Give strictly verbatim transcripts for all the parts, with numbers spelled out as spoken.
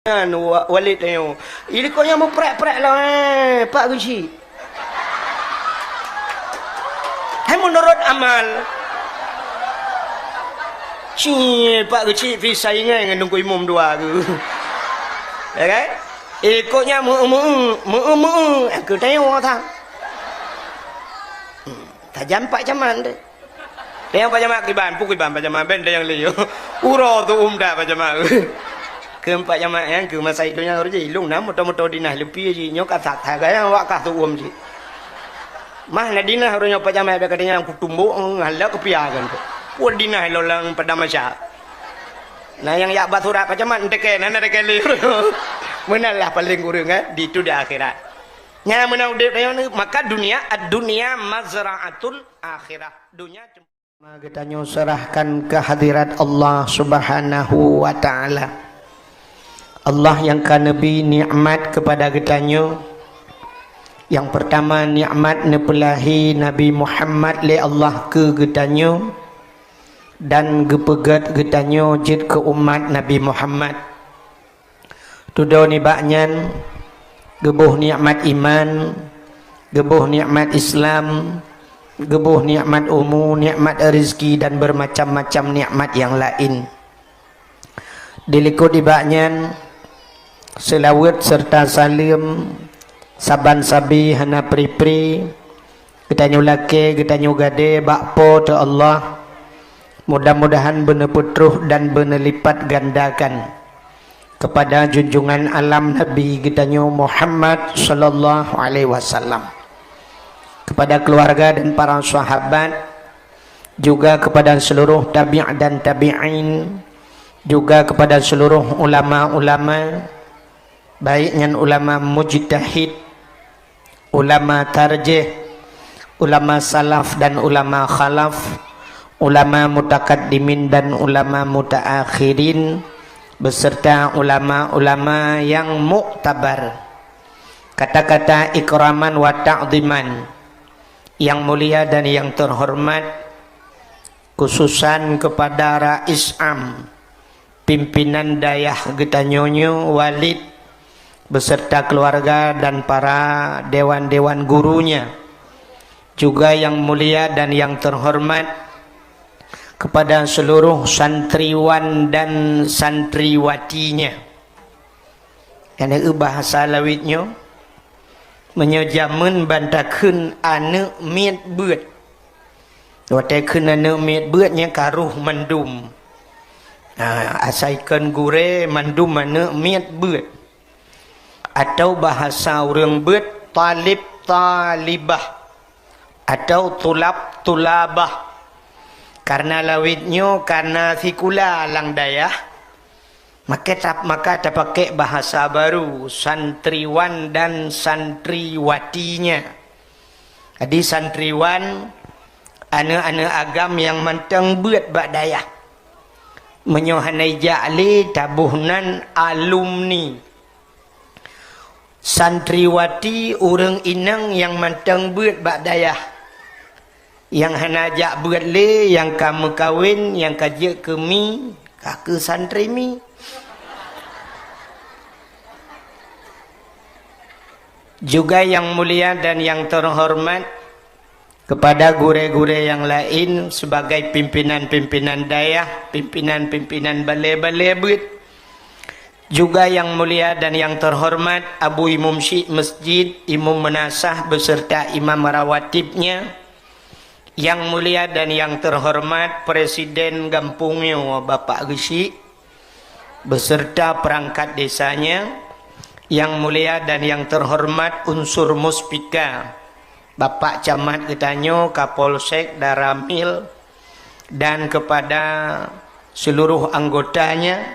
Nyan wa-, Walid nyoe. Ilikot nyan meuprek-prek lom, eh, Pak Geuchik. Hai meunurot amal. Ci, Pak Geuchik pih saingan ngon Teungku Imum dua geuh. Ya kan? Ilikot nyan meu-, meu-, meu-, meu-, keu teuh that. Hmm, tajam Pak Camat deh. Nyang Pak Camat kiban, peue kiban Pak Camat, ben nyang lé. Uroe tu umda Pak Camat. Keu Pak Camat nyan, keu masa hidup nyan harus jih. Lôn na moto-moto dinah leupie jih, nyoe ka that, that gaya wak kah tu um jih. Mah na dinah uroe nyoe Pak Camat, bak katanya kutumbok, ngalak kepiakan tu. Peue dinah lo lam padang mahsyar. Nah, nyang yak bak surat Pak Camat, enteke, na, na enteke lé. Meunan lah paling kureueng, eh, di tu di akhirat. Nyang meunan udép tanyoe ni, maka dunia, ad-dunya mazra'atul akhirah. Dunia cuma geutanyoe serahkan ke hadirat Allah Subhanahu wa Ta'ala. Allah nyang ka neubri nikmat kepada geutanyoe. Nyang pertama, nikmat neupeulahi Nabi Muhammad lé Allah keu geutanyoe dan geupeugét geutanyoe jeuet keu umat Nabi Muhammad. Tudoe nibak nyan, geuboh nikmat iman, geuboh nikmat Islam, geuboh nikmat umu, nikmat rezeki dan bermacam-macam nikmat nyang laén. Dilikot nibak nyan, seulaweuet serta saleuem saban sabe hana pri-pri geutanyoe lakée, geutanyoe gadée bak Po teu Allah. Mudah-mudahan beuneupeutroh dan beuneulipatgandakan kepada junjungan alam Nabi geutanyoe Muhammad sallallahu alaihi wasallam, kepada keluarga dan para sahabat, juga kepada seluruh tabi' dan tabi'in, juga kepada seluruh ulama-ulama, baik nyan ulama mujtahid, ulama tarjih, ulama salaf dan ulama khalaf, ulama mutakaddimin dan ulama mutaakhirin, beserta ulama-ulama yang muktabar. Kata-kata ikraman wa ta'ziman, yang mulia dan yang terhormat, khususan kepada Rais Am, pimpinan dayah geutanyoe nyoe, Walid, beserta keluarga dan para dewan-dewan gurunya, juga yang mulia dan yang terhormat kepada seluruh santriwan dan santriwatinya. Nyang na eu bahasa lawét nyoe, meunyoe jameun ban takheun aneuëk miet beuet. Watée kheun aneuëk miet beuet nyan ka roh mandum. Ha, asai kon gurée mandum aneuëk miet beuet. Atau bahasa ureuëng beuet talib talibah. Atau tulab tulabah. Karena lawét nyoe karena sikula lam dayah, maka ta-, maka tapakée bahasa baru, santriwan dan santriwatinya. Jadi santriwan, aneuëk-aneuëk agam nyang mantong beuet bak dayah. Meunyoe hana ijak lé taboh nan alumni. Santriwati ureuëng inong nyang mantong beuet bak dayah. Nyang hana jak beuet lé, nyang ka meukawen, nyang ka jeuet keu mi, ka keu santri mi. Juga yang mulia dan yang terhormat, kepada gurée-gurée nyang laén sebagai pimpinan-pimpinan dayah, pimpinan-pimpinan balée-balée beuet. Juga yang mulia dan yang terhormat Abu Imum Syik Masjid, Imum Meunasah beserta imam rawatibnya. Yang mulia dan yang terhormat Presiden gampông nyoe Bapak Geuchik, beserta perangkat desanya, yang mulia dan yang terhormat unsur Muspika, Bapak Camat geutanyoe, Kapolsek, Danramil, dan kepada seluruh anggotanya,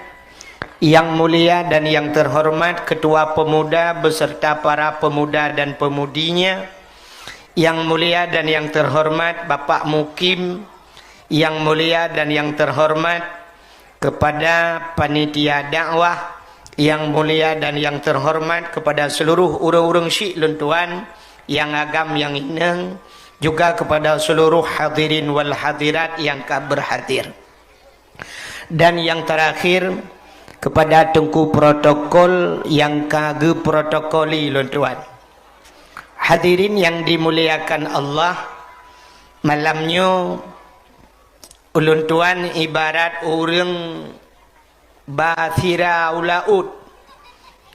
yang mulia dan yang terhormat Ketua Pemuda beserta para pemuda dan pemudinya, yang mulia dan yang terhormat Bapak Mukim, yang mulia dan yang terhormat kepada panitia dakwah, yang mulia dan yang terhormat kepada seluruh ureuëng-ureuëng syik lôn tuan nyang agam nyang inong, juga kepada seluruh hadirin wal hadirat nyang ka berhadir. Dan yang terakhir, Kepada Teungku protokol nyang ka geuprotokoli lôn tuan. Hadirin yang dimuliakan Allah, malam nyoe ulôn tuan ibarat ureuëng ba sira u laôt.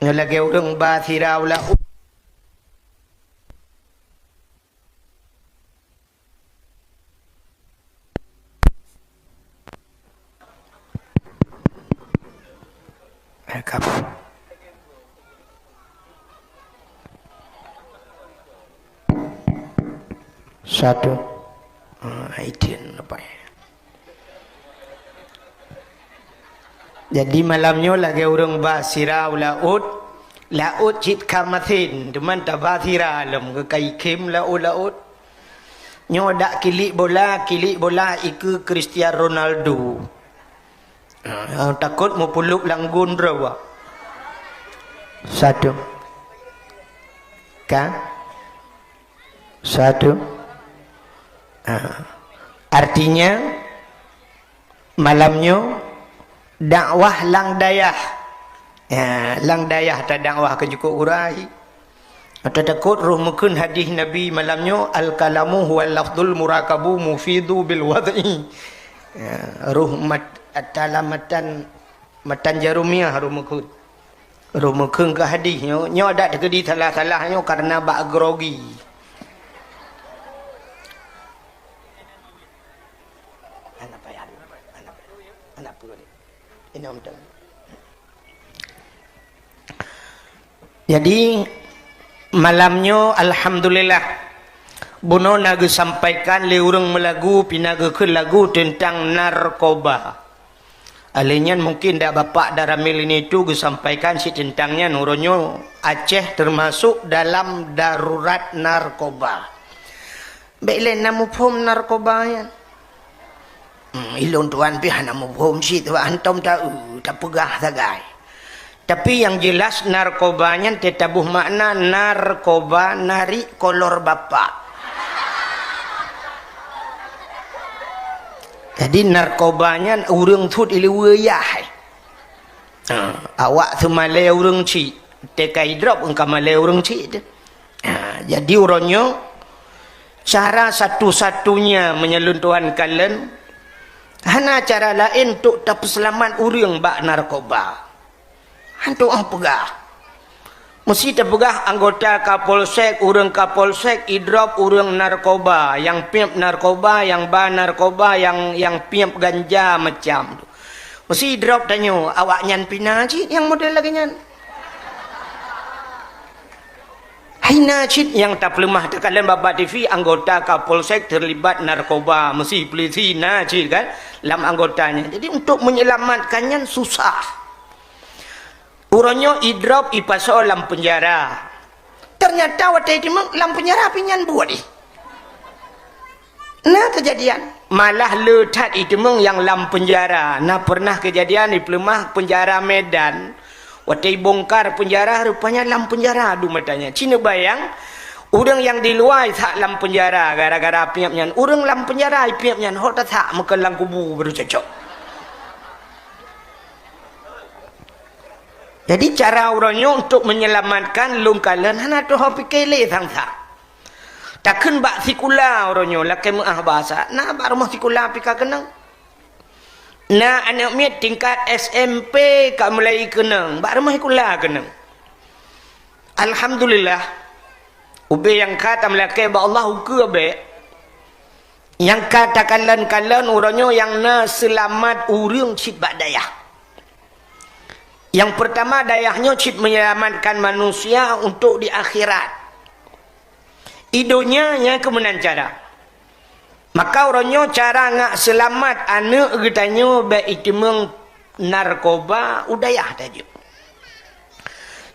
Nyoe lagée ureuëng ba sira u laôt. Satu. Ah, itu nampak. Jadi malam nyoe lagée ureuëng ba sira u laôt, laôt cit ka masen, teuma taba sira lom geukai khém laôt-laôt. Nyoe dak kilik bola, kilik bola ikeue Cristiano Ronaldo. Ah, takot meupuluk langgun rawa. Satu. Ka? Satu. Ah. Artinya, malam nyoe dakwah lam dayah. Ya, lam dayah ta dakwah keu jukuk urai. Ata takot roh meukheun hadis Nabi malam nyoe, "Al-kalamu huwa lafdul murakabu mufidu bil wad'i." Ya, roh mat-, ata lam matan, matan jarumiah roh meukheun. Roh meukheun keu hadis nyoe, nyoe adak teukeudi salah-salah nyoe karena bak grogi. Hana payah, hana payah, hana peue lé. Inong teuh. Jadi, malam nyoe, alhamdulillah, bunoe na geusampaikan lé ureuëng meulagu, pih na geukheun lagu teuntang narkoba. Alheuh nyan mungkin dak Bapak Daramil ini tu geusampaikan cit teuntang nyan, uroe nyoe Aceh teumasok dalam darurat narkoba. Bék lé na muphom narkoba nyan. Hmm, ilôn tuan pih hana muphom cit, bak hantom ta-, tapeugah sagai. Tapi nyang jeulaih narkoba nyan teutabôh makna narkoba narik kolor bapak. Jadi narkoba nyan ureuëng thot ileue yah. Ha, awak seumalée ureuëng cit, teuka idrop engka malée ureuëng cit teuh. Ha, jadi uroe nyoe, cara satu-satunya meunyoe tuan kalon, hana cara laén untuk tapeuseulamat ureuëng bak narkoba. Hantom peugah. Meusi tapeugah anggota Kapolsek, ureuëng Kapolsek idrop ureuëng narkoba, nyang piep narkoba, nyang ba narkoba, nyang, nyang piep ganja macam tu. Meusi idrop tanyoe, awak nyan pih na cit nyang model lagée nyan. Hai na cit nyang tapeuleumah teukalon bak-bak T V anggota Kapolsek terlibat narkoba, meusi polisi na cit kan lam anggotanya. Jadi untuk menyelamatkan nyan susah. Uroe nyoe idrop ipasoe lam penjara. Ternyata watée iteumeung lam penjara pih nyan buet ih. Na keujadian, malah le that iteumeung nyang lam penjara. Na pernah keujadian di peuleumah penjara Medan. Watée ibongkar penjara, rupanya lam penjara dum matanya. Ci neubayang, ureuëng nyang di luwa isak lam penjara gara-gara piep nyan. Ureuëng lam penjara ipiep nyan, ho tasak meukeue lam kubu baru cocok. Jadi cara uroe nyoe untuk menyelamatkan lôn kalon hana teuho pike lé sang-sang. Takheun bak sikula uroe nyoe lakée meuáh basa, na bak rumoh sikula pih ka keunong. Na aneuëk miet tingkat S M P ka mulai keunong, bak rumoh sikula keunong. Alhamdulillah, ubé nyang ka tameulakée bak Allah ukeue bék. Nyang ka takalon-kalon uroe nyoe nyang na seulamat ureuëng cit bak dayah. Nyang peurtama, dayah nyoe cit menyelamatkan manusia untuk di akhirat. I donya nyan keuh meunan cara. Maka uroe nyoe cara ngak seulamat aneuëk geutanyoe bék iteumeung narkoba u dayah tajok.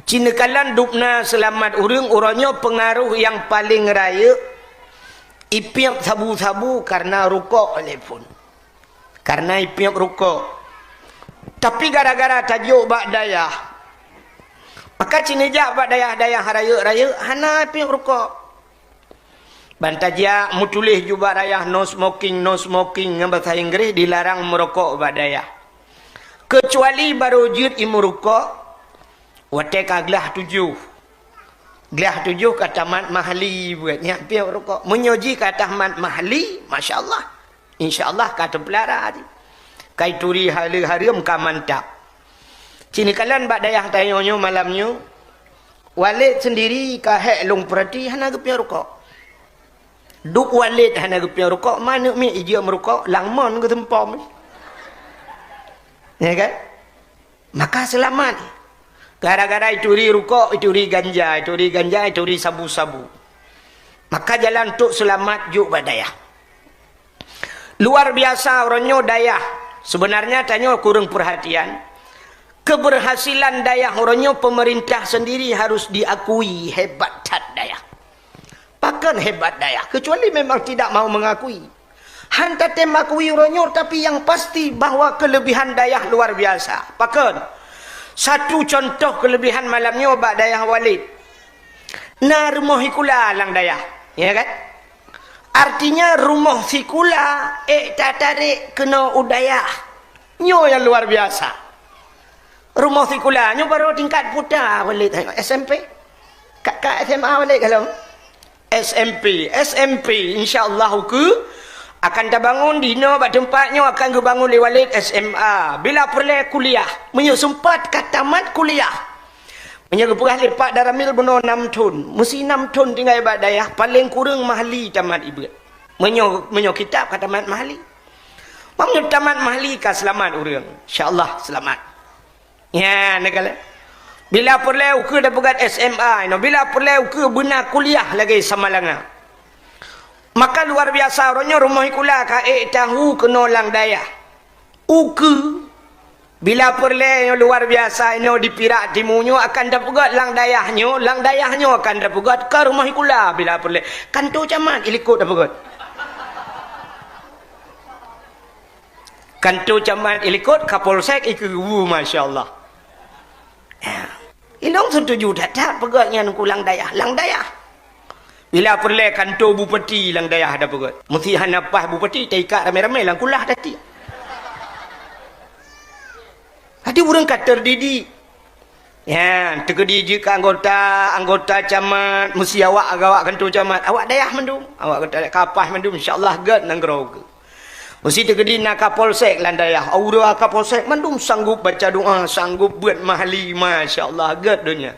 Ci neukalon dubna seulamat ureuëng uroe nyoe peungaroh nyang paleng rayeuk, ipiep sabu-sabu kareuna rukok lé phon. Kareuna ipiep rukok. Tapi gara-gara tajok bak dayah, maka ci neujak bak dayah-dayah rayeuk-rayeuk hana ipiep rukok. Ban tajak meutuléh ju bak dayah no smoking, no smoking ngon basa Inggréh, dilarang meurokok bak dayah. Keucuali barô jeuet imeurukok watée ka glah tujoh. Glah tujoh ka tamat mahli buet, nyan piôh rukok. Meunyoe jih ka tamat mahli, masya Allah. Insya Allah ka teupeulara jih. Ka ituri haleue hareuem ka mantap. Ci neukalon bak dayah tanyoe nyoe malam nyoe, Walid sendiri ka hék lôn peurati hana geupiôh rukok. Duek Walid hana geupiôh rukok, ma aneuk miet ijeuet meurukok, lam mon geuseumpom. Ya kan? Maka seulamat. Gara-gara ituri rukok, ituri ganja, ituri ganja, ituri sabu-sabu. Maka jalan untuk seulamat jok bak dayah. Luar biasa uroe nyoe dayah. Sebenarnya tanyoe kureueng perhatian. Keberhasilan dayah uroe nyoe pemerintah sendiri harus diakui hebat that dayah. Pakon hebat dayah, kecuali memang tidak mau mengakui. Han tatem akui uroe nyoe, tapi yang pasti bahwa kelebihan dayah luar biasa. Pakon? Satu contoh kelebihan malam nyoe bak dayah Walid. Na rumoh sikula lam dayah, ya kan? Artinya rumoh sikula ék tatarek keunoe u dayah. Nyoe nyang luar biasa. Rumoh sikula nyoe baru tingkat puta Walid, S M P. Ka, ka S M A Walid ka lom? S M P, S M P, insya Allah ukeue akan tabangun di inoe bak teumpat nyoe akan geubangun lé Walid S M A. Bila peureulée kuliah, meunyoe seumpat ka tamat kuliah. Meunyoe geupeugah lé Pak Daramil bunoe nam thon, meusi nam thon tinggai bak dayah, paleng kureueng mahli tamat ibeuet. Meunyoe, meunyoe kitab ka tamat mahli. Meunyoe tamat mahli ka seulamat ureuëng, insya Allah seulamat. Nyan, neukalon. Bila peureulée ukeue tapeugét S M A inoe, bila peureulée ukeue beuna kuliah lagée Samalanga. Maka luar biasa uroe nyoe rumoh sikula ka ék tahu keunoe lam dayah. Ukeue, bila peureulée nyoe luar biasa inoe di Pirak Timu nyoe akan tapeugét lam dayah nyoe, lam dayah nyoe akan tapeugét ka rumoh sikula bila peureulée. Kantô camat ilikot tapeugét. Kantô camat ilikot, Kapolsek ikeue, masya Allah. Ya. Ilong setuju that-that peugét nyan ku lam dayah, lam dayah. Bila peureulée kantô bupati lam dayah ada peugét. Meusti hana paih bupati taikat ramé-ramé lam kulah tati. Hati ureuëng ka terdidik. Nyan, teukeudi jeuet keu anggota, anggota camat, meusti awak agawak kantô camat. Awak dayah mandum, awak kantô ka paih mandum, insya Allah gét nanggroe ukeue. Meusti teukeudi na Kapolsek lam dayah, aura Kapolsek mandum sanggup baca doa, sanggup beuet mahli, masya Allah gét donya.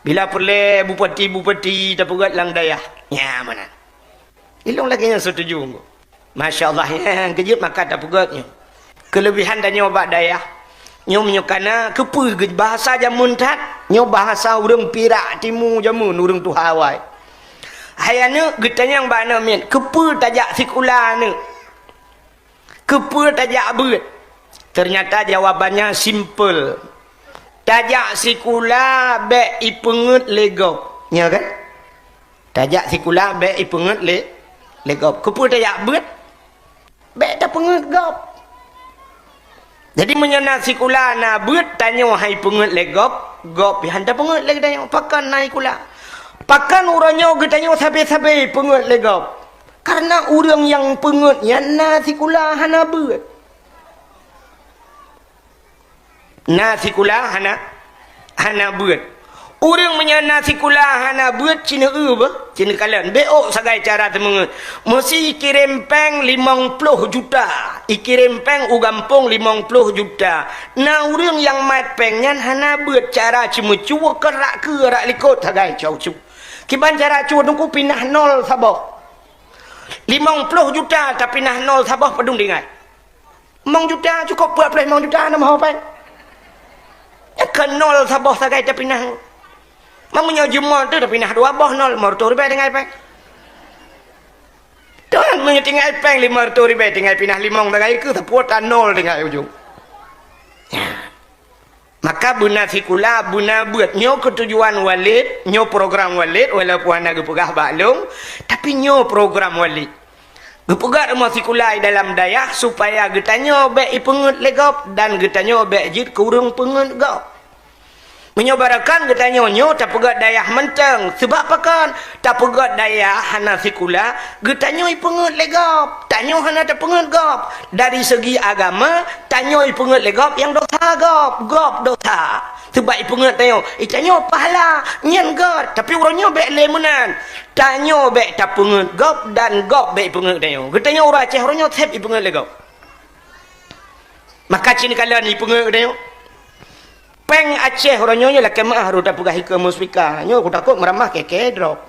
Bila peureulée bupati-bupati tapeugét lam dayah, nyan meunan. Ilong lagée nyan setuju. Masya Allah, nyang keujeuet maka tapeugét nyoe. Keulebihan tanyoe bak dayah, nyoe meunyoe kana keupeue geuj-, bahasa jameun that, nyoe bahasa ureuëng Pirak Timu jameun, ureuëng tuha awai. Hai aneuëk, geutanyong bak aneuk miet, keupeue tajak sikula aneuëk? Keupeue tajak beuet? Ternyata jawabannya simple. Tajak sikula bék ipeungét lé gob. Nyo kan? Tajak sikula bék ipeungét lé, lé gob. Keupeue tajak beuet? Bék tapeungét gob. Jadi meunyoe na sikula na beuet tanyoe hai peungét lé gob, gob pih han tapeungét lé geutanyoe. Pakon na sikula? Pakon uroe nyoe geutanyoe sabe-sabe peungét lé gob? Karena ureuëng nyang peungét nyan na sikula hana beuet. Na sikula hana, hana beuet. Ureuëng meunyoe na sikula hana beuet, ci neu-eu beuh, ci neukalon. Bék ôk sagai cara teumeungét. Meusti ikirém péng limong ploh juta. Ikirém péng u gampông limong ploh juta. Na ureuëng nyang mat péng nyan hana beuet, cara ceumeucue keu rak keue rak likot sagai cau-cue. Kiban cara cue teungku pinah nol saboh. Limong ploh juta tapinah nol saboh padum tinggai. Limong juta cukôp peuet ploh limong juta na meuho péng. Nyan keu nol saboh sagai tapinah. Meunyoe jeuet mol teuh tapinah dua boh nol, lima reutôh ribèe tinggai péng. Tuhan meunyoe tinggai péng lima reutôh ribèe tinggai pinah limong sagai keu sapeue tan nol tinggai ujong. Maka beuna sikula, beuna beuet. Nyoe keutujuan Walid, nyoe program Walid, walaupun hana geupeugah bak lôn, tapi nyoe program Walid. Geupeugah rumoh sikula di dalam dayah supaya geutanyoe bék ipeungét lé gob dan geutanyoe bék jeuet keu ureuëng peungét gob. Meunyoe barokon geutanyoe nyoe tapeugét dayah mantong, seubab pakon? Tapeugét dayah hana sikula, geutanyoe ipeungét lé gob, tanyoe hana tapeungét gob. Dari segi agama, tanyoe ipeungét lé gob nyang dosa gob, gob dosa. Seubab ipeungét tanyoe, itanyoe pahala, nyan göt, tapi uroe nyoe bék lé meunan. Tanyoe bék tapeungét gob dan gob bék ipeungét tanyoe. Geutanyoe ureuëng Aceh uroe nyoe seb ipeungét lé gob. Maka cit kalon ipeungét tanyoe. Péng Aceh uroe nyoe lakée meuáh rot tapeugah ikeue muspika. Nyoe kutakot meuramah keke drop.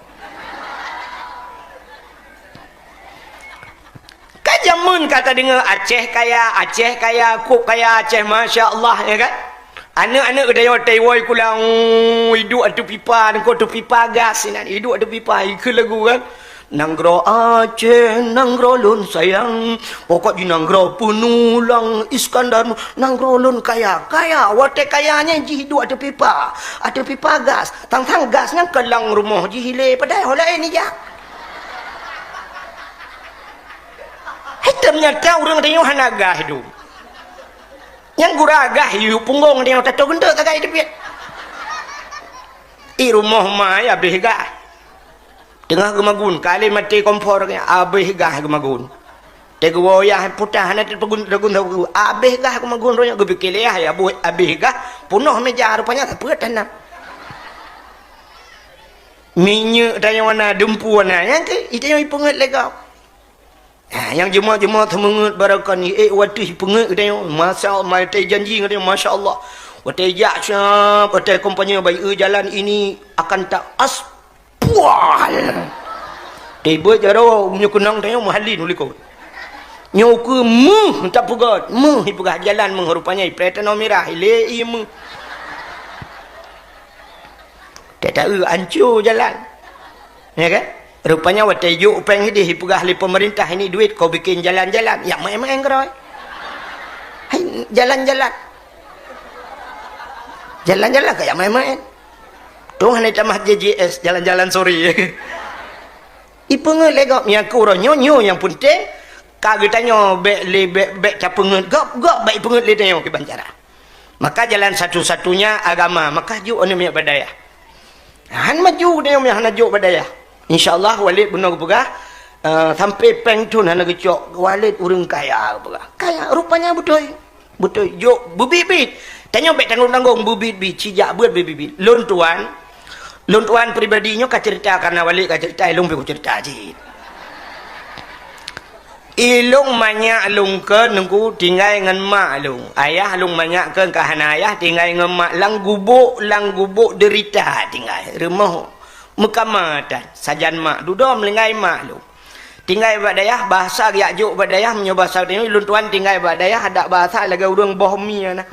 Ka jameun ka tadeungoe Aceh kaya, Aceh kaya, kok kaya Aceh, masya Allah, ya kan? Aneuk-aneuk geutanyoe taiwoe kulang, iduek ateueh pipa, nangko ateueh pipa gas inan, iduek ateueh pipa, ikeue lagu kan? Nanggroe Aceh, nanggroe lôn sayang, pokok jih nanggroe peunulang Iskandar, nanggroe lôn kaya, kaya, watée kaya nyan jih iduek ateueh pipa, ateueh pipa gas, tang-tang gas nyan keulang rumoh jih ilée, padahai ho laén ijak. Hai teunyata ureuëng tanyoe hana gah dum. Nyang gura gah yue punggong tanyoe tato geunteuk tagai teubiet. I rumoh ma ya abéh gah. Teungoh geumagun, kali maté kompor, abéh gah geumagun. Teugeuwoe yah putah hana teupegun-, teugun-, abéh gah geumagun roh nyoe geupike lé yah, ya abéh gah, punoh meja rupanya sapeue tanah. Minyeuk tanyoe na, dumpeue na, nyang keu, itanyoe ipeungét lé gob. Ha, nyang jeumot-jeumot seumeungeut barokon, ék watée ipeungét geutanyoe, masa watée janji geutanyoe, masya Allah. Watée jak siap, watée kompanye bai, eu jalan ini akan tak as-, pual. Tibeuet jaroe, meunyoe keunong tanyoe meuhalin u likot. Nyoe keu meuh tapeugét, meuh ipeugah jalan meuh rupanya ipreh tanoh mirah, ilée ié meuh. Tata eu anco jalan. Ya kan? Rupanya watée jok péng hideh ipeugah lé pemerintah ini duit kau bikin jalan-jalan. Ya main-main keroe. Hai, jalan-jalan. Jalan-jalan kayak main-main. Tuh hana tamah J J S, jalan-jalan sore. Ipeungét lé gob nyang keu uroe nyoe, nyoe nyang peunteng. Ka geutanyoe bék lé, bék, bék tapeungét gob, gob bék ipeungét lé tanyoe kiban cara. Maka jalan satu-satunya agama, maka jok aneuk miet bak dayah. Han maju tanyoe hana jok bak dayah. Insya Allah Walid bunoe geupeugah, eh, sampai péng thon hana geucok, Walid ureuëng kaya geupeugah. Kaya, rupanya beutôi. Beutôi, jok beubiet-biet. Tanyoe bék tanggong-tanggong beubiet-biet, sijak beuet beubiet-biet. Lôn tuan, lôn tuan pribadi nyoe ka cerita karena Walid ka cerita, ilong pih kucerita cit. Ilong manyak lôn keu nungku tinggai ngon mak lôn. Ayah lôn manyak keu ka hana ayah tinggai ngon mak lam gubok, lam gubok derita tinggai. Rumoh meukamatan sajan mak, dudoe meulinggai mak lôn. Tinggai bak dayah, bahasa geujak jok bak dayah, meunyoe bahasa tanyoe, lôn tuan tinggai bak dayah, adak bahasa lagée ureuëng boh mie na.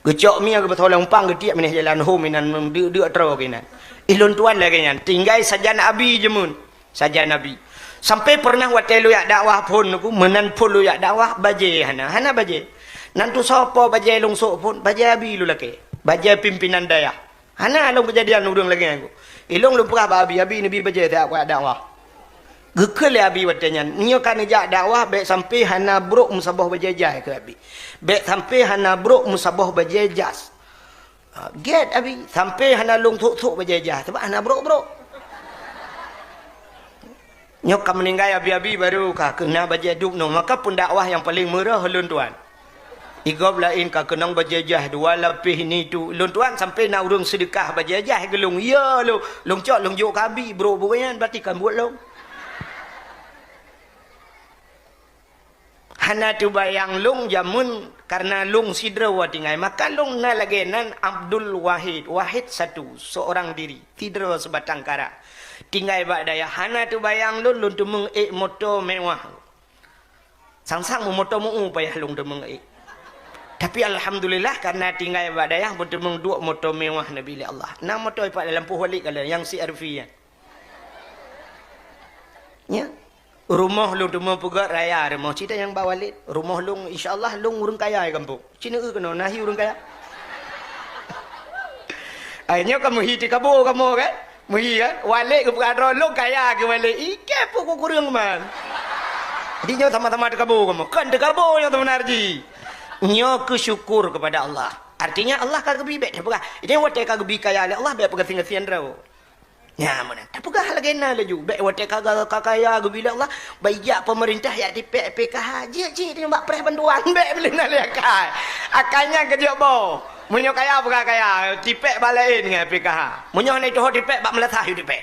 Geucok mie geubeutôi lam umpang geutiek meuneh jalan hom inan deuk-deuk troe keunan. Ilôn tuan lagée nyan, tinggai sajan abi jeumuen, sajan abi. Sampai pernah watée lôn jak dakwah phon nungku, meunan phon lôn jak dakwah, bajée hana, hana bajée. Nan tusoe po bajée lôn sok phon, bajée abi lôn lakée. Bajée pimpinan dayah. Hana lôn keujadian ureuëng lagée nyan. Ilong lôn peugah bak abi, abi neubi bajée siat kujak dakwah. Geukheun lé abi watée nyan, meunyoe ka neujak dakwah bék sampai hana brok meusaboh bajée jai keu abi. Bék sampai hana brok meusaboh bajée jas. Ha, gét abi, sampai hana lôn sok-sok bajée jai, sabab hana brok-brok. Nyoe ka meuninggai abi-abi baru ka keuna bajée dub nyoe, maka peundakwah nyang paleng meurah lôn tuan. Igob laén ka keunong bajée jai dua lapéh ini tu, lôn tuan sampai na ureuëng seudeukah bajée jai keu lôn. Ya lôn, lôn cok lôn jok keu abi brok buet nyan, berarti kan buet lôn. Hana teubayang lôn jameun karena lôn sidroe tinggai. Maka lôn na lagée nan Abdul Wahid, Wahid satu, seorang diri, sidroe seubatang kara. Tinggai bak dayah, hana teubayang lôn, lôn teumeung ék moto mewah. Sang-sang meumoto meu payah lôn teumeung ék. Tapi alhamdulillah karena tinggai bak dayah, beuteumeung duek moto mewah neubi lé Allah. Na moto ipat lam lampôh Walid ka lheueh, nyang C R V nyan. Nya. Rumoh lôn teuma peugét raya rumoh. Cit nyang ba Walid. Rumoh lôn, insya Allah, lôn ureuëng kaya di gampông. Cit neueu keunoe, na hi ureuëng kaya. Ai, nyoe ka meuhi teuh kabo kamoe, kan? Meuhi, kan? Walid geupeugah droe lôn kaya keu Walid. Ike pun kukureueng man. Di nyoe sama-sama teuh kabo kamoe. Kan teuh kabo nyoe sebenar jih. Nyoe keu syukur kepada Allah. Artinya Allah ka geubi, bèk tapeugah. Ini watèe ka geubi kaya lé Allah, bèk peugasien-gasien droe. Nyan meunan. Tapeugah lagèe na laju. Bèk watèe ka, ka, ka kaya geubi lé Allah, bak ijak pemerintah jak tipèk P K H. Jeuet cit nyoe bak preh bantuan. Bèk, bèk lé na lé akai. Akai nyan keu jeuet boh. Meunyoe kaya peugah kaya, tipèk bak laén ngon P K H. Meunyoe hana jituho tipèk, bak meulasah yue tipèk.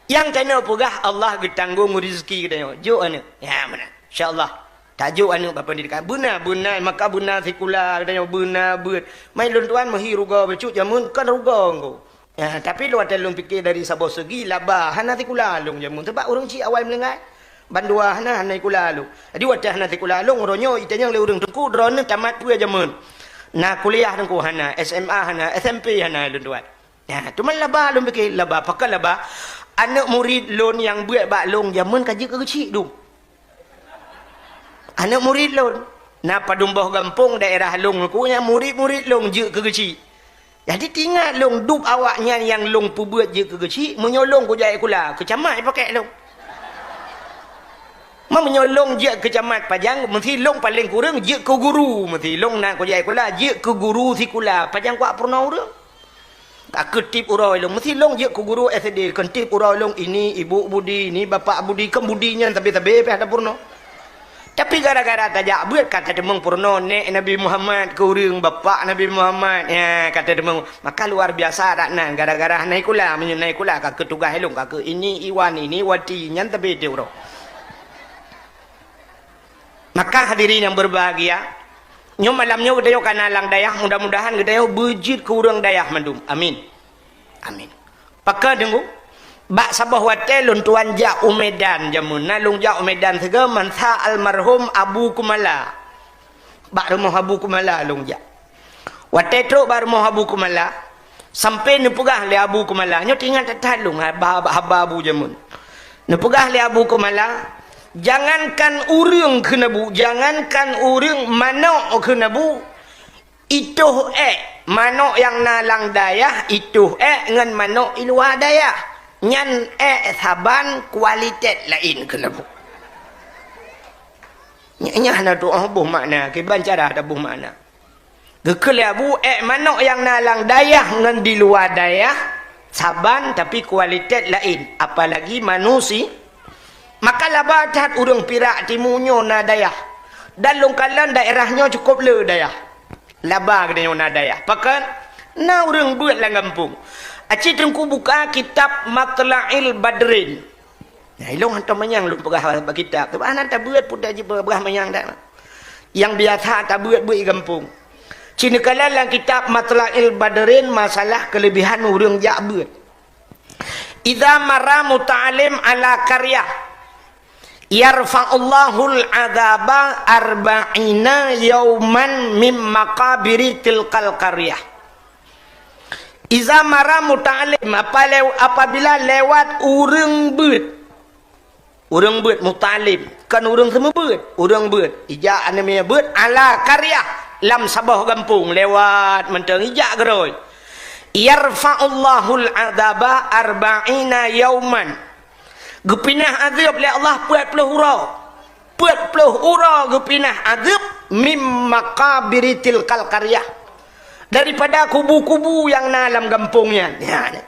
Nyang tanyoe peugah Allah geutanggong rezeki geutanyoe. Jok aneuk. Nyan meunan. Insya Allah. Tajok aneuk bak pendidikan. Beuna, beuna, maka beuna sikula geutanyoe, beuna beuet. Mai lôn tuan meuhi rugoe bacut jameun, kon rugoe engko. Ya, tapi lôn watèe lôn pike dari saboh segi laba, hana sikula lôn jameun. Sabab ureueng chik awai meuninggai. Bandua hana, hana sikula lôn. Jadi watèe hana sikula lôn, uroe nyoe itanyong lé ureueng, "Teungku, droeneuh tamat peue jameun?" Na kuliah Teungku hana, S M A hana, S M P hana lôn tuan. Ya, teuma laba lôn pike, laba, pakon laba? Aneuk murit lôn nyang beuet bak lôn jameun ka jeuet keu geuchik dum. Aneuk murit lôn. Na padum boh gampông daerah lôn ku nyang murit-murit lôn jeuet keu geuchik. Jadi teuingat lôn dub awaknyan nyang lôn peubeuet jeuet keu geuchik, meunyoe lôn kujak sikula, keu camat jipakèk lôn. Ma meunyoe lôn jeuet keu camat pajan, meusti lôn paleng kureueng jeuet keu guru, meusti lôn na kujak sikula, jeuet keu guru sikula, pajan kuat peurunoe ureueng. Ka keutip uroe lôn, meusti lôn jeuet keu guru S D, keutip uroe lôn, ini ibu budi, ini bapak budi, kan budi nyan sabe-sabe pih ada peurunoe. Tapi gara-gara tajak beuet ka tateumeung peurunoe, nèk Nabi Muhammad keu ureueng, bapak Nabi Muhammad, ya, ka tateumeung. Maka luar biasa dak nan, gara-gara hana sikula, meunyoe na sikula ka keu tugaih lôn, ka keu ini Iwan, ini Wati, nyan sabe tiep uroe. Maka hadirin yang berbahagia, nyoe malam nyoe geutanyoe ka na lam dayah, mudah-mudahan geutanyoe beujeuet keu ureueng dayah mandum. Amin. Amin. Pakon Teungku? Bak saboh watèe lôn tuan jak u Medan jameun. Na lôn jak u Medan sigoe masa almarhum Abu Kumala. Bak rumoh Abu Kumala lôn jak. Watèe trok bak rumoh Abu Kumala, sampoe neupeugah lé Abu Kumala, nyoe teuingat that-that lôn haba, haba Abu jameun. Neupeugah lé Abu Kumala, "Jangankan ureueng kheun Abu, jangankan ureueng, manok kheun Abu, itoh èk, manok nyang na lam dayah, itoh èk ngon manok i luwa dayah, nyan èk saban kualitas laén kheun Abu." Nyan, nyan na tu'oh boh makna, kiban cara taboh makna. Geukheun lé Abu, èk manok nyang na lam dayah ngon di luwa dayah saban, tapi kualitas laén, apalagi manusi-, maka laba that ureueng Pirak Timu nyoe na dayah. Dan lôn kalon daerah nyoe cukup le dayah. Laba geutanyoe na dayah. Pakon? Na ureueng beuet lam gampông. Aci Teungku buka kitab Matla'il Badrin. Nah, ilôn hantom manyang lôn peugah bak kitab. Teuma hana tabeuet pun taji peugah manyang dak. Nyang biasa tabeuet beuet i gampông. Ci neukalon lam kitab Matla'il Badrin masalah keulebihan ureueng jak beuet. "Idza mara muta'allim ala qaryah, yarfa'ullahul adzaba arba'ina yauman mim maqabiri tilkal qaryah." Iza mara muta'allim, apa lew-, apabila lewat ureueng beuet. Ureueng beuet muta'allim, kon ureueng seumeubeuet, ureueng beuet. Ijak aneuk miet beuet ala qaryah, lam saboh gampông lewat mantong ijak geurôi. Yarfa'ullahul adzaba arba'ina yauman. Geupinah azeueb lé Allah peuet ploh uroe. Peuet ploh uroe geupinah azeueb mim maqabiri tilkal qaryah. Daripada kubu-kubu nyang na lam gampông nyan. Nyan.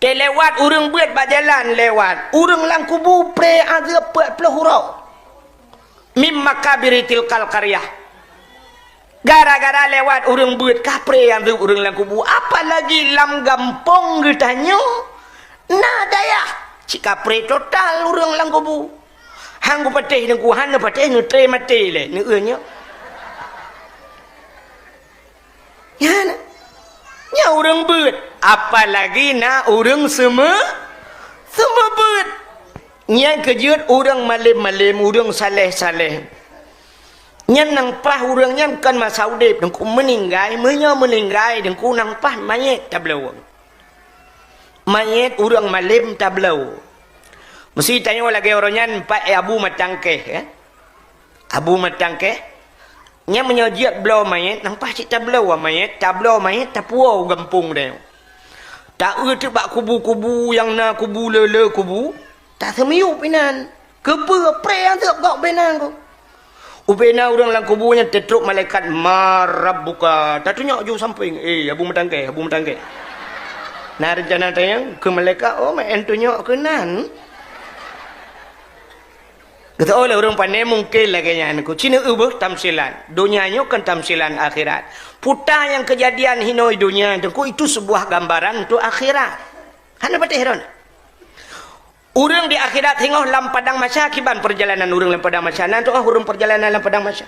Teulewat ureueng beuet bak jalan lewat. Ureueng lam kubu pré azeueb peuet ploh uroe. Mim maqabiri tilkal qaryah. Gara-gara lewat ureueng beuet kapré nyang deuek ureueng lam kubu, apalagi lam gampông geutanyoe na dayah cit kapré total ureueng lam kubu. Han geupatéh neugeuhan neupatéh neutré maté lé neueu nyoe. Nyan, nyan ureueng beuet, apalagi na ureueng seumeu-, seumeu beuet. Nyan keujeuet ureueng malém-malém, ureueng saléh-saléh. Nyan nang paih ureueng nyan kon masa udép, deungku meuninggai, meunyoe meuninggai, deungku nang paih manyét tabloe. Manyét ureueng malém tabloe. Meusi tanyoe lagée uroe nyan pat Abu Matangkeh, eh. Abu Matangkeh, nyan meunyoe jeuet bloe manyét, nang paih cit tabloe manyét, tabloe manyét, tapuwoe u gampông tanyoe. Taeu teuk bak kubu-kubu nyang na kubu le-le kubu, taseumiyueb inan. Keupeue pré nyang seueb gob beunan keuh? Ubena ureuëng lam kubu nyan teutrok malaikat, "Man rabbuka?" Tatunyok ju sampéng, "Eh, Abu Meutangkée, Abu Meutangkée." Na reuncana tanyong keu malaikat, "Oh, meu'en tunyok keunan." Geuteu'oh lé ureuëng pane mungken lagée nyan, ku ci neu'eu beuh tamsilan. Donya nyoe kon tamsilan akhirat. Puta nyang keujadian hinoe donya, Teungku, itu sebuah gambaran untuk akhirat. Hana patéh droeneuh. Ureuëng di akhirat singoh lam padang mahsyar, kiban peurjalanan ureuëng lam padang mahsyar. Na teu'oh ureuëng peurjalanan lam padang mahsyar?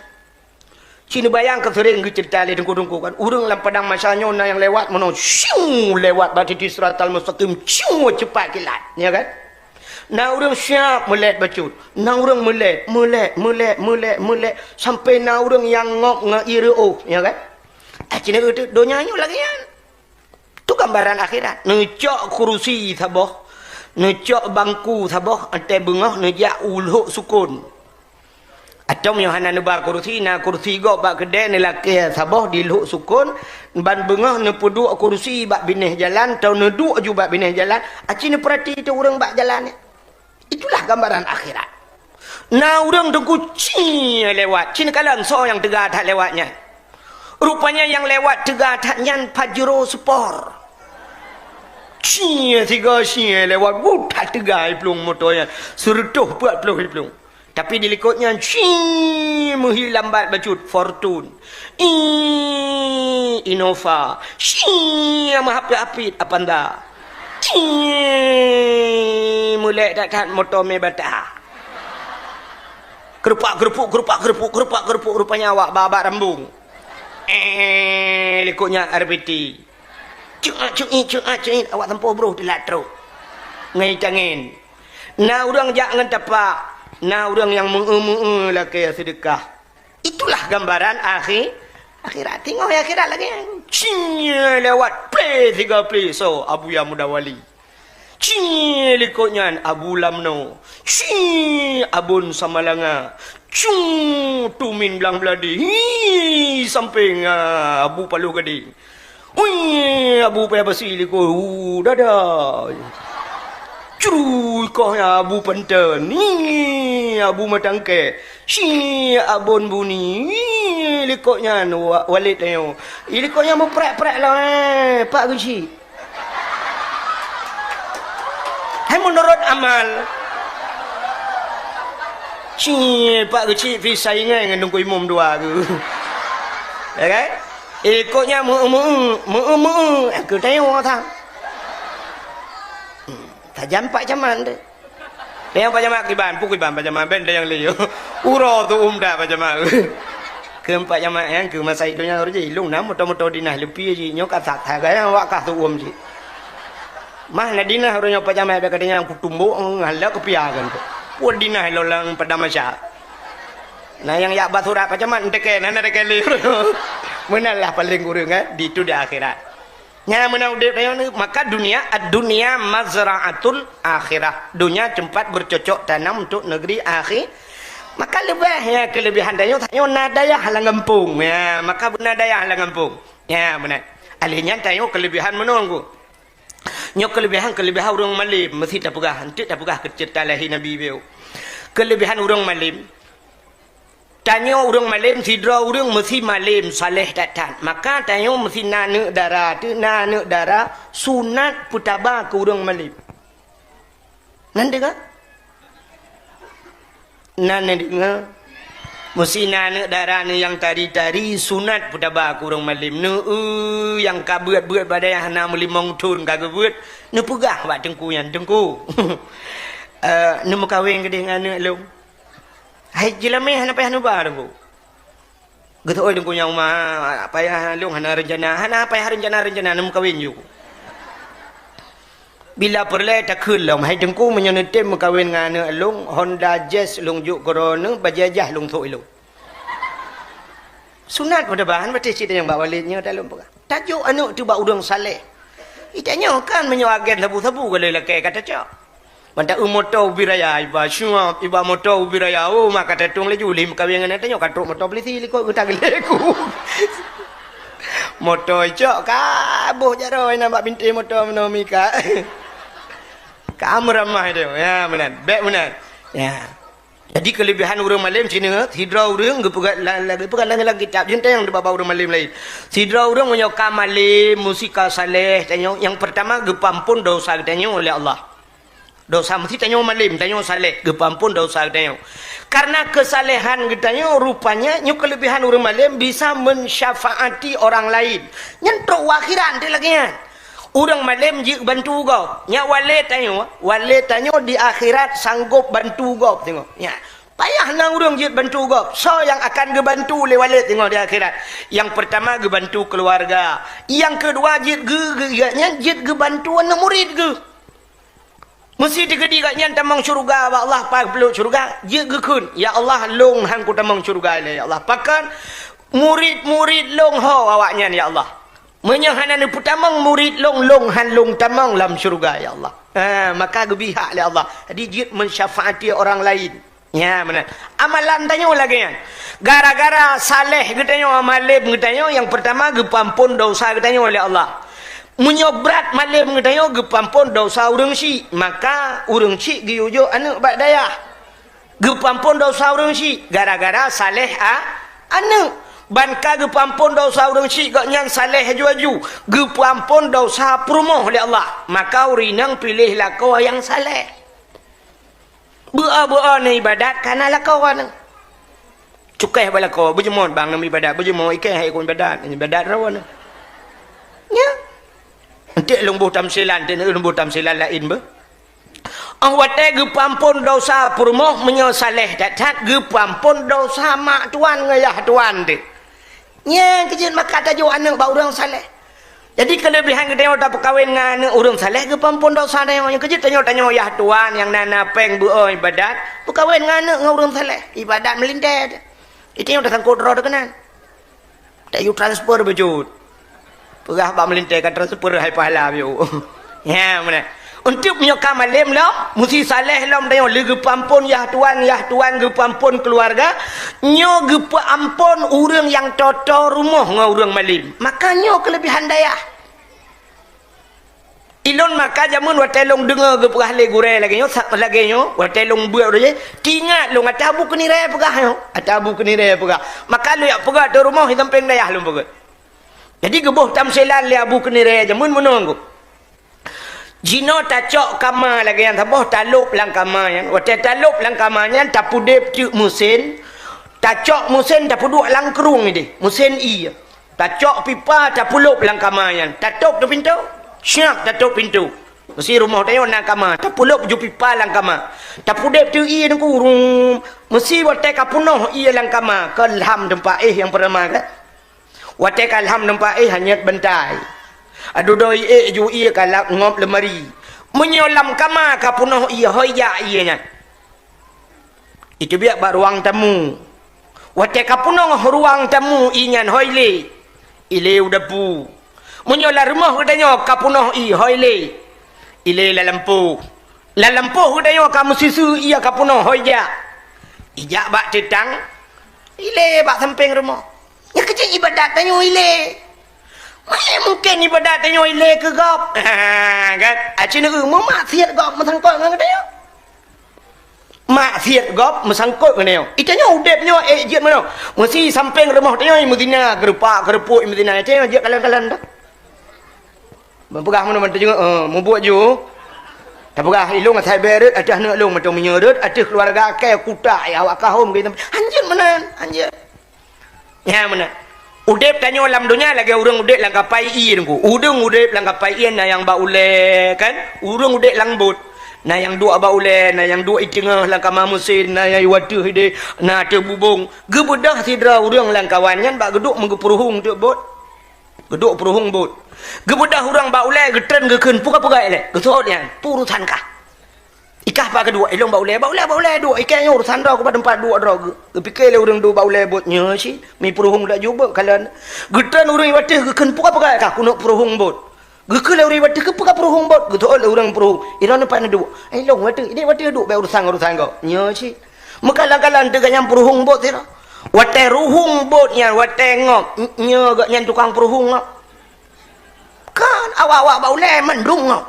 Ci neubayang keu seuréng geuceurita lé teungku-teungku kan. Ureuëng lam padang mahsyar nyoe na nyang lewat meunoe, syuu, lewat bak titi siratal mustaqim, syuu, cepat kilat, ya kan? Na ureuëng siap meulet bacut, na ureuëng meulet, meulet, meulet, meulet, meulet, sampai na ureuëng nyang ngop ngon ié reuôh, ya kan? Ah, ci neu'eu teuh, donya nyoe lagée nyan. Tu gambaran akhirat. Neucok kurusi saboh, neucok bangku saboh, watée beungoh neujak u lhok sukon. Atau meunyoe hana neuba kurusi, na kurusi gob bak keudée, neulakée saboh di lhok sukon, ban beungoh neupeuduek kurusi bak binéh jalan, atau neuduek ju bak binéh jalan, aci neupeurati teuh ureuëng bak jalan nyan. Itulah gambaran akhirat. Na ureuëng teungku ci lewat, ci neukalon soe nyang teuga that lewat nyan. Rupanya nyang lewat teuga that nyan Pajero Sport. Ci siga ci lewat, wuh, that teuga i plueng moto nyan, seureutôh peuet ploh i plueng. Tapi di likot nyan ci meuhi lambat bacut Fortune. Ih, Innova. Syii, meuhapit-hapit Avanza. Syii, meulék that-that moto mé bata. Keurupak-keurupuk, keurupak-keurupuk, keurupak-keurupuk, rupanya awak babak rambung. Eh, likot nyan R B T. Cuat, cuit, cuat, cuit, awak sampoe broh teulat trok. Ngai tangen. Na ureuëng jak ngon tapak, na ureuëng nyang meu-eu-meu-eu lakée seudeukah. Itulah gambaran akhi-, akhirat. Teungoh akhirat lagée nyan. Cing lewat, plé siga plé, soe? Abuya Muda Wali. Cing likot nyan Abu Lamno. Cing Abon Samalanga. Cung Tumin Blang Beuladi. Hi sampéng, ah, Abu Paloh Gadeng. Hui, Abu Paya Basi likot, hu, dada. Cru, ikoh nyan Abu Panten. Ni, Abu Matangkée. Ci Abon Buni. Ni, likot nyan wa-, Walid tanyoe. Ih, likot nyan meuprek-prek lom, eh, Pak Geuchik. Hai meunurot amal. Ci Pak Geuchik pih saingan ngon Teungku Imum dua tu. Ya kan? Ikot nyan meu-eu-meu-eu, meu-eu-meu-eu, keu tanyoe that. Hmm, tajam Pak Camat tu. Tanyoe Pak Camat kiban, peue kiban Pak Camat, ben nyang lé. Uroe tu um that Pak Camat. Keu Pak Camat nyan, keu masa hidup nyan, ureueng jih, lôn na moto-moto dinah leupie jih, nyoe ka that, that gaya awak kah tu um jih. Mah na dinah uroe nyoe Pak Camat, bak kata nyan kutumbok, ngalak keupiakan tu. Peue dinah lôn lam padang mahsyar. Nah, nyang yak ba surat Pak Camat, enteke, na, na enteke lé. Meunan lah paléng ureueng, eh, di tu di akhirat. Nyan meunan udép tanyoe ni, maka dunia, ad-dunya mazra'atul akhirah. Dunia tempat bercocok tanam untuk negeri akhi-, maka leubeh, ya, kelebihan tanyoe, tanyoe na dayah lam gampông. Ya, maka beuna dayah lam gampông. Ya, meunan. Alèh nyan tanyoe kelebihan meunoe, Teungku. Nyoe keuleubeuhan-keuleubeuhan ureuëng malém meusi tapeugah, eunteuk tapeugah keu ceurita lahé Nabi beu. Keuleubeuhan ureuëng malém, tanyoe ureuëng malém sidroe ureuëng meusi malém saleh that-that. Maka tanyoe meusi na aneuëk dara, teuk na aneuëk dara sunat peutaba keu ureuëng malém. Nan deungoe? Nan deungoe? Meusi na aneuëk dara nyang tari-tari sunat peutaba keu ureuëng malém. Neu-eu nyang ka beuet-beuet badai hana meulimong thon ka geubeuet, neupeugah bak teungku nyan, "Teungku, eh, neumeukawen keudeh ngon aneuëk lôn." Hai jeulamé hana payah neuba, Teungku. Geuteuôi teungku nyang uma, payah lôn hana reuncana, hana payah reuncana-reuncana neumeukawen ju. Bila peureulée takheun lom, "Hai teungku, meunyoe neutem meukawen ngon aneuëk lôn, Honda Jazz lôn jok keu droeneuh, bajée jah lôn sôk ilôn." Sunat peutaba, han patéh cit nyang bak Walid nyoe talôn peugah. Tajok aneuëk teuh bak ureuëng saleh. Itanyoe kan meunyoe agen sabu-sabu golom lakée ka tacok. Mantong eu moto ubit raya, iba syuab, iba moto ubit raya, oh, maka tatueng laju lé meukawen ngon tanyoe ka trok moto polisi likot geuta geulée ku. Moto icok ka boh jaroe na bak bintéh moto meunoe mika. Ka meuramah tu. Ya, meunan. Bék meunan. Ya. Jadi, keulebihan ureuëng malém sineuk, sidroe ureuëng geupeugah la-, la-, geupeugah lam, lam kitab, jeuet tanyong di babah ureuëng malém laén. Sidroe ureuëng meunyoe ka malém, musi ka saleh, tanyong, nyang peurtama geupeuampon desya geutanyoe lé Allah. Desya, meusi tanyoe malém, tanyoe saleh, geupeuampon desya geutanyoe. Karena keusalehan geutanyoe, rupanya nyoe keulebihan ureuëng malém bisa mensyafaati orang lain. Nyan trok u akhirat teuh lagée nyan. Ureuëng malém jeuet bantu gob. Nyak wale tanyoe, wale tanyoe di akhirat sanggob bantu gob. Tengok, nyak. Payah na ureuëng jeuet bantu gob. Soe nyang akan geubantu lé wale tengok di akhirat? Nyang peurtama geubantu keuluwarga. Nyang keudua jeuet geu-, geu-, gobnyan jeuet geubantu aneuëk murit geuh. Meusi teukeudi gobnyan tamong syeuruga bak Allah, paih peuleueh syeuruga, jeuet geukheun, "Ya Allah, lôn han kutamong syeuruga lé, ya Allah." Pakon? Murit-murit lôn ho awaknyan, ya Allah. Meunyoe hana neupeutamong murit lôn, lôn han lôn tamong lam syeuruga, ya Allah. Ha, maka geubri hak lé Allah. Jadi, jeuet mensyafaati orang lain. Nya, meunan. Amalan tanyoe lagée nyan. Gara-gara saleh geutanyoe, malém geutanyoe, nyang peurtama geupeuampon desya geutanyoe lé Allah. Meunyoe brat malém geutanyoe geupeuampon desya ureuëng syik, maka ureuëng syik geuyue jok aneuëk bak dayah. Geupeuampon desya ureuëng syik gara-gara saleh a-, aneuëk. Ban ka geupeuampon desya ureuëng syik gobnyan saleh aju-aju, geupeuampon desya peurumoh lé Allah. Maka ureuëng inong piléh lakoe nyang saleh. Beu-o beu-o neuibadat kana lakoe nyoe. Cukéh bak lakoe, beujeumoe bang neuibadat, beujeumoe ikéh hai kon ibadat, ibadat droe nyoe. Nya. Enteuk lôn boh tamsilan, enteuk lôn boh tamsilan laén beuh. Oh watée geupeuampon desya peurumoh meunyoe saleh that-that, geupeuampon desya mak tuan ngon yah tuan teuh. Nyang keujeuet maka tajok aneuëk bak ureuëng saleh. Jadi, keulebihan geutanyoe tapeukawen ngon aneuëk ureuëng saleh geupeuampon desya tanyoe. Nyang keujeuet tanyoe, tanyoe yah tuan nyang na, na péng beu-o ibadat, peukawen ngon aneuëk ngon ureuëng saleh, ibadat meulintée. Itu nyang tasangkot droe teuh keunan. Tayue transfer beujeuet. Peugah bak meulintée ka transfer hai pahala biôh. Ya, meunan. Untuk meunyoe ka malém lom, musi saleh lom tanyoe lé geupeuampon yah tuan, yah tuan geupeuampon keuluwarga, nyoe geupeuampon ureuëng nyang toe-toe rumoh ngon ureuëng malém. Maka nyoe keulebihan dayah. Ilôn maka jameun watée lôn deungoe geupeugah lé gurée lagée nyoe, sa-, lagée nyoe, watée lôn beuet uroe jih, teuingat lôn ata Abu Keunirée peugah nyoe, ata Abu Keunirée peugah. Maka lôn jak peugah di rumoh di sampéng dayah lôn peugah. Jadi geuboh tamsilan lé Abu Keunirée jameun meunoe. Jinoe tacok kama lagée nyan saboh talôb lam kama nyan. Watée talôb lam kama nyan tapeudeb teuk meusén, tacok meusén tapeuduek lam krueng ideh, meusén ié. Tacok pipa tapeulôb lam kama nyan, tatôb teuk pintoe, siab tatôb pintoe. Meusi rumoh tanyoe na kama, tapeulôb ju pipa lam kama. Tapeudeb teuk ié ngon krueng, meusi watée ka peunoh ié lam kama, ka lham teumpat éh nyang peurtama kan. Watée ka lham teumpat éh hanyét bantai. Adudoe ié ju ié ka lap ngop leumari. Meunyoe lam kama ka peunoh ié, hôi jak ié nyan. Iteubiet bak ruang tamu. Watée ka peunoh ruang tamu ié nyan hôi lé, ilée u dapu. Meunyoe lam rumoh geutanyoe ka peunoh ié hôi lé, ilée lam lampôh. Lam lampôh geutanyoe ka meusisu ié ka peunoh hôi jak. Ijak bak teutang, ilée bak sampéng rumoh. Nyang keujeuet ibadat tanyoe ilée. Mana mungken ibadat tanyoe ilée keu gob? Kan? Aci neu meumaksiat gob meusangkot ngon geutanyoe. Maksiat gob meusangkot ngon nyoe. Itanyoe udeb nyoe ék jeuet meunoe. Meusi sampéng rumoh tanyoe meuzina, geurupak-geurupuk meuzina. Itanyoe jeuet kalon-kalon dah. Meupeugah meunoe mantong jeuet, eh, mubuet ju. Tapeugah ilong asai bée rot ateueh aneuk lôn mantong meunyoe rot ateueh keuluwarga akai kutak ya awak kahom ke. Hanjeuet meunan, hanjeuet. Nyan meunan. Udeb tanyoe lam donya lagée ureuëng udeb lam kapai ié nungku. Ureuëng udeb lam kapai ié na nyang bak ulée kan? Ureuëng udeb lam bot. Na nyang duek bak ulée, na nyang duek i teungoh lam kama meusén, na nyang i wateuh ideh, na ateueh bubông. Geubeudoh sidroe ureuëng lam kawan nyan bak geuduek meugeupeureuhong teuk bot. Geuduek peureuhong bot. Geubeudoh ureuëng bak ulée geutreun geukheun peugah-peugah ilée. Geuseuôt nyan, peue urusan kah? Ikah pa keudua, ilong bak ulée, bak ulée, bak ulée duek, ikée nyoe urusan droe, kuba teumpat duek droe geu. Geupike lé ureuëng duek bak ulée bot nyoe cit, mi peuruhong dak jubeuek kalon. Geutreun ureuëng wateuh geukheun peugah-peugah ka keuneuk peuruhong bot. Geukheun lé ureuëng wateuh keupeugah peuruhong bot, geuteuôt lé ureuëng peuruhong. Ilong pat neuduek. Ilong wateuh, ideh wateuh duek bak urusan-urusan gob. Nyoe cit. Meukalon-kalon teuka nyang peuruhong bot sidroe. Watée ruhong bot nyan, watée ngop, nyoe gobnyan tukang peuruhong ngop. Kan awak-awak bak ulée mandum ngon.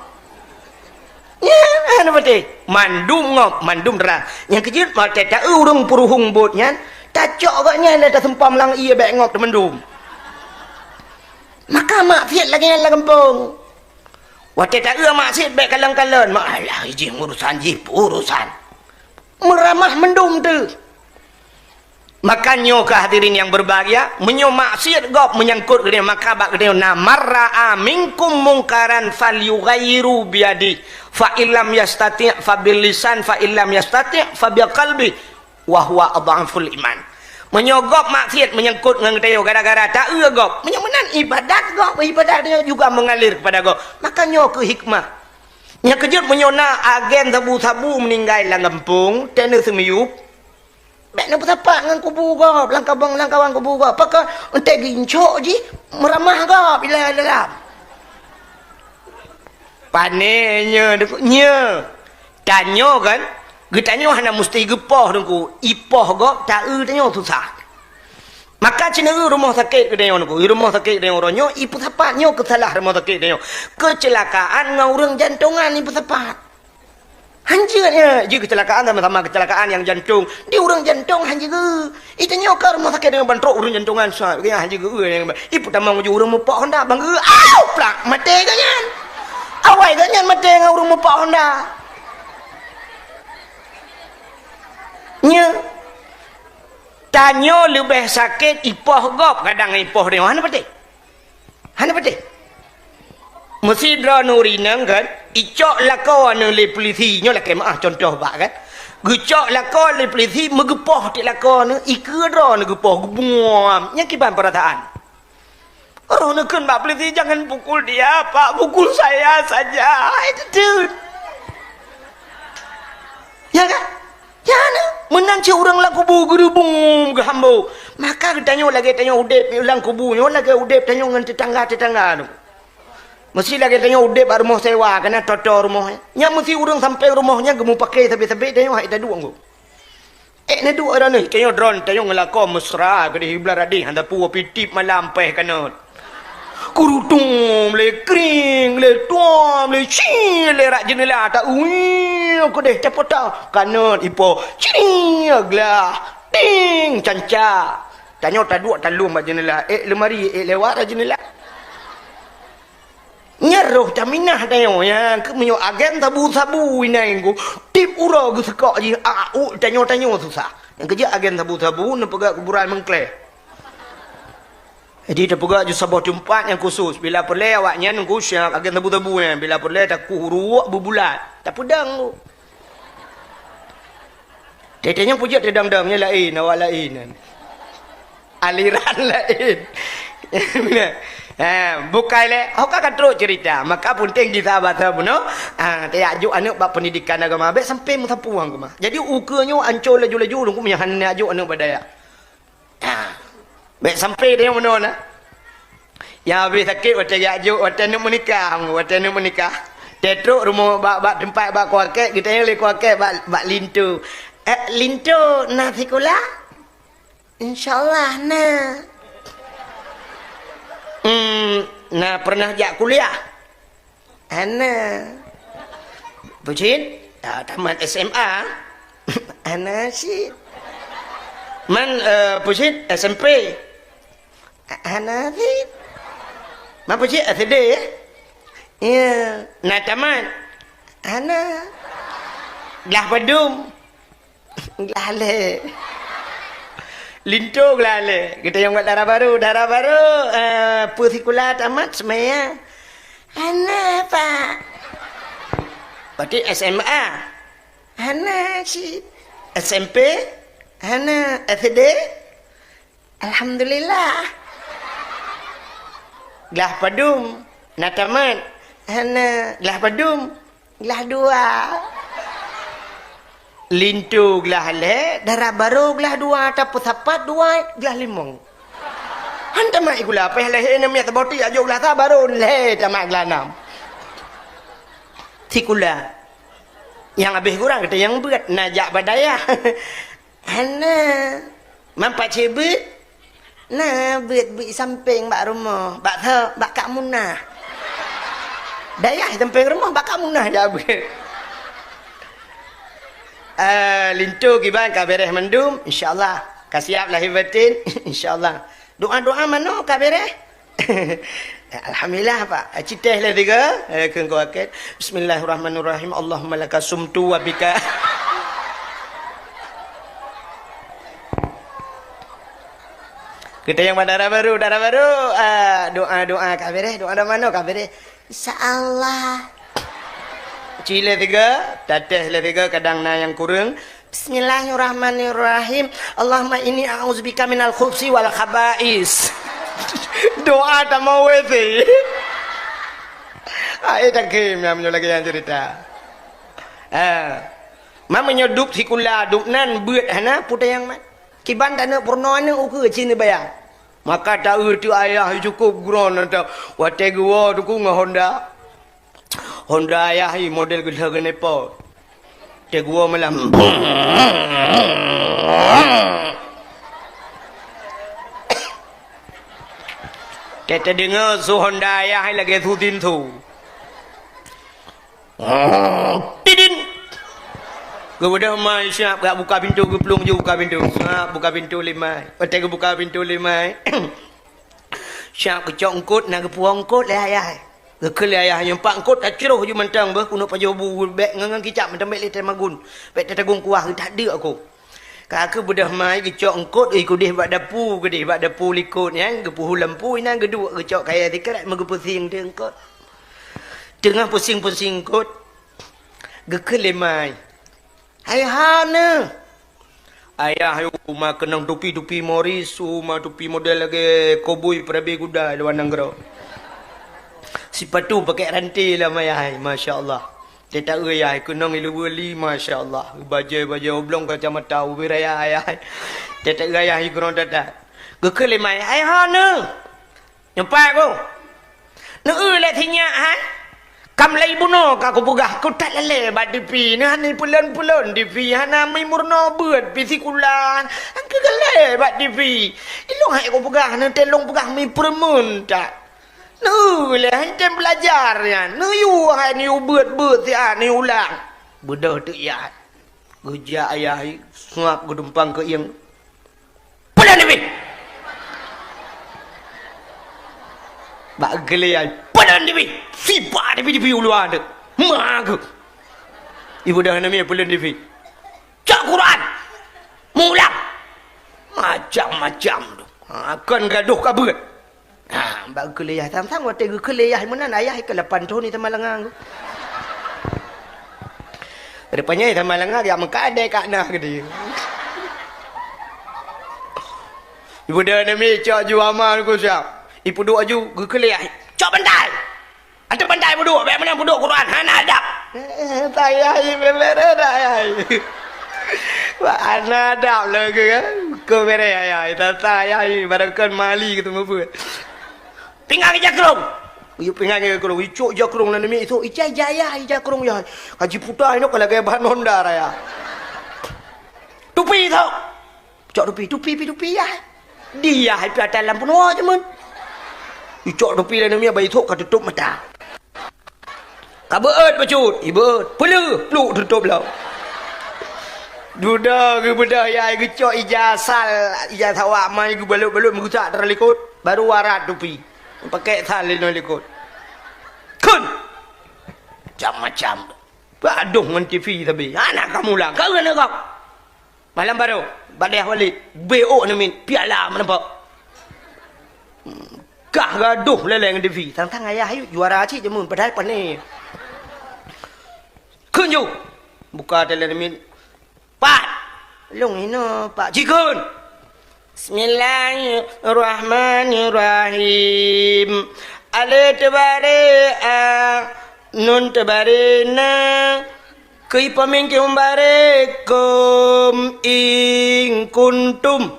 Nyan, hana patéh. Mandum ngop, mandum dara. Nyang keujeuet, watèe taeu ureueng peuruhueng bot nyan, tacok gobnyan lé taseumpam lam ié bèk ngop teumandum. Maka maksiet lagèe nyan lam gampông. Watèe taeu maksiet bèk kalon-kalon. Mak, alah, jih urusan jih, urusan. Meuramah mandum teuh. Maka nyoe keuh hadirin nyang berbahagia, meunyoe maksiet gob menyangkut geutanyoe, maka bak geutanyoe na, "Man ra'a minkum mungkaran falyughayyirhu biyadihi, fa illam yastati' fa bilisan, fa illam yastati' fa biqalbi, wa huwa adhaful iman." Meunyoe gob maksiet menyangkut ngon geutanyoe gara-gara taeu gob, meunyoe meunan ibadat gob, ibadat geutanyoe juga mengalir kepada gob, maka nyoe keuh hikmah. Nyang keujeuet meunyoe na agen sabu-sabu meuninggai lam gampông, teuh neuseumeuyueb, bèk neupeusapat ngon kubu gob, lam kabong, lam kawan kubu gob. Pakon? Enteuk geuincok jih, meuramah gob ilèe dalam. Pané nyoe, Teungku, nyoe. Tanyoe kan, geutanyoe hana musti geupoh, Teungku. Ipoh gob, taeu tanyoe susah. Maka cit na rumoh sakét geutanyoe, Teungku. Rumoh sakét geutanyoe uroe nyoe, ipeusapat nyoe keusalah rumoh sakét geutanyoe. Keuceulakaan ngon ureueng jantongan ipeusapat. Hanjeuet nyan, jih keuceulakaan sama-sama keuceulakaan nyang jantong. Di ureueng jantong hanjeuet geu. Itanyoe ka rumoh sakét deungon ban trok ureueng jantongan sa, geuh hanjeuet geu, eh, ipeutamong ju ureueng mupok honda bang geu. Au, plak, maté geuh nyan. Awai geuh nyan maté ngon ureueng mupok honda. Nyoe. Tanyoe leubeh sakét ipoh gob kadang ipoh deungon hana patéh. Hana patéh. Meusidroe nuri nang kan, icok lakoe aneuk lé pulisi, nyoe lakèe meu'ah contoh bak kan. Geucok lakoe lé pulisi meugeupoh tiep lakoe aneuk, ikeue droe aneuk geupoh geubuam. Nyan kiban peurasaan. Roh neukheun bak pulisi, "Jangan pukul dia, Pak, pukul saya saja." Hai teuteuet. Ya kan? Nyan, meunan cit ureueng lam kubu geurubung geuhambo. Maka geutanyoe lagèe tanyoe udép lam kubu nyoe lagèe udép tanyoe ngon teutangga-teutangga nyoe. Meusti lagèe tanyoe udép bak rumoh sewa, kana toto rumoh nyan. Nyan meusti ureueng sampéng rumoh nyan geumeupaké sabé-sabé tanyoe hai taduek ngon. Eh, neuduek droeneuh, tanyoe droen, tanyoe ngeulakon mesra keudéh, iblah radeh, hana peue, pih tiep malam péh kanot. Kurutum lé kring, lé tuam lé ci, lé rak jeunela ta ui keudéh tapota kanot ipo ciri glah ding canca. Tanyoe taduek talom bak jeunela, ék leumari, ék lewat rak jeunela. Nyan roh taminah tanyoe, nyang keu meunyoe agen sabu-sabu inai ngku, tiep uroe geuseukok jih, a, u, tanyoe-tanyoe susah. Nyang keujeuet agen sabu-sabu neupeugah kuburan meukleh. Jadi, teupeugah ju saboh teumpat nyang khusus. Bila peureulèe awaknyan ngku siap agen sabu-sabu nyan. Bila peureulèe takuh uruek beubulat. Tapeudong ngku. Teuh-teuh nyan peujeuet teudong-dong nyan laén, awak laén nyan. Aliran laén. Ha, bukai lé. Ho ka ka trok cerita. Maka penting kita bahasa bunoe. Ha, tajak jok aneuk bak pendidikan agama. Bèk sampai meusapeue agama. Jadi, ukeue nyoe ancô laju-laju, lungku meuhan neujak jok aneuk bak dayah. Ha. Bèk sampai tanyoe meunoe na. Nyang habéh sakét watèe jak jok, watèe neuk meunikah, watèe neuk meunikah. Teutrok rumoh bak, bak teumpat bak kuakèk, geutanyong lé kuakèk bak, bak linto. "Eh, linto, na sikula?" "Insya Allah, na." "Hmm, na pernah jak kuliah?" "Hana." "Peue cit?" "Ah, tamat S M A." "Hana cit." "Man, eh, peue cit?" "S M P." "Hana cit." "Man peue cit?" "S D, ya?" "Ya." "Na tamat?" "Hana." "Glah padum?" "Glah lhèe." Linto glah lhèe. Geutanyong bak dara barô, "Dara barô, eh, peue sikula tamat seumaya?" "Hana, Pak." "Berarti S M A?" "Hana cit." "S M P?" "Hana." "S D?" "Alhamdulillah." "Glah padum? Na tamat?" "Hana." "Glah padum?" "Glah dua." Linto glah lhèe, dara barô glah dua, tapeusapat dua, glah limong. Han tamat sikula, péh lahé na miet saboh teuk jak jok glah sa, barô lhèe tamat glah nam. Sikula. Nyang habéh gura gata nyang beuet, na jak bak dayah. Hana. Man pat cit beuet? Na beuet, beuet sampéng bak rumoh. Bak tho, bak Kak Munah. Dayah sampéng rumoh, bak Kak Munah jak beuet. Eh, linto kiban ka beres mandum, insya Allah. Ka siap lahir batin, insya Allah. Doa-doa manoe ka beres? Alhamdulillah, Pak. Citeh lé tiga, eh, keu engkau akhir. Bismillahirrahmanirrahim. Allahumma laka sumtu wa bika. Kita yang dara baru, dara baru. Ah, doa-doa ka beres, doa-doa manoe ka beres? Insya Allah. Ci lé tiga, tateh lé tiga, kadang na nyang kureueng. Bismillahirrahmanirrahim. Allahumma inni a'udzubika minal khubsi wal khaba'is. Doa tamong W C. Ai, takhém nyang meunyoe lagèe nyan cerita. Ah. Ma meunyoe dub sikula, dub nan beuet hana, peue tanyong mat. Kiban taneuk peurunoe aneuk ukeue cit neubaya. Maka taeu teuh ayah cukôp geuron atau watèe geuwoe teungku ngon Honda. Honda ayah i model geudah geuneupot. Watèe geuwoe malam. Teudeungoe su Honda ayah lagèe su tintu. Tidin. Geubeudôh mai siap, gak buka pintu, geuplueng ju buka pintu. Siap buka pintu lé mai. Watèe geubuka pintu lé mai. Siap geucok eungkôt, na geupuwoe eungkôt lé ayah. Geukheun lé ayah nyoe, "Pak, eungkôt tacroh ju mantong beuh, keuneuk pajoh bu, bèk ngon, ngon kicap mantong, bèk lé tamagun. Bèk tatagong kuah, that deuk aku." Ka geubeudôh mai geucok eungkôt, ih, keudeh bak dapu, keudeh bak dapu likôt nyan, geupeuhu lampu inan geuduek geucok kayèe sikrek meugeupeusieng teuh eungkôt. Teungoh peusieng-peusieng eungkôt, geukheun lé mai, "Hai hana!" Ayah, uma keunong tupi-tupi Morris, uma tupi model lagèe koboi peurabe kuda luwa nanggroe. Sipatu pakèk ranté lam ayah, masya Allah. Teuta-eu ayah keunong ileubeu li, masya Allah. Bajèe-bajèe oblong kacamata ubé raya ayah. Teuta-eu ayah keunong tata. Geukheun lé mai, "Hai hana!" Nyoe pat ku. Neu-eu lé sinyak hai. Kam lhèe bunoe ka kupeugah, ku that lalè bak T V. Neu hana peulon-peulon T V, hana mi meurunoe beuet pi sikula. Angkeu galak bak T V. Ilong hai kupeugah, neu teuh lôn peugah mi peureumeun that. Neu lé hai tem belajar nyan. Neuyue hai neuyue beuet-beuet siat neuyue ulang. Beudôh teuk yah. Geujak ayah hai, seuap geudumpang keu ieng. Peudon T V! Bak geulé hai, peudon T V! Sipa T V, T V u luwa teuk. Ma geuh. Ibeudôh aneuk miet peulon T V. Cok Quran. Mulang. Macam-macam tu. Ha, kon gadoh ka beuet. Ha, bak geukheun lé yah. Sang-sang watèe geukheun lé yah meunan, ayah ka lapan thon di Samalanga. Rupanya Samalanga jak meukat deh kat nah gede. Ibu dah nami cok ju amal ku siap. Ipeuduek aju geukheun lé yah. Cok bantai. Ateueh bantai peuduek, bèk meunan peuduek Quran, hana adab. Eh, eh, tayah, eh, bèk, bèk, bèk, tayah. Wah, hana adab lagèe kan? Keu bèrèh ayah, tata ayah, barangkan mali keu teumeubuet. Pingan ija krông. Iyup pingan ija krông, icok ija krông nan mi, itu ija, ija, ija, ija krông, ya. Haji puta inoe ka lagèe ban Honda raya. Tupi tu. Cok tupi, tupi, pi tupi, ya. Dia hai piata lam peunoh jameun. Icok tupi lé namiet bak ithok ka tutôp mata. Ka beuet bacut, ibeuet. Peuleuh, pluk tutôp lom. Dudoe geubeudôh yah geucok ija sal, ija sawak mai geubalot-balot meugusak dara likot, baru warat tupi. Pakèk sal lé namiet likot. Kheun! Macam-macam. Bak adoh ngon T V sabe. Hana ka mulang. Ka kheun agam. Malam baroe, badeh Walid, B O namiet, piala meuneupok. Kah gadoh lé-lé ngon T V. Sang-sang ayah ayue juara cit jameun, padahai pané. Kheun ju. Buka teuh lé namiet. Pat. Lôn inoe, Pak. Jikheun. Bismillahirrahmanirrahim. Alif teubaré a, nun teubaré na, keu ipeumieng keu baré kôm in kuntum.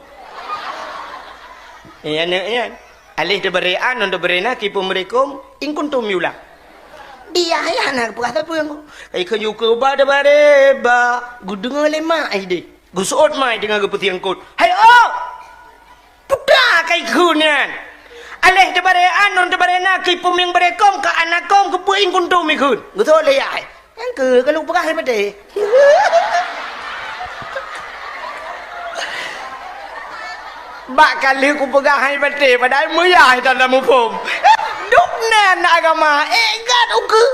Eh, aneuk nyan. Alif teubaré a, nun teubaré na, keu ipeumieng kôm in kuntum iulang. Dia ayah na peugah sapeue. Kai keu ju keu ba teubaré ba, geudeungoe lé mak ai deh. Geuseuôt mai teungoh geupeusieng eungkôt. "Hai ôk! Putra kai kheun nyan! Alif teubaré a, nun teubaré na, keu ipeumieng baré kôm, keu ana kôm, keu peue in kuntum ikheun." Geuseuôt lé yah. Nyang keu ka lôn peugah hai patéh. Bak ka lheueh kupeugah hai baté, padahai meuyah tanda muphom. Dum nan agama, eh, gat ukeue.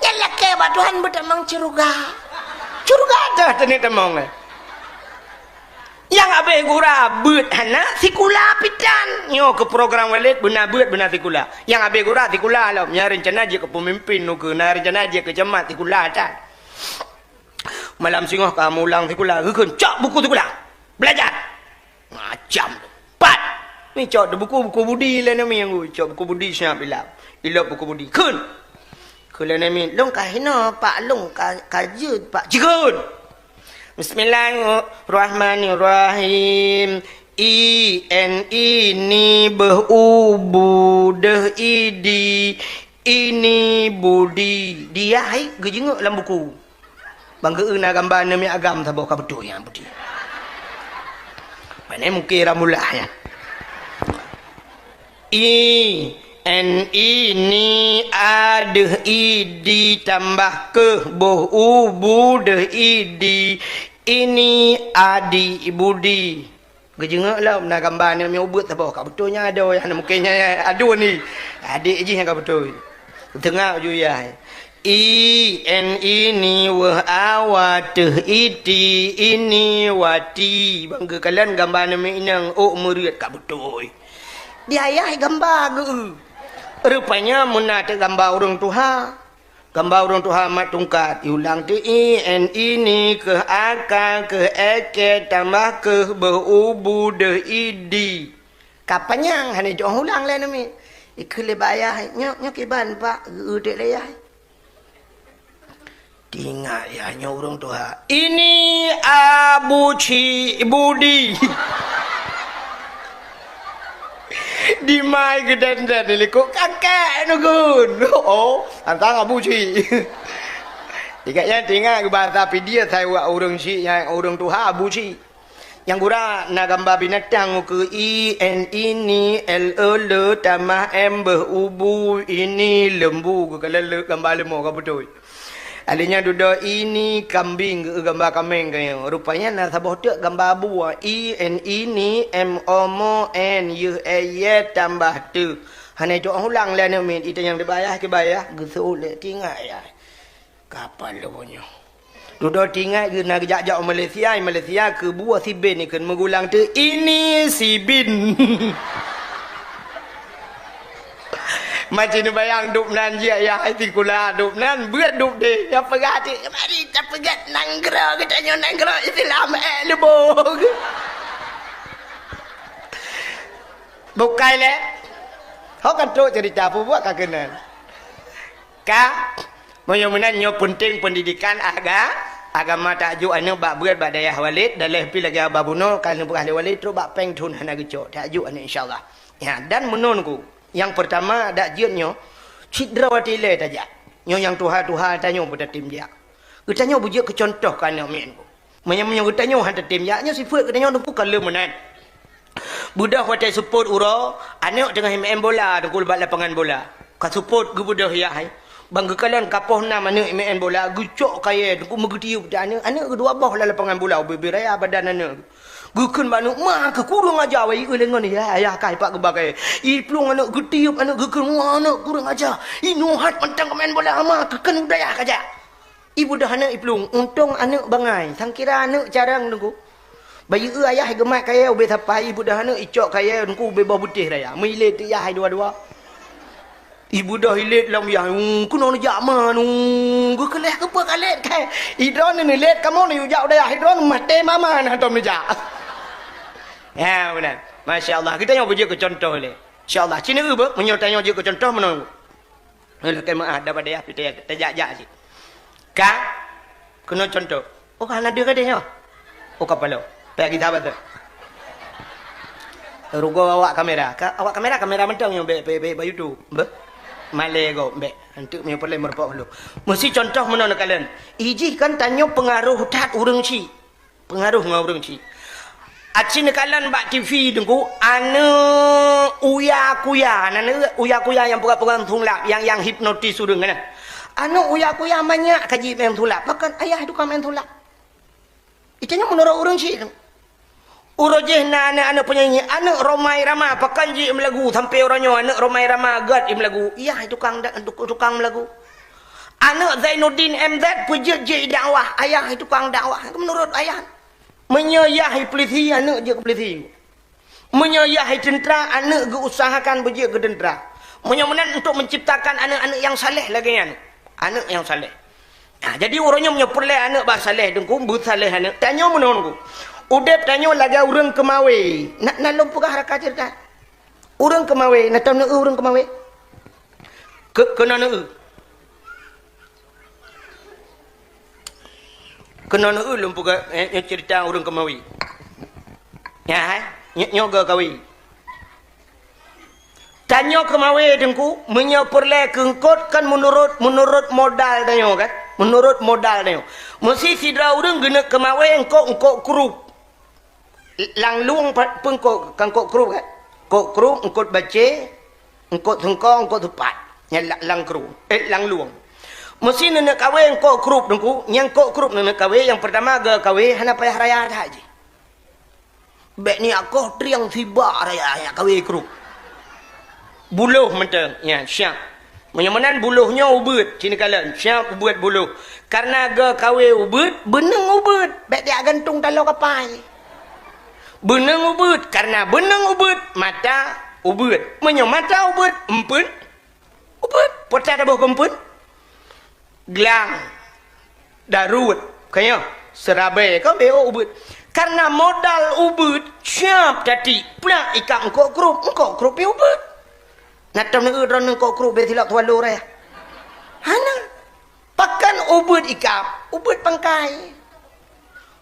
Nyan lakée bak Tuhan beutamong syeuruga. Syeuruga dah teuneuk tamong, eh. Nyang abéh gura beuet hana sikula pitan. Nyoe keu program Walid beuna beuet beuna sikula. Nyang abéh gura sikula lom. Nyang rencana jeuet keu peumimpin ukeue, na rencana jeuet keu camat sikula tan. Malam singoh ka mulang sikula, geukheun, "Cok buku sikula. Belajar." Macam pat. Ni cok buku, buku budi lé nami ngui. Cok buku budi siap ilap. Ilop buku budi. Kheun. Kheun lé nami, "Lôn ka hinoe, Pak, lôn ka, ka jeuet, Pak." Cikheun. Bismillahirrahmanirrahim. I, N, I, ni, beuh, u, bu, deuh, i, di. Ini budi. Dia hai geujeungok lam buku. Bang geu na gamba aneuk miet agam saboh ka beutôi nyan budi. Pane mungken ramullah nyan. I, N, I, ni, a, deuh, i, di, tambah keuh, boh, u, bu, deuh, i, di. Ini adi budi. Geujeungok lom na gamba aneuk miet ubeut saboh ka beutôi nyan adoe, nyan mungken nyan adoe ni. Adék jih nyang ka beutôi. Teungoh ju yah. I, N, ini, weuh, a, wa, teuh, iti, ini, wati. Bang geukalon gamba aneuk miet inong ôk meureuet ka beutôi. Di ayah gamba geu. Rupanya meuna teuk gamba ureuëng tuha. Gamba ureuëng tuha mat tungkat, iulang teuk i, N, ini, keuh, a, ka, keuh, e, ke, tambah keuh, beuh, u, bu, deuh, i, di. Ka panyang hana jiôh ulang lé namiet. Ikheun lé bak ayah, "Nyoe, nyoe kiban, Pak?" Geu-eu teuk lé yah. Teuingat yah nyoe ureuëng tuha. Ini Abu Cik Budi. Dimai geudan-dan likot kakek neugun. Oh, tantang Abu Cik. Ingat nyan teuingat bahasa Pidie sai wak ureuëng cik nyang ureuëng tuha Abu Cik. Nyang gura na gamba binatang ukeue i, n, ini, l, e, le, tamah m, beuh, ubu, ini, lembu, geukalon le gamba leumo ka beutôi. Alèh nyan dudoe ini kambing geu gamba kaméng keu nyoe. Rupanya na saboh teuk gamba abu, i, n, ini, m, o, mo, n, yeuh, e, ye, tambah teuh. Hana jiôh ulang lé aneuk miet, itanyong dibayah kibayah, geuseuôt lé teuingat yah. Kapal lôn nyoe. Dudoe teuingat geu na geujak-jak u Malaysia, i Malaysia keu buah sibin ikheun meugulang teuk ini sibin. Maci neubayang dub nan jiak yah sikula dub nan beuet dub deh. Nyang peugah cit, mari tapeugét nanggroe geutanyoe nanggroe Islam, eh, lubong. Bukai lé. Ho kan trok cerita peue buet ka keunan. Ka, meunyoe meunan nyoe peunteng peundidikan aga-, agama tajok aneuk bak beuet bak dayah Walid, dan lheuh pih lagèe haba bunoe ka neupeugah lé Walid trok bak péng thon hana geucok, tajok aneuk insya Allah. Ya, dan meunan ku, nyang peurtama dak jeuet nyoe, cit droe watèe ilèe tajak. Nyoe nyang tuha-tuha tanyoe beutatem jak. Geutanyoe beujeuet keu cuntoh keu aneuk miet ku. Meunyoe, meunyoe geutanyoe han tatem jak, nyoe sifeuet geutanyoe teungku ka lheueh meunan. Beudôh watèe seupôt uroe, aneuk teungoh meu'en bola teungku bak lapangan bola. Ka seupôt geubeudôh yah hai. Bang geukalon ka poh nam aneuk meu'en bola, geucok kayèe teungku meugeutiyeub teuh aneuk, aneuk geuh dua boh lam lapangan bola ubé-bé raya badan aneuk. Geukheun bak aneuk, "Ma keuh kureueng aja wai eu lé ngon yah, yah ka ipak geuba kayèe." Iplueng aneuk geutiyeub aneuk geukheun, "Wah aneuk kureueng aja. Inoe hat mantong meu'en bola ma keuh kheun u dayah kajak." Ibeudôh aneuk iplueng, untông aneuk bangai, sangkira aneuk carông teungku. Bayeue ayah geumat kayèe ubé sapai, ibeudôh aneuk icok kayèe teungku ubé boh beutéh raya. Meuilét teuk yah hai dua-dua. Ibeudôh ilét lom yah, "Ung, keunoe neujak ma, ung, geukeuleh keupeue ka lét kai. Idroeneuh neulét kamoe neujak u dayah idroeneuh maté mama na tom neujak." Ya, beuna. Masya Allah, geutanyoe beujeuet keu cuntoh lé. Insya Allah, ci neueu beuh, meunyoe tanyoe jeuet keu cuntoh meunoe. Lakèe meu'ah daripada yah pih tajak-jak cit. Ka keunoe cuntoh. Oh, hana deuh gadeh nyoe. Oh, kapalo. Payah gita bateue. Rugoe awak kamera. Ka, awak kamera, kamera mantong nyoe bèk, bèk, bèk, bèk YouTube. Beuh. Malèe gob bèk. Hanteuk meunyoe peureulèe meureumpok lom. Meusti cuntoh meunoe neukalon. Ijih kan tanyoe peungaroh that ureueng chik. Peungaroh ngon ureueng chik. Aci neukalon bak T V teungku, aneuk Uya Kuya, aneuk Uya Kuya nyang peugah-peugah sulap, nyang, nyang hipnotis ureueng kan. Aneuk Uya Kuya manyak ka jimeu'en sulap, bahkan ayah tukang meu'en sulap. Itanyoe meunurot ureueng chik teungku. Uroe jih na aneuk-aneuk penyanyi, aneuk Rhoma Irama, pakon jih meulagu, sampoe uroe nyoe aneuk Rhoma Irama gét meulagu. Yah tukang da-, tuk-, tukang meulagu. Aneuk Zainuddin M Z peujeuet jih dakwah, ayah tukang dakwah, meunurot ayah. Meunyoe yah polisi, aneuk jeuet keu polisi. Meunyoe yah teuntra, aneuk geuusahakan beujeuet keu teuntra. Meunyoe meunan untuk menciptakan aneuk-aneuk nyang saleh lagée nyan. Aneuk nyang saleh. Ha, jadi uroe nyoe meunyoe peureulée aneuk bah saleh teungku, beusaleh aneuk. Tanyoe meunoe teungku. Udeb tanyoe lagée ureuëng keumawe. Na, na lôn peugah raka ceurita. Ureuëng keumawe, na tom neueu ureuëng keumawe? Keu-, keunoe neueu. Keunoe neueu lôn peugah, eh, nyoe ceurita ureuëng keumawe. Nyan, eh, nyoe, nyoe geukawe. Tanyoe keumawe teungku, meunyoe peureulée keu eungkot kan meunurot, meunurot modal tanyoe kan? Meunurot modal tanyoe. Meusi sidroe ureuëng geuneuk keumawe eungkot-eungkot krup. Lam lueng pa-, peue eungkot, kan eungkot krup kan? Eungkot krup, eungkot bacée, eungkot seungko, eungkot seupat. Nyan la-, lam krup, eh, lam lueng. Meusi neuneuk kawé eungkot krup teungku, nyang eungkot krup neuneuk kawé, nyang peurtama geukawe hana payah raya that jih. Bék niyak koh trieng sibak raya, raya kawé krup. Buloh mantong, ya, siap. Meunyoe meunan buloh nyoe ubeuet, ci neukalon, siap ubeuet buloh. Karena geukawe ubeuet, beuneueng ubeuet, bék tiak gantung taloe kapai. Beuneueng ubeuet, karena beuneueng ubeuet, mata ubeuet. Meunyoe mata ubeuet, eumpeuen ubeuet. Peue taboh keu eumpeuen? Glang, daruet, ka nyoe, seurabe, ka bék ubeuet. Karena modal ubeuet, siap tatiek, plak ikab eungkot krup, eungkot krup pih ubeuet. Na tom neueu droeneuh eungkot krup bék silop tuwalo raya. Hana. Pakon ubeuet ikab, ubeuet pangkai.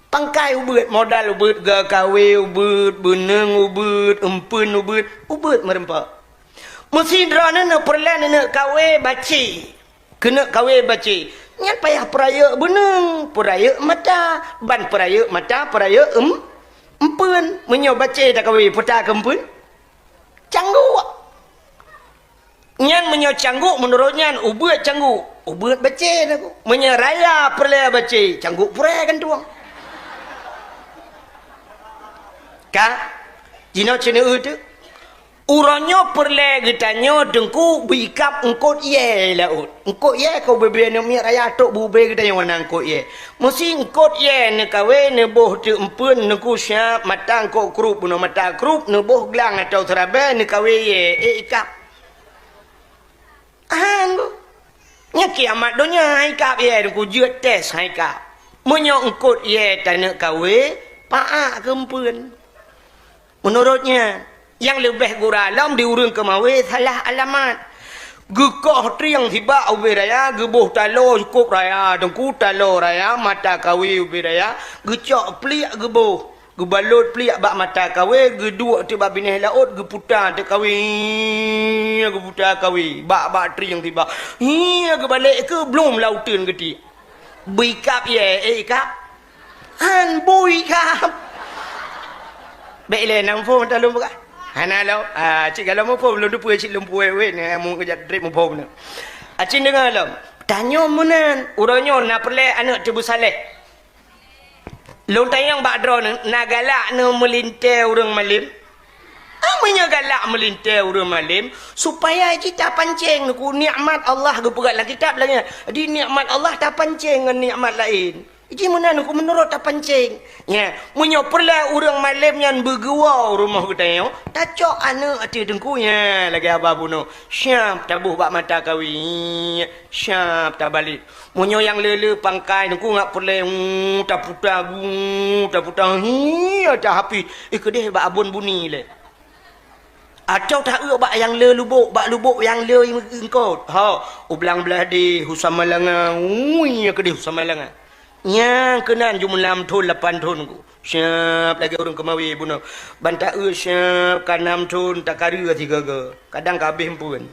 Pangkai ubeuet, modal ubeuet, geukawe ubeuet, beuneueng ubeuet, eumpeuen ubeuet, ubeuet meureumpok. Meusi droeneuh neupeureulée neuneuk kawé bacée. Keuneuk kawé bacée. Nyan payah peurayeuk beuneueng, peurayeuk mata, ban peurayeuk mata, peurayeuk eum-, eumpeuen. Meunyoe bacée takawé, peue takeu eumpeuen? Cangguk. Nyan meunyoe cangguk, meunurot nyan ubeuet cangguk, ubeuet bacée takeu. Meunyoe raya peureulée bacée, cangguk purée gantueng. Ka? Jinoe ci neueu teuk. Uroe nyoe peureulée geutanyoe teungku beuikab eungkot yée laôt. Eungkot yée ka ubé-bé aneuk miet raya trok beu-ubé geutanyoe na eungkot yée. Meusi eungkot yée neukawé neuboh teuk eumpeuen teungku siap mata eungkot krup bunoe mata krup neuboh glang atau seurabe neukawé yée, ék ikab. Hán bu. Nyan kiamat donya hai kab yée teungku jeuet tes hai kab. Meunyoe eungkot yée taneuk kawé, paak keu eumpeuen. Meunurot nyan, nyang leubeh gura lom di ureuëng keumawé salah alamat. Geukoh trieng sibak ubé raya, geuboh taloe cukôp raya, teungku taloe raya, mata kawé ubé raya, geucok pliek geuboh, geubalot pliek bak mata kawé, geuduek teuk bak binéh laôt, geuputa teuk kawé, geuputa kawé, bak-bak trieng sibak. Hi, geubalek keu blom lam uteuen geutiek. Bui kab yée, ék ikab. Hán bui kab. Bék ilée na muphom ata lôn peugah. Hana lom. Ah, cit galom muphom lôn teupeue cit lôn peue wét nyan mu keujak trép muphom nyan. Acit deungoe lom. Tanyoe meunan, uroe nyoe na peureulée aneuk teubeusaléh. Lôn tanyong bak droeneuh, na galak neumeulintée ureuëng malém? Ah, meunyoe galak meulintée ureuëng malém, supaya jih tapancéng neuku nikmat Allah geupeugah lam kitab lagée nyan. Di nikmat Allah tapancéng ngon nikmat laén. Jih meunan neuku meunurot tapancéng. Nya, meunyoe peureulée ureuëng malém nyan beugeuwoe u rumoh geutanyoe, tacok aneuk ateueh teungku nya lagée haba bunoe. Siap taboh bak mata kawé. Siap tabalek. Meunyoe nyang le-le pangkai teungku ngat peureulée, hu, taputa gu, taputa hi, tahapih, eh, keudeh bak abon buni lé. Atawa taeu bak nyang le lubok, bak lubok nyang le eungkot. Ha, u Blang Blahdeh, u Samalanga, ui, keudeh u Samalanga. Nyang keunan jumeulam thon lapan thon ku. Siap lagée ureuëng keumawé bunoe. Ban taeu siap ka nam thon takareue sigaga. Kadang ka abéh eumpeuen.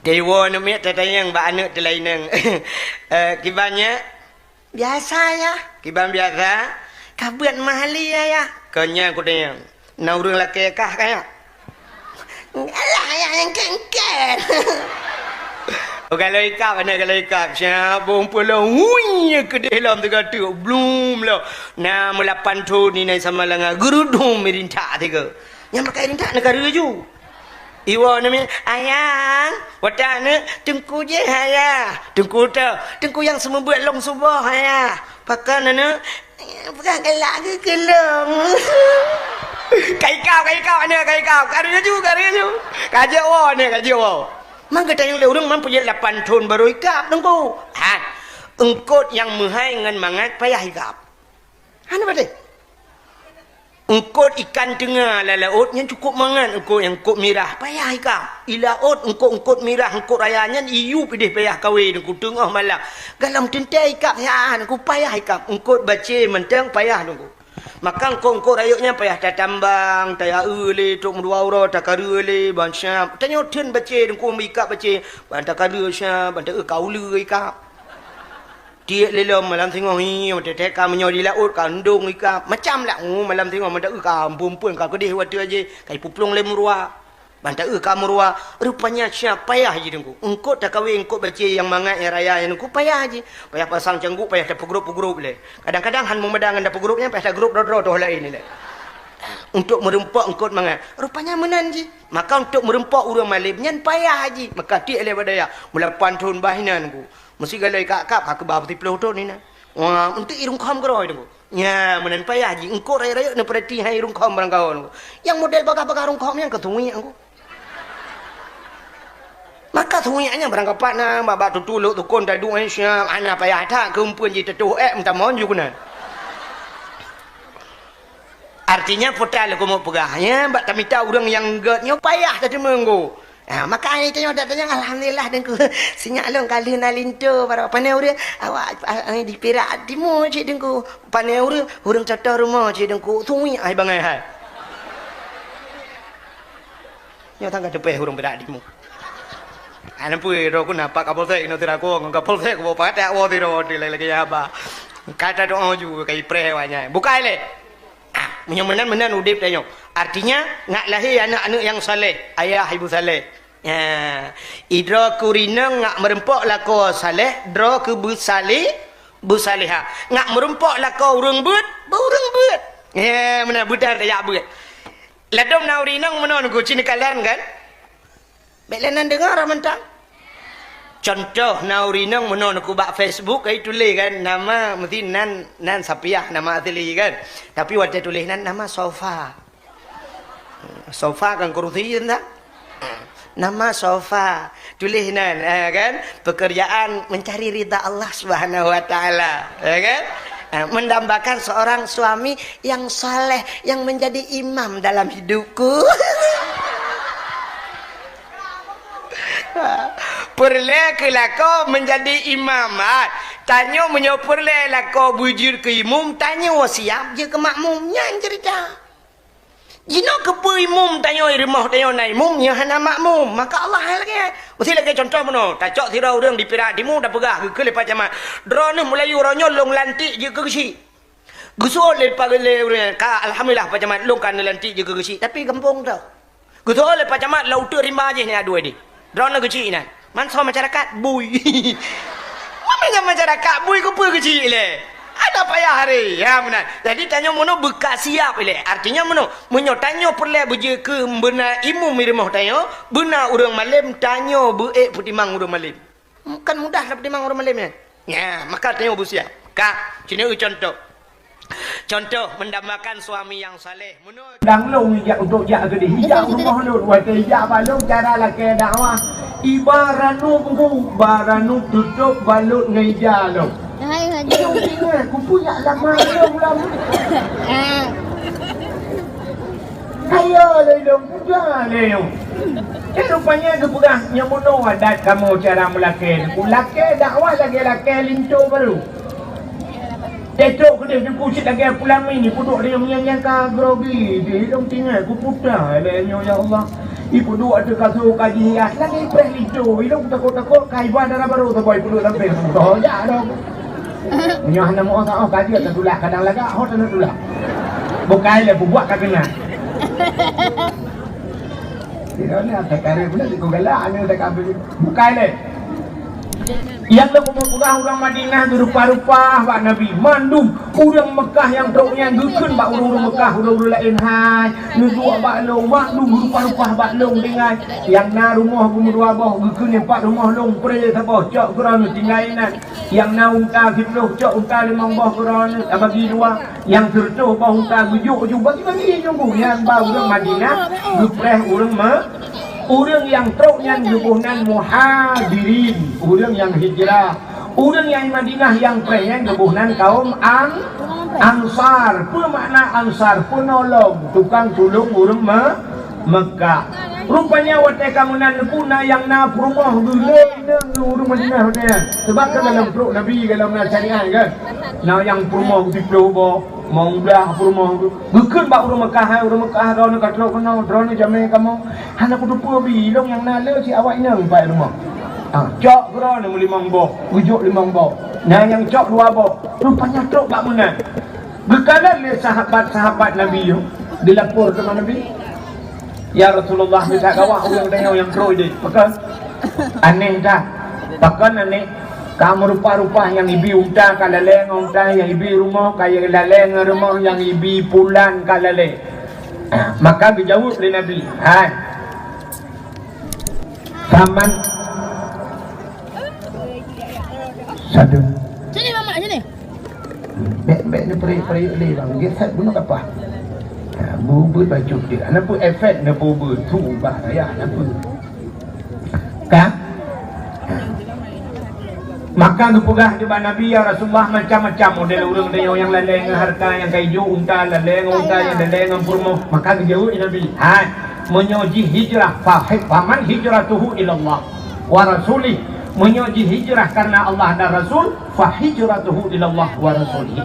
Teuwoe aneuk miet tatanyong bak aneuk teulaineng. Eh, kiban nyak? Biasa, ya. Kiban biasa? Ka beuet meuhali, ya, ya. Kon nyan kutanyong. Na ureuëng lakée kah ka nyak? Alah, ya, nyang kén-kén. Galak ikab, aneuk galak ikab. Siap, bong pulo, hui, keudeh lom teuga teuk, blum lom. Na meulapan thon ni nai sama langa, geurudum meurintak tiga. Nyang pakai rintak neugara ju. Iwoe namiet, "Ayang, watèe aneuk, teungku jih, Ayah." "Teungku teuh, teungku nyang seumeubeuet lôn suboh, Ayah." "Pakon aneuk?" "Peugah galak geuh keu lôn." Ka ikab, ka ikab aneuk, ka ikab. Ka laju, ka laju. Ka jeuet woe aneuk, ka jeuet woe. Man geutanyong lé ureueng, man peujeuet lapan thon barô ikab, Teungku. Ha, eungkôt nyang meuhai ngon mangat payah ikab. Hana padé. Eungkôt ikan teunga lam laôt nyan cukôp mangat, eungkôt nyang eungkôt mirah, payah ikab. I laôt eungkôt-eungkôt mirah, eungkôt raya nyan iyup ideh payah kawé Teungku teungoh malam. Galom teuntèe ikab siat Teungku, payah ikab. Eungkôt bacé mantong payah Teungku. Maka eungkôt-eungkôt rayeuk nyan payah tatambang, tayaeu lé, trok meudua uroe, takareu lé, ban siap. Tanyoe theun bacé Teungku, meuikab bacé, ban takareu siap, ban taeu ka uleue ikab. Tiek lé lom malam singoh hi, watèe ka meunyoe di laôt ka eundong ikab. Macam lah, oh, malam singoh meuda ka amphon-amphon ka keudeh watèe jih, ka ipuplueng lé meuruwa. Ban taeu ka meuruwa, rupanya siap payah jih Teungku. Eungkôt takawé eungkôt bacé nyang mangat nyang raya nyan Teungku payah jih. Payah pasang cangguk, payah tapeugrôp-peugrôp lé. Kadang-kadang han meumada ngon tapeugrôp nyan, payah tagrôp droe-droe toh laén lé. Untuk meurumpok eungkôt mangat. Rupanya meunan jih. Maka untuk meurumpok ureueng malém nyan payah jih. Maka tiek lé bak dayah. Meulapan thon bah inan Teungku. Meusigalai kab-kab, ka keuba peusiplôh thon inan. Wah, untuk i rungkhom keudroe Teungku. Nya, meunan payah jih. Eungkôt rayeuk-rayeuk neupeurati hai i rungkhom barangkaho Teungku. Nyang model bagah-bagah rungkhom nyan keu tumiek Teungku. Maka tumiek nyan barangkapat na, bak-bak tutu lhok tukon taduek nyan siap, hana payah that keu eumpeuen jiteutoh ék meutamon ju keunan. Artinya, peue ta lôn keumeung peugah, nya, bak tamita ureueng nyang gèt nyoe payah tateumeung Teungku. Ha, maka ai tanyoe, tanyoe, alhamdulillah Teungku. Sinyak lôn ka lheueh na linto, baroe pané ureueng, awak, ah, ah, di Pirak Timu cit Teungku. Pané ureueng, ureueng Coto Rumoh cit Teungku. Tumiek ai bangai hai. Nyoe tangga teupeh ureueng Pirak Timu. Ana pui ro ku na Pak Kapolsek inoe sira ku, ngon Kapolsek ku pakat woe sira woe lagi-lagi haba. Ka tadoa ju ka ipreh awak nyan. Bukai lé. Ah, meunyoe meunan, meunan udép tanyoe. Artinya, nak lahé aneuk-aneuk nyang saleh, ayah ibu saleh. Ya, idroe keu rinong ngak meurumpok lakoe saleh, droe keu beusaleh, beusalehah. Ngak meurumpok lakoe ureueng beuet, beu ureueng beuet. Ya, meunan beudar tajak beuet. Ladôm na ureueng inong meunoe Teungku, ci neukalon kan? Bèk lé nan deungoe rot mantong. Cuntoh na ureueng inong meunoe Teungku bak Facebook, ai tuléh kan, nama meusti nan, nan Sapiah nama asli kan. Tapi watèe tuléh nan nama Sofa. Sofa kan kursi entah. Nama Sofa. Tuléh nan, eh, kan? Pekerjaan mencari ridha Allah Subhanahu wa Ta'ala, ya kan? Eh, mendambakan seorang suami yang saleh, yang menjadi imam dalam hidupku. Peureulèe keu lakoe meunjadi imam, ah. Tanyoe meunyoe peureulèe lakoe beujeuet keu imum, tanyoe siab jeuet keu makmum. Nyan ceurita. Jinoe keupeue imum tanyoe, i rumoh tanyoe na imum, nyoe hana makmum, maka Allah hai lagèe. Meusti lagèe cuntoh meunoe, tacok sidroe ureueng di Pirak Timu tapeugah, geukheun lé Pak Camat, "Droeneuh meulayeue uroe nyoe lôn lantik jeuet keu geuchik." Geuseuôt lé Pak, lé ureueng nyan, "Ka, alhamdulillah Pak Camat, lôn ka neulantik jeuet keu geuchik, tapi gampông droe." Geuseuôt lé Pak Camat, "Lam uteuk rimba jih nyan adui deh. Droeneuh geuchik nyan." Mansoe masyarakat bui. Meunyoe masyarakat bui, keupeue geuchik lé? Ada payah hari. Ya, meunan. Jadi, tanyoe meunoe beuka siap ilèe. Artinya meunoe, meunyoe tanyoe peureulèe beujeuet keu beuna imum i rumoh tanyoe, beuna ureueng malém, tanyoe beu-ék peutimang ureueng malém. Kan mudah lah peutimang ureueng malém nyan. Nya, maka tanyoe beusiap. Ka, ci neueu cuntoh. Cuntoh, mendambakan suami yang saleh. Meunoe Dang lôn jak untuk jak keudeh ija rumoh lôn, watèe ija bak lôn cara lakèe dakwah. Iba ranub Teungku, ba ranub tutôp balot ngon ija lôn. Hai, hai. Lôn ingat, kupeue jak lama lôn lom. Ah. Kaya lé lôn, peugah lé lôn. Nyan rupanya geupeugah, nyoe meunoe adat kamoe cara meulakèe. Lakèe dakwah lagèe lakèe linto barô. Teutrok keudeh Teungku cit lagèe peulami, peuduek di meunyan nyang ka grogi, di lôn tinggai kuputa lé nyoe, ya Allah. Ipeuduek ateueh kasô ka jihias lagèe ipreh linto, ilôn takot-takot ka iba dara barô saboh ipeuduek lam pèng. Oh, jak dong. Nyoe hana meu-oh, ka jeuet tatulak, kadang lagak hot hana tulak. Bukai lé peubuet ka keunan. Bukai lé. Nyang lôn peugah ureuëng Madinah geurupa-rupa bak Nabi. Mandum ureuëng Meukah nyang trok nyan geukheun bak ureuëng-ureuëng Meukah, ureuëng-ureuëng laén hai, neuduek bak lôn, mandum geurupa-rupa bak lôn tinggai. Nyang na rumoh geumeudua boh geukheun nyan pat rumoh lôn pré saboh, cok keudroe neuh tinggai inan. Nyang na unta siplôh, cok unta limong boh keudroe neuh tabagi dua. Nyang sireutôh boh unta geujok ju bagi-bagi nyang bu. Nyan ba ureuëng Madinah geupreh ureuëng Me-, ureuëng nyang trok nyan geuboh nan muhajirin, ureuëng nyang hijrah. Ureuëng nyang Madinah nyang preh nyan geuboh nan kaum An-, Ansar. Peue makna Ansar? Peunolong, tukang tulông ureuëng Me-, Meukah. Rupanya watée ka meunan neupuna nyang na peurumoh geulée inong ureuëng Madinah watée nyan. Sebab kan dalam trok Nabi, dalam na syariat kan. Na nyang peurumoh siplôh boh, meudah peurumoh. Geukheun bak ureuëng Meukah, hai ureuëng Meukah, droeneuh ka trok keunoe, droeneuh jamé kamoe. Hana kuteupeu bi, ilong nyang na le si awak inong bak rumoh. Ah, cok keudroe neuh meulimong boh, geujok limong boh. Na nyang cok dua boh. Rupanya trok bak meunan. Geukalon lé sahabat-sahabat Nabi nyoe, geulapor teuma Nabi, "Ya Rasulullah, mita gawah ureuëng tanyoe nyang trok ideh." Pakon? Aneh that. Pakon aneh? Ka meurupa-rupa nyang ibi unta ka lalée ngon unta, nyang ibi rumoh ka lalée ngon rumoh, nyang ibi pulan ka lalée. Maka geujaweueb lé Nabi, "Hai, paman." Sadu. Sini, Mamak, sini. Bèk, bèk neupeureuek-peureuek lé, bang. Gét that bunoe kapah. Ha, bubeuet bacut jih. Hana peue efek neububeuet. Su bah raya hana peue. Ka? Ha. Maka geupeugah di bak Nabi, "Ya Rasulullah, macam-macam model ureuëng tanyoe nyang lalée ngon hareuta nyang ka ijok unta, lalée ngon unta nyang lalée ngon peurumoh." Maka geujaweueb Nabi, "Hai, meunyoe jih hijrah, fa-, faman hijratuhu ilallah wa rasulih." Meunyoe jih hijrah karena Allah dan Rasul, fa hijratuhu ilallah wa rasulih.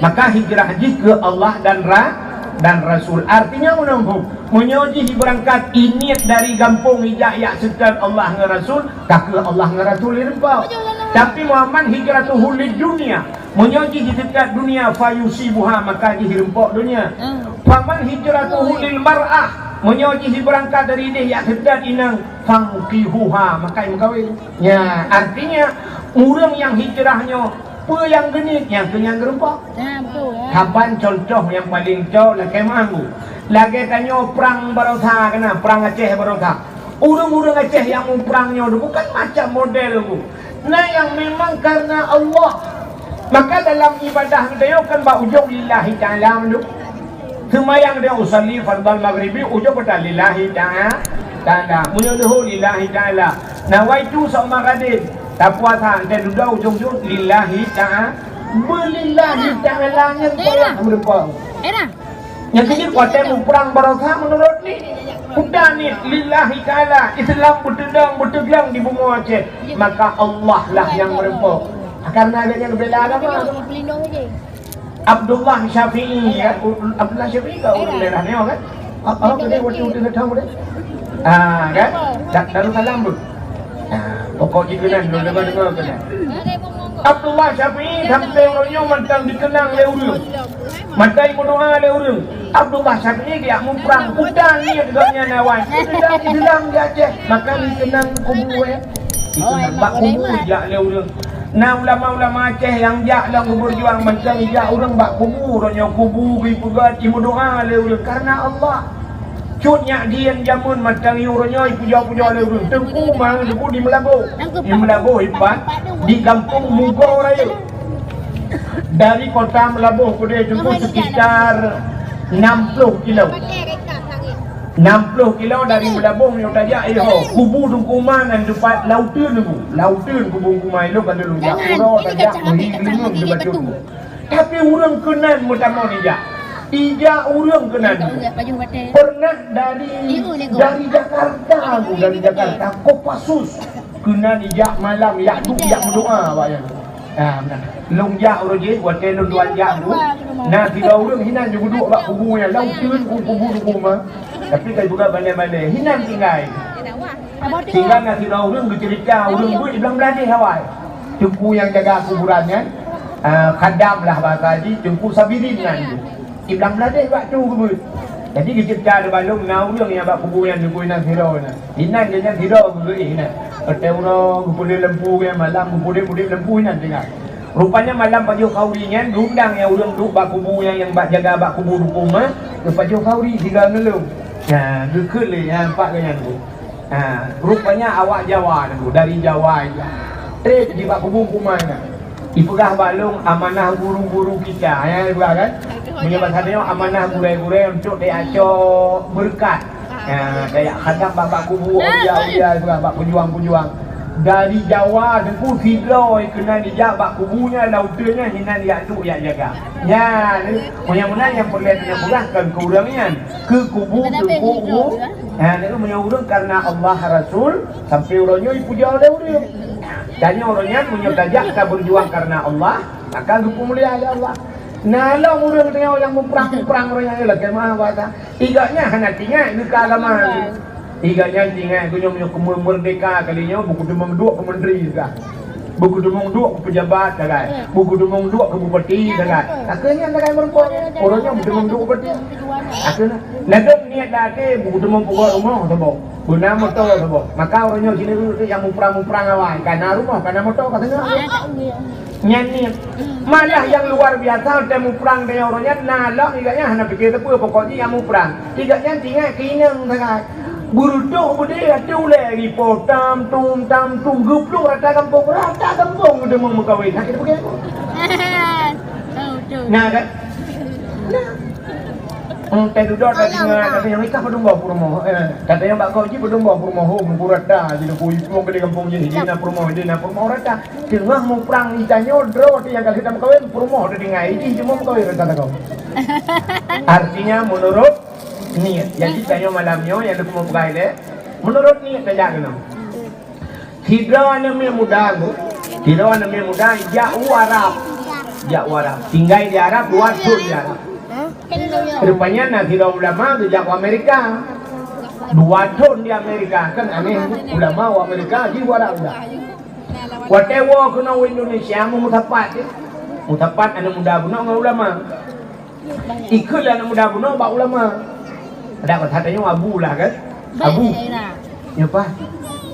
Maka hijrah jih keu Allah dan ra-, dan Rasul. Artinya, meunyoe, meunyoe jih beurangkat, iniet dari gampông ijak yak seutôt Allah ngon Rasul, ka keu Allah ngon Rasul ireumpok. Tapi, wa man hijratuhu lid dunya, meunyoe jih jiseutôt dunia, fa yusibuha, maka jih ireumpok dunia. Faman hijratuhu lil mar'ah, meunyoe jih beurangkat dari ideh yak seutôt inong, fankihuha, maka imeukawen. Nya, artinya, ureuëng nyang hijrah nyoe, peue nyang geuniet, nyan keuh nyang geureumpok. Nah, betul, ya. Saban contoh nyang paleng cok lakée meuanggu. Lagée tanyoe prang baroesa keunan, prang Aceh baroesa. Ureuëng-ureuëng Aceh nyang muprang nyoe bukan macam model tu. Na nyang memang karena Allah. Maka dalam ibadah geutanyoe kan bak ujong lillahi ta'ala mandum. Seumayang dia usalli fardal maghribi, ujong kata lillahi ta'a-, ta'ala. Meunyoe leuhô lillahi ta'ala. Nawaitu sauma ghadin. Tapuasa, entah dudoe ujong-ujong lillahi ta'a-, beulillahi ta'ala nyang Era. Payah meureumpok. Era. Nyang keuneuk watée muprang baroesa meunurot ni. Kuda ni lillahi ta'ala, Islam beuteudong, beuteuglang di bumoe Aceh. Maka Allah lah nyang meureumpok. Karena ada nyang bela agama. Pelindung aja. Abdullah Syafi'i, ya. Abdullah Syafi'i ka ureuëng daerah nyoe, kan? Ah, ah, tadi waktu udah datang udah. Ah, kan? Dak Darussalam pun. Ah, pokok jih keunan, lu dengar-dengar keunan. Abdullah Syafi'i sampai uroe nyoe mantong dikeunang lé ureuëng. Mantong meudoa lé ureuëng. Abdullah Syafi'i dia muprang, udah niat gobnyan awai. Islam, Islam di Aceh, maka dikeunang kubu, eh. Dikeunang bak kubu jak lé ureuëng. Na ulama-ulama Aceh nyang jak lom geubeurjuang mantong ijak ureuëng bak kubu, uroe nyoe kubu geupeugah imeudoa lé ureuëng karena Allah. Cut nyak dian jameun mantong uroe nyoe ipujoe-pujoe lé ureuëng. Teungku mang teungku di Meulaboh. Di Meulaboh ipat di gampông Mugo Raya. Dari kota Meulaboh keudeh teungku sekitar enam puluh kilo. Enam puluh kilo dari Meulaboh meunyoe tajak, eh, ho, kubu Teungku Ma nan teupat lauteun kubu. Lauteun kubu Teungku Ma ilok ka lôn jak uroe tajak meuhi geuleumeung di Batu. Tapi ureuëng keunan meutamong ijak. Ijak ureuëng keunan. Pernah dari, dari Jakarta, dari Jakarta, Kopassus. Keunan ijak malam, yak duek, yak meudoa awak nyan. Ah, meunan. Lôn jak uroe jih, watée lôn tuan jak tu, na sidroe ureuëng hinan jeuet geuduek bak kubu nyan, lauteun kubu Teungku Ma. Tapi ka ipeugah balée-balée, hinan tinggai. Tinggai na sidroe ureuëng geuceurita, ureuëng beuet di blang blah deh awai. Teungku nyang jaga kuburan nyan, ah, khadam lah bahasa jih, Teungku Sabirin nan jih. Di blang blah deh bak tu geubeuet. Jadi geuceurita di balong na ureuëng nyang bak kubu nyan teungku hinan sidroe nyan. Hinan geuh nyan sidroe geubeuet hinan. Watèe uroe geupeudeh lampu nyan, malam geupeudeh-peudeh lampu nyan tinggai. Rupanya malam pajoh khauri nyan, diundang nyang ureueng duek bak kubu nyan, nyang bak jaga bak kubu dukong mah, geupajoh khauri sigoe ngon lôn. Nah, geukheun lé nyan, pat geuh nyan tu. Nah, rupanya awak Jawa nyan tu, dari Jawa ija. Trép jibak kubu kuman nyan. Ipeugah bak lôn amanah guru-guru kita, ya, ipeugah kan? Meunyoe basa tanyoe amanah gurèe-gurèe untuk teuyak cok beureukat. Ya, teuyak khadam bak, bak kubu aulia-aulia ipeugah bak peujuang-peujuang. Dari Jawa teungku sidroe keunan ijak bak kubu nyan, lam uteuen nyan hinan ijak duek ijak jaga. Nyan, meunyoe meunan nyang peureulèe tanyoe peugah kon keu ureueng nyan, keu kubu teungku. Ya, meunyoe ureueng karena Allah Rasul sampai uroe nyoe ipuja lé ureueng. Tanyoe uroe nyan meunyoe tajak tabeujuang karena Allah, maka geupeumulia lé Allah. Na lom ureueng tanyoe nyang muprang-muprang uroe nyan, lakèe meu'ah basa. Igak nyan hana tingat keu agama. Igak nyan tingat geuh nyoe meunyoe keumeung meurdeka kali nyoe, beukeudeumeung duek keu menteri sagai. Beukeudeumeung duek keu pejabat sagai. Beukeudeumeung duek keu bupati sagai. Akhé nyan sagai meureumpok. Uroe nyoe beukeudeumeung duek keu bupati. Akhé nyan. Ladôm niet lam até beukeudeumeung peugot rumoh saboh. Beuna moto saboh. Maka uroe nyoe sineuk nyang muprang-muprang awai, ka na rumoh, ka na moto, ka singoh. Nyan niet. Malah nyang luar biasa, watèe muprang tanyoe uroe nyan, na lom igak nyan hana pike sapeue, pokok jih nyang muprang. Igak nyan tingat keu inong sagai. Beureudoh beudé ateueh ulèe, ripo tam tum, tam tum, geuplueng rata gampông, rata gampông geudeungoe meukawen. Nah, kita pergi aku. Betul. Nah, kan? Nah. Hmm, teuh dudoe tadi ngon, tapi nyang ikah padum boh peurumoh. Eh, kata nyang bak kau jih padum boh peurumoh, oh, meukurata jih, lampu iplueng geude gampông jih, jih na peurumoh, jih na peurumoh rata. Teungoh muprang di tanyoe, droe teuh nyang ka lheueh tameukawen, peurumoh teuh tinggai, jih cuma meukawen rata takau. Artinya, menurut niet. Jadi, tanyoe malam nyoe nyang lôn peugah ilèe, menurut niet tajak keunoe. Sidroe aneuk miet muda, Bu. Sidroe aneuk miet muda jak u Arab. Jak u Arab. Tinggai di Arab, dua thon di Arab. Rupanya na sidroe ulama geujak u Amerika. Dua thon di Amerika, kan aneh, ulama u Amerika, di u Arab dah. Watèe woe keunoe u Indonesia, meusapat, eh. Meusapat aneuk muda bunoe ngon ulama. Ikheun lé aneuk muda bunoe bak ulama. Adak basa tanyoe abu lah kan? Abu. Nyoe paih.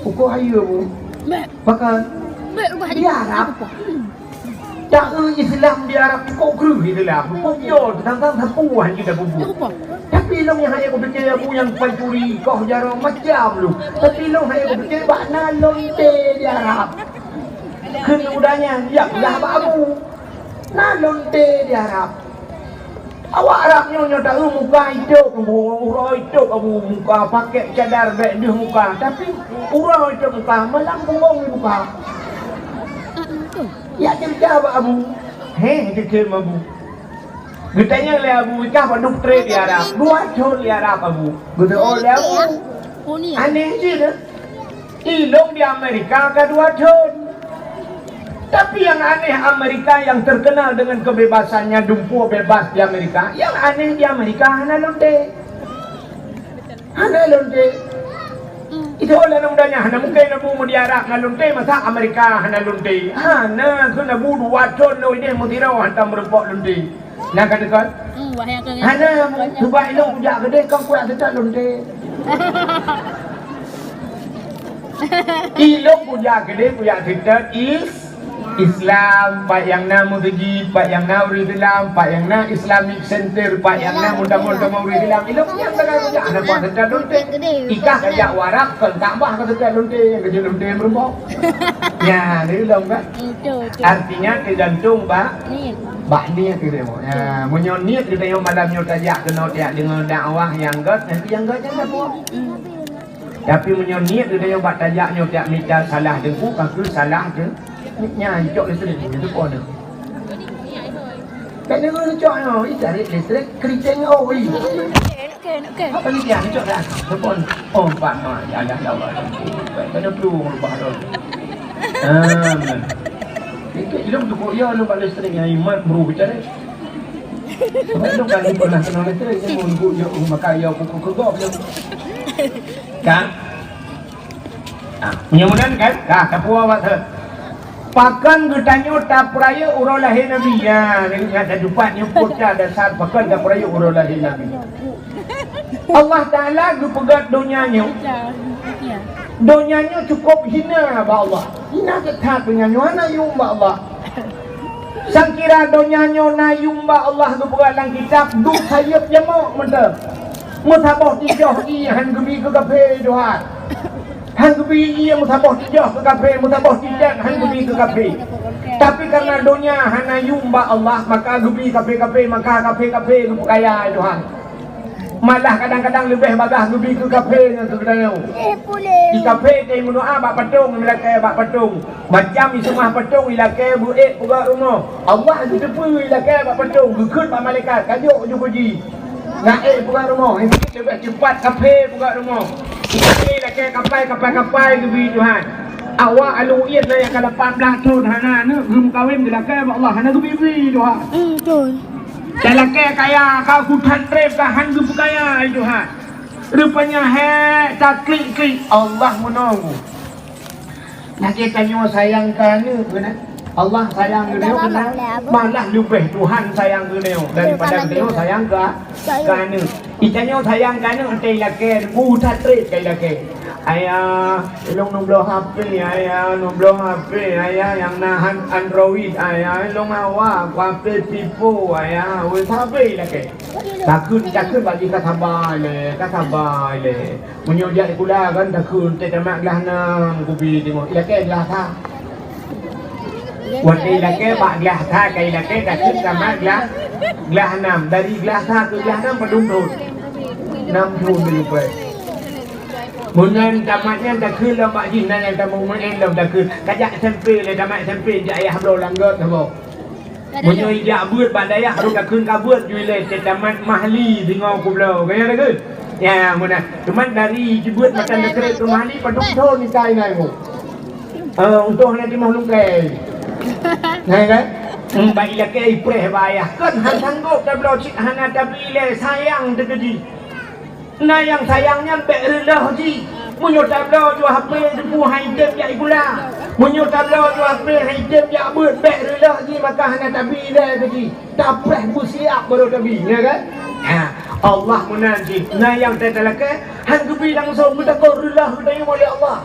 Ukoe hayeue, Bu. Pakon? Di Arab. Taeu Islam di Arab, ukoe kreueh Islam. Ukoe piyôh, teuntang sapeue hana jeuet bubuet. Tapi lôn nyang hana kupike abu nyang pancuri, koh jaroe macam lôn. Tapi lôn hana kupike bak na lonte di Arab. Kheun muda nyan, ya, peugah bak abu. Na lonte di Arab. Awak Arab nyoe, nyoe taeu muka itôb, uroe itôb abu muka, pakèk cadar bèk deuh muka, tapi uroe itôb muka, malam punggong ibuka. Ya cerita bak abu. Heh, keukeue abu. Geutanyong lé abu, "Ikah padub trép di Arab?" "Dua thon di Arab, abu." Geutanyong lé abu. Aneh jih dah. Ilôn di Amerika ka dua thon. Tapi yang aneh, Amerika yang terkenal dengan kebebasannya, dumpeue bebas di Amerika, yang aneh di Amerika hana lonte. Hana lonte. Itu oleh aneuk muda nyan, hana mungkin abu meudiarab na lonte, masa Amerika hana lonte. Hana, kheun abu dua thon lôn ideh meusidroe hantom meureumpok lonte. Na ka deungoe? Hmm, wah, nyang keu Hana, sebab ilôn kujak keudeh kon kujak seutôt lonte. Ilôn kujak keudeh kujak seutôt is, Islam, pat nyang na meuseujid, pat nyang na ureueng Islam, pat nyang na Islamic Center, pat nyang na meutamong-tamong ureueng Islam. Ilôn nyan sagai kujak, hana kuat seutôt lonte. Ikah kajak u Arab, kon Ka'bah ka seutôt lonte, nyang kajak lonte meureumpok. Nyan, ilôn kan? Betul, betul. Artinya tergantung bak Niet. Bak niet geutanyoe. Ha, meunyoe niet geutanyoe malam nyoe tajak keunoe tajak deungoe dakwah nyang gèt, nanti nyang gèt nyan dapeuet. Tapi meunyoe niet geutanyoe bak tajak nyoe tajak mita salah teungku, ka keuh salah teuh. Nyan cok listrik nyoe teuh pon. Tak deungoe cok nyoe, ih, tarék listrik, keriting oi. Oke, oke. Apa ni dia? Cok dah. Teuh pon. Oh, empat ma. Ya Allah, ya Allah. Kena peluru lepas tu. Ah, ilôn tukok ya, ilôn bak listrik nyang imat bro bicara. Sebab ilôn kan pernah kena listrik, ilôn tukok ya, oh, maka ya kuku kegok ya. Kan? Ah, meunyoe meunan kan? Ka, tapuwoe bak thon. Pakon geutanyoe tapeurayeuk uroe lahé Nabi? Ya, ingat tatupat nyoe pokok dasar pakon tapeurayeuk uroe lahé Nabi. Allah Taala geupeugèt donya nyoe. Ya. Donya nyoe cukup hina bak Allah. Hina that-that donya nyoe, hana yuem bak Allah. Sangkira donya nyoe na yuem bak Allah, geupeugah lam kitab, duek sayeuep jamok mantong. Meusaboh tijoh ié han geubi keu kafé, Tuhan. Han geubi ié meusaboh tijoh keu kafé, meusaboh tijoh han geubi keu kafé. Tapi karena donya hana yuem bak Allah, maka geubi kafé-kafé, maka kafé-kafé geupeukaya, Tuhan. Malah kadang-kadang leubeh bagaih geubi keu kafé ngon keu geutanyoe. Di kafé ka imeudoá bak patong, ilakée bak patong. Macam iseumah patong, ilakée beuék peugah rumoh. Allah geuteupeue ilakée bak patong, geukheun bak malaikat, ka jok ju puji. Ngon ék peugah rumoh, leubeh cepat kafé peugah rumoh. Di kafé ilakée kapai, kapai-kapai geubi Tuhan. Awak alu iet lé ka lapan blaih thon hana aneuk, geumeukawen geulakée bak Allah, hana geubi-bi Tuhan. Hmm, betul. Talakée kaya ka, ku that treb ka, han geupeukaya, hai Tuhan. Rupanya hék taklik-klik Allah meununggu. Lagée tanyoe sayang keu aneuk keunan. Allah sayang keu tanyoe keunan. Malah leubeh Tuhan sayang keu tanyoe daripada tanyoe sayang keu, keu aneuk. Itanyoe sayang keu aneuk, teuh ilakée, ku that treb ka ilakée. Ayah, ilong neubloe H P, ayah, neubloe H P, ayah, nyang na han-, Android, ayah, ilong awak, ku H P Vivo, ayah, weh, sabe ilakée. Takheun, takheun bak jih ka saba ilée, ka saba ilée. Meunyoe jak sikula kan takheun, teuh tamat glah nam, geubi teungoh. Ilakée glah sa. Watée ilakée bak glah sa, ka ilakée takheun tamat glah, glah nam. Dari glah sa keu glah nam padum thon? Nam thon di lupai. Meunan tamat nyan takheun lom bak jih, na nyang tamong meu'en lom takheun. Ka jak S M P lé, tamat S M P jak ayah bloe langgot saboh. Meunyoe ijak beuet bak dayah, rhot takheun ka beuet ju ilée, teuh tamat Mahli singoh kubloe. Ka nyan takheun? Ya, meunan. Cuman dari jibeuet matan Nazaret keu Mahli, padum thon ikai na ibu. Eh, untông hana timoh lungkée. Nah, kan? Hmm, bak ilakée ipreh bak ayah. Kan han sanggob tabloe cit hana tabi ilée, sayang teuh keu jih. Na nyang sayang nyan bék reuloh jih. Meunyoe tabloe ju H P teupeu han item jak sikula. Meunyoe tabloe ju H P han item jak beuet, bék reuloh jih, maka hana tabi ilée keu jih. Tapreh beusiap baru tabi, ya kan? Ha, Allah meunan jih. Na nyang teuh talakée, han geubi langsong, geutakot reuloh geutanyoe lé Allah.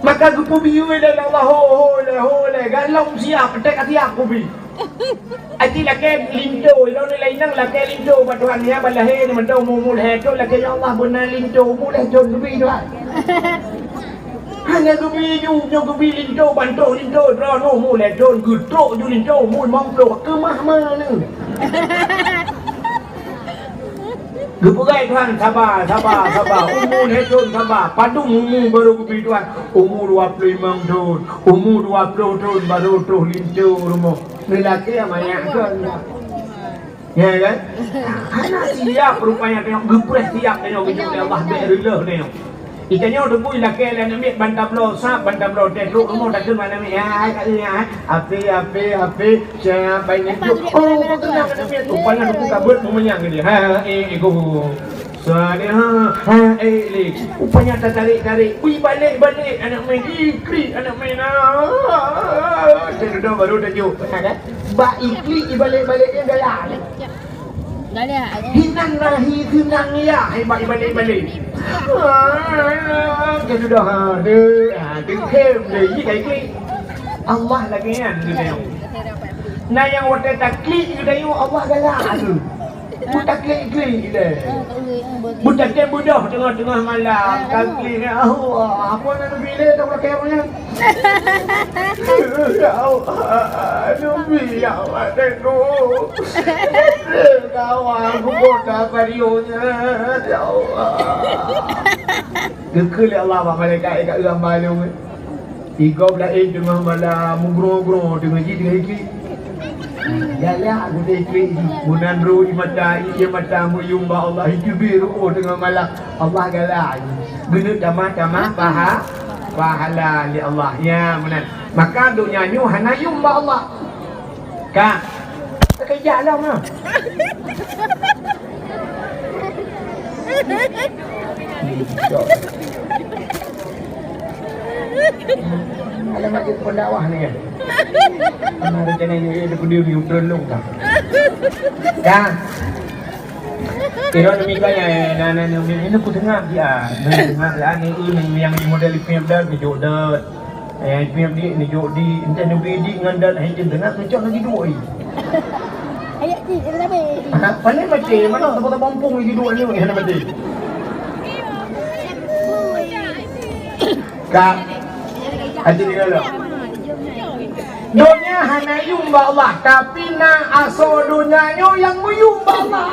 Maka geupeubiyeu lé Allah, ho, ho lé, ho lé, galom siap, teuka siap kubi. Aci lakée linto, ilôn lé inong lakée linto bak Tuhan, ya, bak lahé ni mantong, mu, mu lhée thon lakée, "Ya Allah, beuna linto, mu lhée thon geubi, Tuhan." Hana geubi ju, nyoe geubi linto, bantoh linto, droeneuh mu lhée thon, geutrok ju linto, mu limong ploh, keumah ma neuh. Geupeugah Tuhan, "Saba, saba, saba. Umu lhée thon saba." Padum umu barô geubi Tuhan? Umu dua ploh limong thon. Umu dua ploh thon barô troh linto rumoh. Neulakée manyak kon. Ya kan? Hana siap rupanya tanyoe, geupreh siap tanyoe geujok lé Allah, bék reuloh tanyoe. Itanyoe teupeu ilakée lé aneuk miet ban tabloe sab, ban tabloe teh, trok rumoh takheun bak aneuk miet, "Hai, hai, kak, hai, ape, ape, ape, siapa ini?" Oh, kau kenal aneuk miet tu, rupanya teupeu ka beuet meumanyang keu dia. Ha, eh, eh, go. Suara dia, ha, ha, eh, eh. Rupanya tatarék-tarék. Ui, balek-balek aneuk miet, iklik aneuk miet. Ah, dia duduk baru dah jok. Kan? Bak iklik, ibalek-balek dia galak. Galak, eh. Hinan lahi tunang ya, hebat ibalek-balek. Ah, dia sudah ada. Ah, dia hem dia, ini kai klik. Allah lagi kan, dia tengok. Nah, nyang watée taklik, dia tengok Allah galak tu. Beutaklik-klik deh. Beutaklik beudoh teungoh-teungoh malam. Taklik, ya Allah, apa nak pilih tak pakai punya? Ya Allah, Nabi, ya Allah, Nabi. Kawan, aku kota Barionya, ya Allah. Geukheun lé Allah bak malaikat, "Eh, ka eu hamba lôn." Igob laén teungoh malam, mugroe-groe teungoh jih teungoh iklik. Galak geutanyoe iklik jih. Meunan ro di mata, ié mata meuyuem bak Allah, iteubiet reuôh teungoh malam. Allah galak jih. Geuneuk tamah-tamah paha-, pahala lé Allah. Ya, meunan. Maka donya nyoe hana yuem bak Allah. Ka. Keujak lom ah. Alamat jeuet pendakwah ni kan. Mana rencana ni dia peduli utrun long kan. Ka. Kira demi kaya, na, na, na, na, na, ku tengah dia. Na, tengah dia, ni, ni, ni, yang di model ipiep dah, kejut dah. Eh, ipiep di, ni, jok di, entah ni, beri di, ngan dah, hai, tengah, kejut lagi dua, eh. Ayat ni, dia dah habis. Ha, paling mati, mana tempat-tempat pompong lagi dua ni, mana mati? Ka. Haji ni kalau. Donya hana yum bak Allah, tapi na asoe donya nyoe nyang meuyum bak Allah.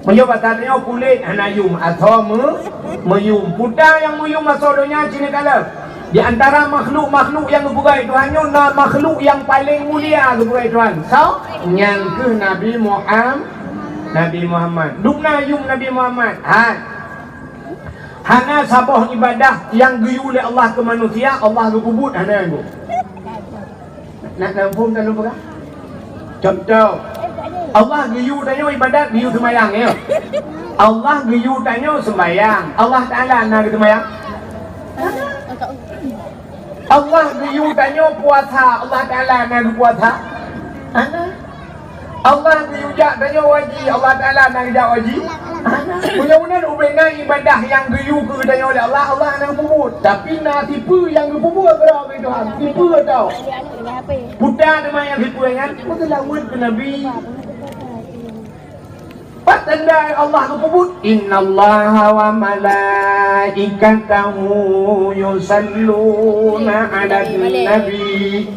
Meunyoe bak tanyoe kulét hana yum, asoe meu-, meuyum. Peue nyang meuyum asoe donya cit kalon. Di antara makhluk-makhluk nyang geupeugah Tuhan nyoe na makhluk nyang paleng mulia geupeugah Tuhan. Soe? Nyan keuh Nabi Muham-, Nabi Muhammad. Dum na yum Nabi Muhammad. Hai. Hana saboh ibadah nyang geuyue lé Allah keu manusia, Allah geupeubuet hana nyan. Nak, nak muphom tan lôn peugah? Contoh, Allah geuyue tanyoe ibadat, geuyue seumayang, ya. Allah geuyue tanyoe seumayang. Allah Taala na geuseumayang? Allah geuyue tanyoe puasa, Allah Taala na geupuasa? Hana. Allah geuyue jak tanyoe haji, Allah Taala na geujak haji? Hana. Mudah-mudahan ubena ibadah nyang geuyue keu tanyoe lé Allah, Allah na geupeubuet. Tapi na tipe nyang geupeubuet keudroe Tuhan. Tipe tau. Puta teuma nyang tipe nyan, meuseulaweuet keu Nabi. Pat tanda Allah geupeubuet, "Innallaha wa malaikatahu yusalluna 'alan nabi.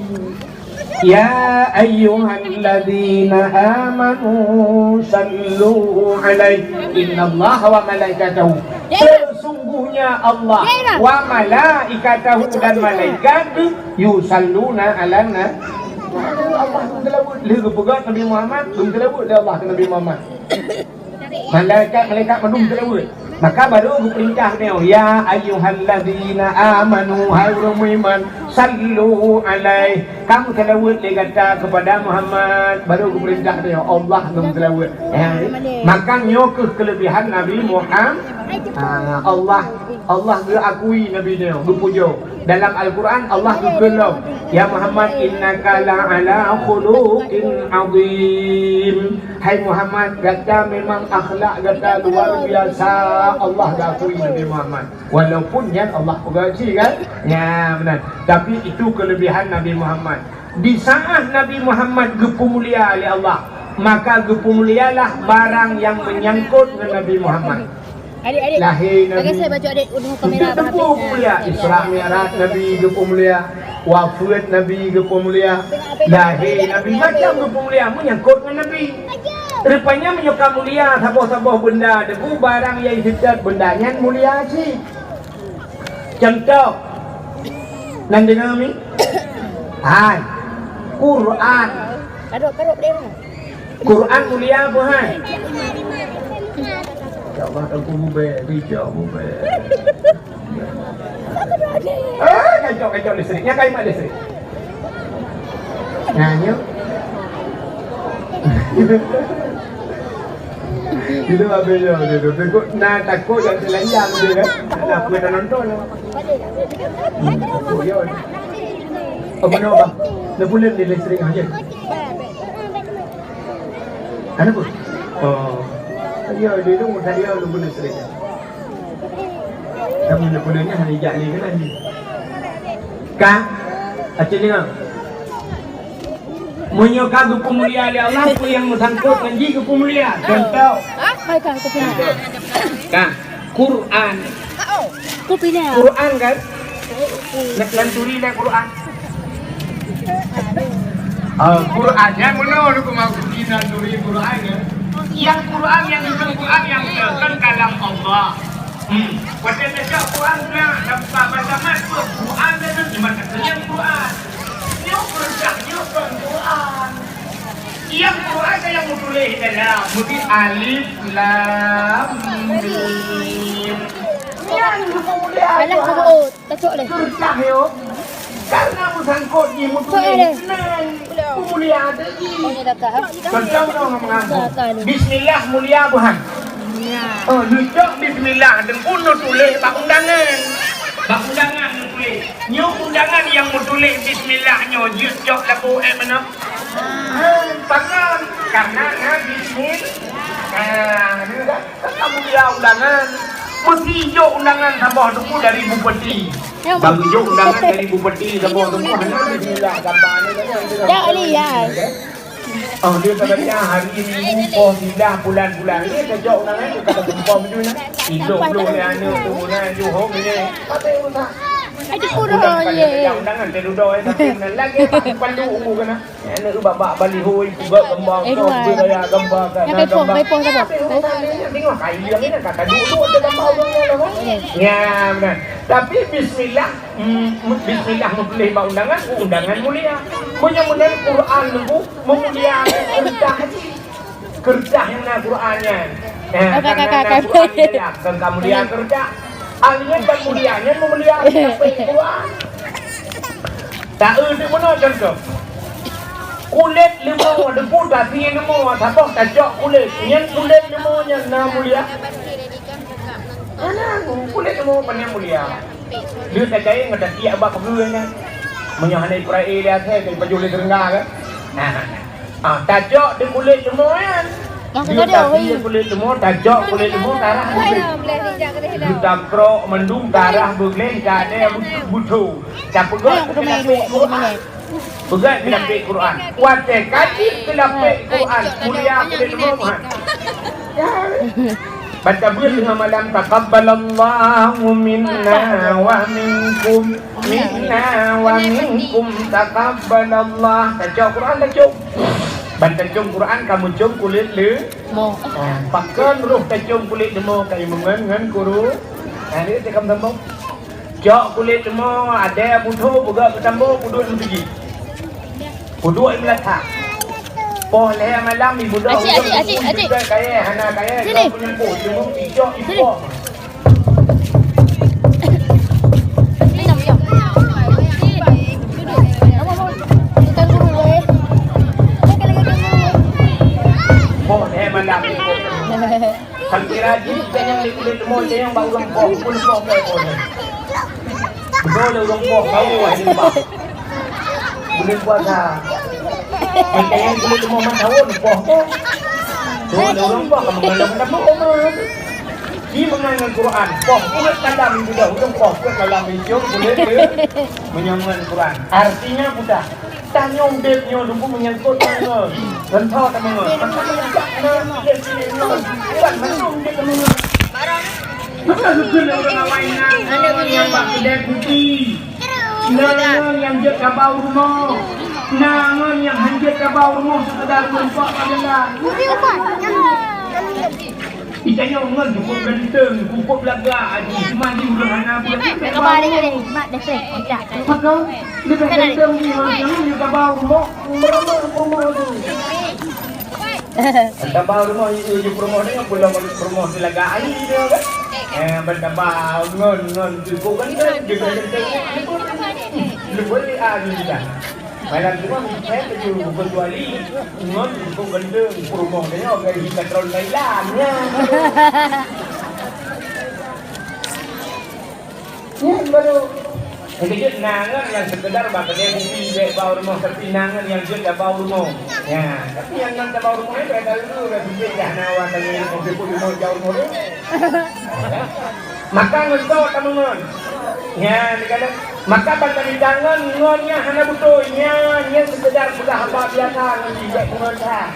Ya ayyuhalladzina amanu sallu 'alaihi." Innallaha wa malaikatahu. Sesungguhnya Allah wa malaikatahu dan malaikat yusalluna 'alan nabi. Allah geupeuseulaweuet. Lheueh geupeugah Nabi Muhammad, geupeuseulaweuet lé Allah keu Nabi Muhammad. Malaikat-malaikat mandum seulaweuet. Maka baru geupeurintah nyoe, "Ya ayyuhalladzina amanu, hai ureuëng meuiman, sallu alaihi, kamu seulaweuet lé gata kepada Muhammad." Baru geupeurintah nyoe, Allah geuseulaweuet. Ya. Maka nyoe keuh kelebihan Nabi Muhammad. Ah, Allah, Allah geuakui Nabi nyoe, geupujoe. Dalam Al-Quran, Allah geukheun lom, "Ya Muhammad, innaka la'ala khuluqin azim." Hai Muhammad, gata memang akhlak gata luar biasa. Allah geuakui Nabi Muhammad. Walaupun nyan Allah peugah cit kan? Nya, beuna. Tapi itu kelebihan Nabi Muhammad. Di saat Nabi Muhammad geupeumulia lé Allah, maka geupeumulialah barang nyang meunyangkot ngon Nabi Muhammad. Adik, adik. Lahé Nabi. Pakai saya baju adik, udah kamera. Teupeumulia, Isra Mi'raj Nabi geupeumulia, wafeuet Nabi geupeumulia, lahé Nabi, macam geupeumulia, meunyangkot ngon Nabi. Rupanya meunyoe ka mulia saboh-saboh benda, debu barang nyang jiteubiet benda nyan mulia cit. Contoh, nan deungoe mi? Hai, Quran. Karop, karop deh. Quran mulia apa hai? Ya Allah, aku mubek, bijak mubek. Eh, kacau, kacau listrik. Nyan kai mat listrik. Nah, nyo. Itu habis nyo, dia tu. Takut, nah, takut yang terlayang dia kan. Ada apa yang nonton? Hmm, takut dia. Oh, mana, Bang? Dia bulan dia listrik aja. Kenapa? Oh. Ya, dia tu, dia tu guna listrik. Kamu nak guna ni, hari jak ni kan ni. Ka? Aceh dengar. Meunyoe ka geupeumulia lé Allah, peue nyang meusangkot ngon jih geupeumulia. Contoh. Hah? Hai ka, kopi na. Contoh. Ka. Quran. Kopi na. Quran kan? Nak, nan turi na Quran. Ah, Quran, nyang meunoe lôn keumaksud nan turi Quran, ya. Nyang Quran, nyang disebut Quran, nyang kan kalam Allah. Hmm. Watèe tacok Quran na, dalam bahasa Arab tu Quran dan cuma kata nyang Quran. Nyoe Quran, nyoe kon Quran. Nyang Quran nyang meutuléh dalam, meuti alif lam mim. Nyang meutuléh Alif Quran. Tacok leh. Susah yo. Karena meusangkot jih meutuléh. Cok leh. Nang peumulia teuh jih. Oh, ni dah tahan. Contoh nyoe mengaku. Bismillah mulia Tuhan. Ya. Oh, neucok bismillah, deungon neutuléh bak undangan. Bak undangan neutuléh. Nyoe undangan nyang meutuléh bismillah nyoe jeuet cok lagu eh mana? Ah, pakon? Karena na bismil-, ah, ni kan, kan kamu dia undangan. Mesti jok undangan saboh teungku dari bupati. Ya, baru jok undangan dari bupati saboh teungku. Hana bismillah gambarnya kan. Ya, lihat. Oh, dia kata hari Minggu, poh silah, bulan-bulan. Ini kejok undangan, kata sempom tu, nah. Hidup dulu ni anak tu, nah, Johor ni. Apa yang usah? Ada kurang, ya. Undangan, dia duduk, eh, tapi lagi, apa, pandu, umur kena. Aneuk babah baliho, peugah gambar, eh, peugah gaya gambar, kan, gambar. Tengok kain yang ini, kata duduk je gambar orang lain. Ya, benar. Tapi bismillah, mm, bismillah meutuléh bak undangan, undangan mulia. Meunyoe meunan Quran nunggu meumulia keureudah haji. Keureudah nyang na Quran nyan. Eh, kakak, karena kakak, na Quran kakak. Nyan lah, keu kamulia keureudah. Ahli nyan kamulia nyan meumulia Quran. Taeu teuk meunoe contoh. Kulét leumô, deungon tapi leumô, saboh tacok kulét. Nyan kulét leumô nyan na mulia. Hana, kulét leumô pane mulia. Lheueh tacayeng ngon tatiek bak peue nyan. Meunyoe hana Israel lé asai, ka jipajoh lé teurengga kan. Nah. Ah, tacok di kulét leumô nyan. Dia tapi kulét leumô, tacok kulét leumô, tarah beugleh. Dia takrok mandum tarah beugleh, tak ada yang buto. Tapeugah keu lapék Quran. Peugah keu lapék Quran. Watèe ka jeuet keu lapék Quran, mulia kulét leumô meuhan. Ban tabeuet teungoh malam, taqabbalallahu minna wa minkum, minna wa minkum taqabbalallah. Tacok Quran, tacok. Ban tacok Quran, kamoe cok kulét le. Mo. Ah, pakon roh tacok kulét leumô, ka imeungon ngon kuru. Nah, ni teuka sambung. Cok kulét leumô, ada buto, peugah keu tambo, peuduek meuseujid. Peuduek meulatak. Poh lhèe malam, ibu dah. Acik, acik, acik, acik. Kaya, hana kaya, sini. Kau punya poh, cuma icok, sini. Ipok. Minum, minum. Sini. Duduk. Apa, apa? Bukan guru, eh. Bukan lagi guru. Poh lhèe malam. Kan kira jih, tanyong lé kulét leumô, tanyong bak ureueng poh, pun poh, poh, poh. Beutôi lé ureueng poh, bau ai leupah. Buleuen puasa. Kan tanyong kulét leumô lima tahun, poh, poh. Beutôi lé ureueng poh, kamoe ngon lôn poh, poh. Di meungon ngon Quran, poh, kulét kalam, ibu dah, ureueng poh, kulét kalam, icok, kulét, meunyoe ngon Quran. Artinya, budak. Tanyoe udép nyoe lubông menyangkut ngon, ngon tho tameungon. Maka meunyoe jak na ilée-ilée nyoe, bukan mandum jeuet tameungon. Maka geukheun lé ureueng awai na ngon nyang bak keudè kupi, na ngon nyang jeuet tabau rumoh, na ngon nyang han jeuet tabau rumoh, seukeudar meurumpok bak jalan. Itanyoe ngon cukup ganteng, cukup lagak, aji, cuma di ureueng hana buet. Mak, mak, mak, mak, mak, mak, mak, mak, Maka, leubeh ganteng di ureueng nyan, di tabau rumoh, meureumoh rumoh tu. Tabau rumoh, ieu, ieu rumoh nyoe, pulang balik rumoh di lagak air dia kan. Eh, ban tabau ngon, ngon, cukup ganteng, leubeh ganteng. Leubeh, leubeh, ah, ni dah. Malam tu kan, saya kecuali ngon, cukup ganteng, rumoh dia, gaji patron Thailand, ya. Nyan baru. Nyang keujeuet na ngon nyang seukeudar bak keudè kupi bèk bau rumoh, tapi na ngon nyang jeuet tabau rumoh. Nya, tapi nyang ngon tabau rumoh nyan bèk taeu, bèk pike dah na awak tanya nyang pike pun rumoh jauh rumoh tu. Maka ngon soe tameungon. Nya, dikata, maka ban tabi tangon ngon nyang hana beutôi. Nya, nyan seukeudar peugah haba biasa ngon jih bèk peungon that.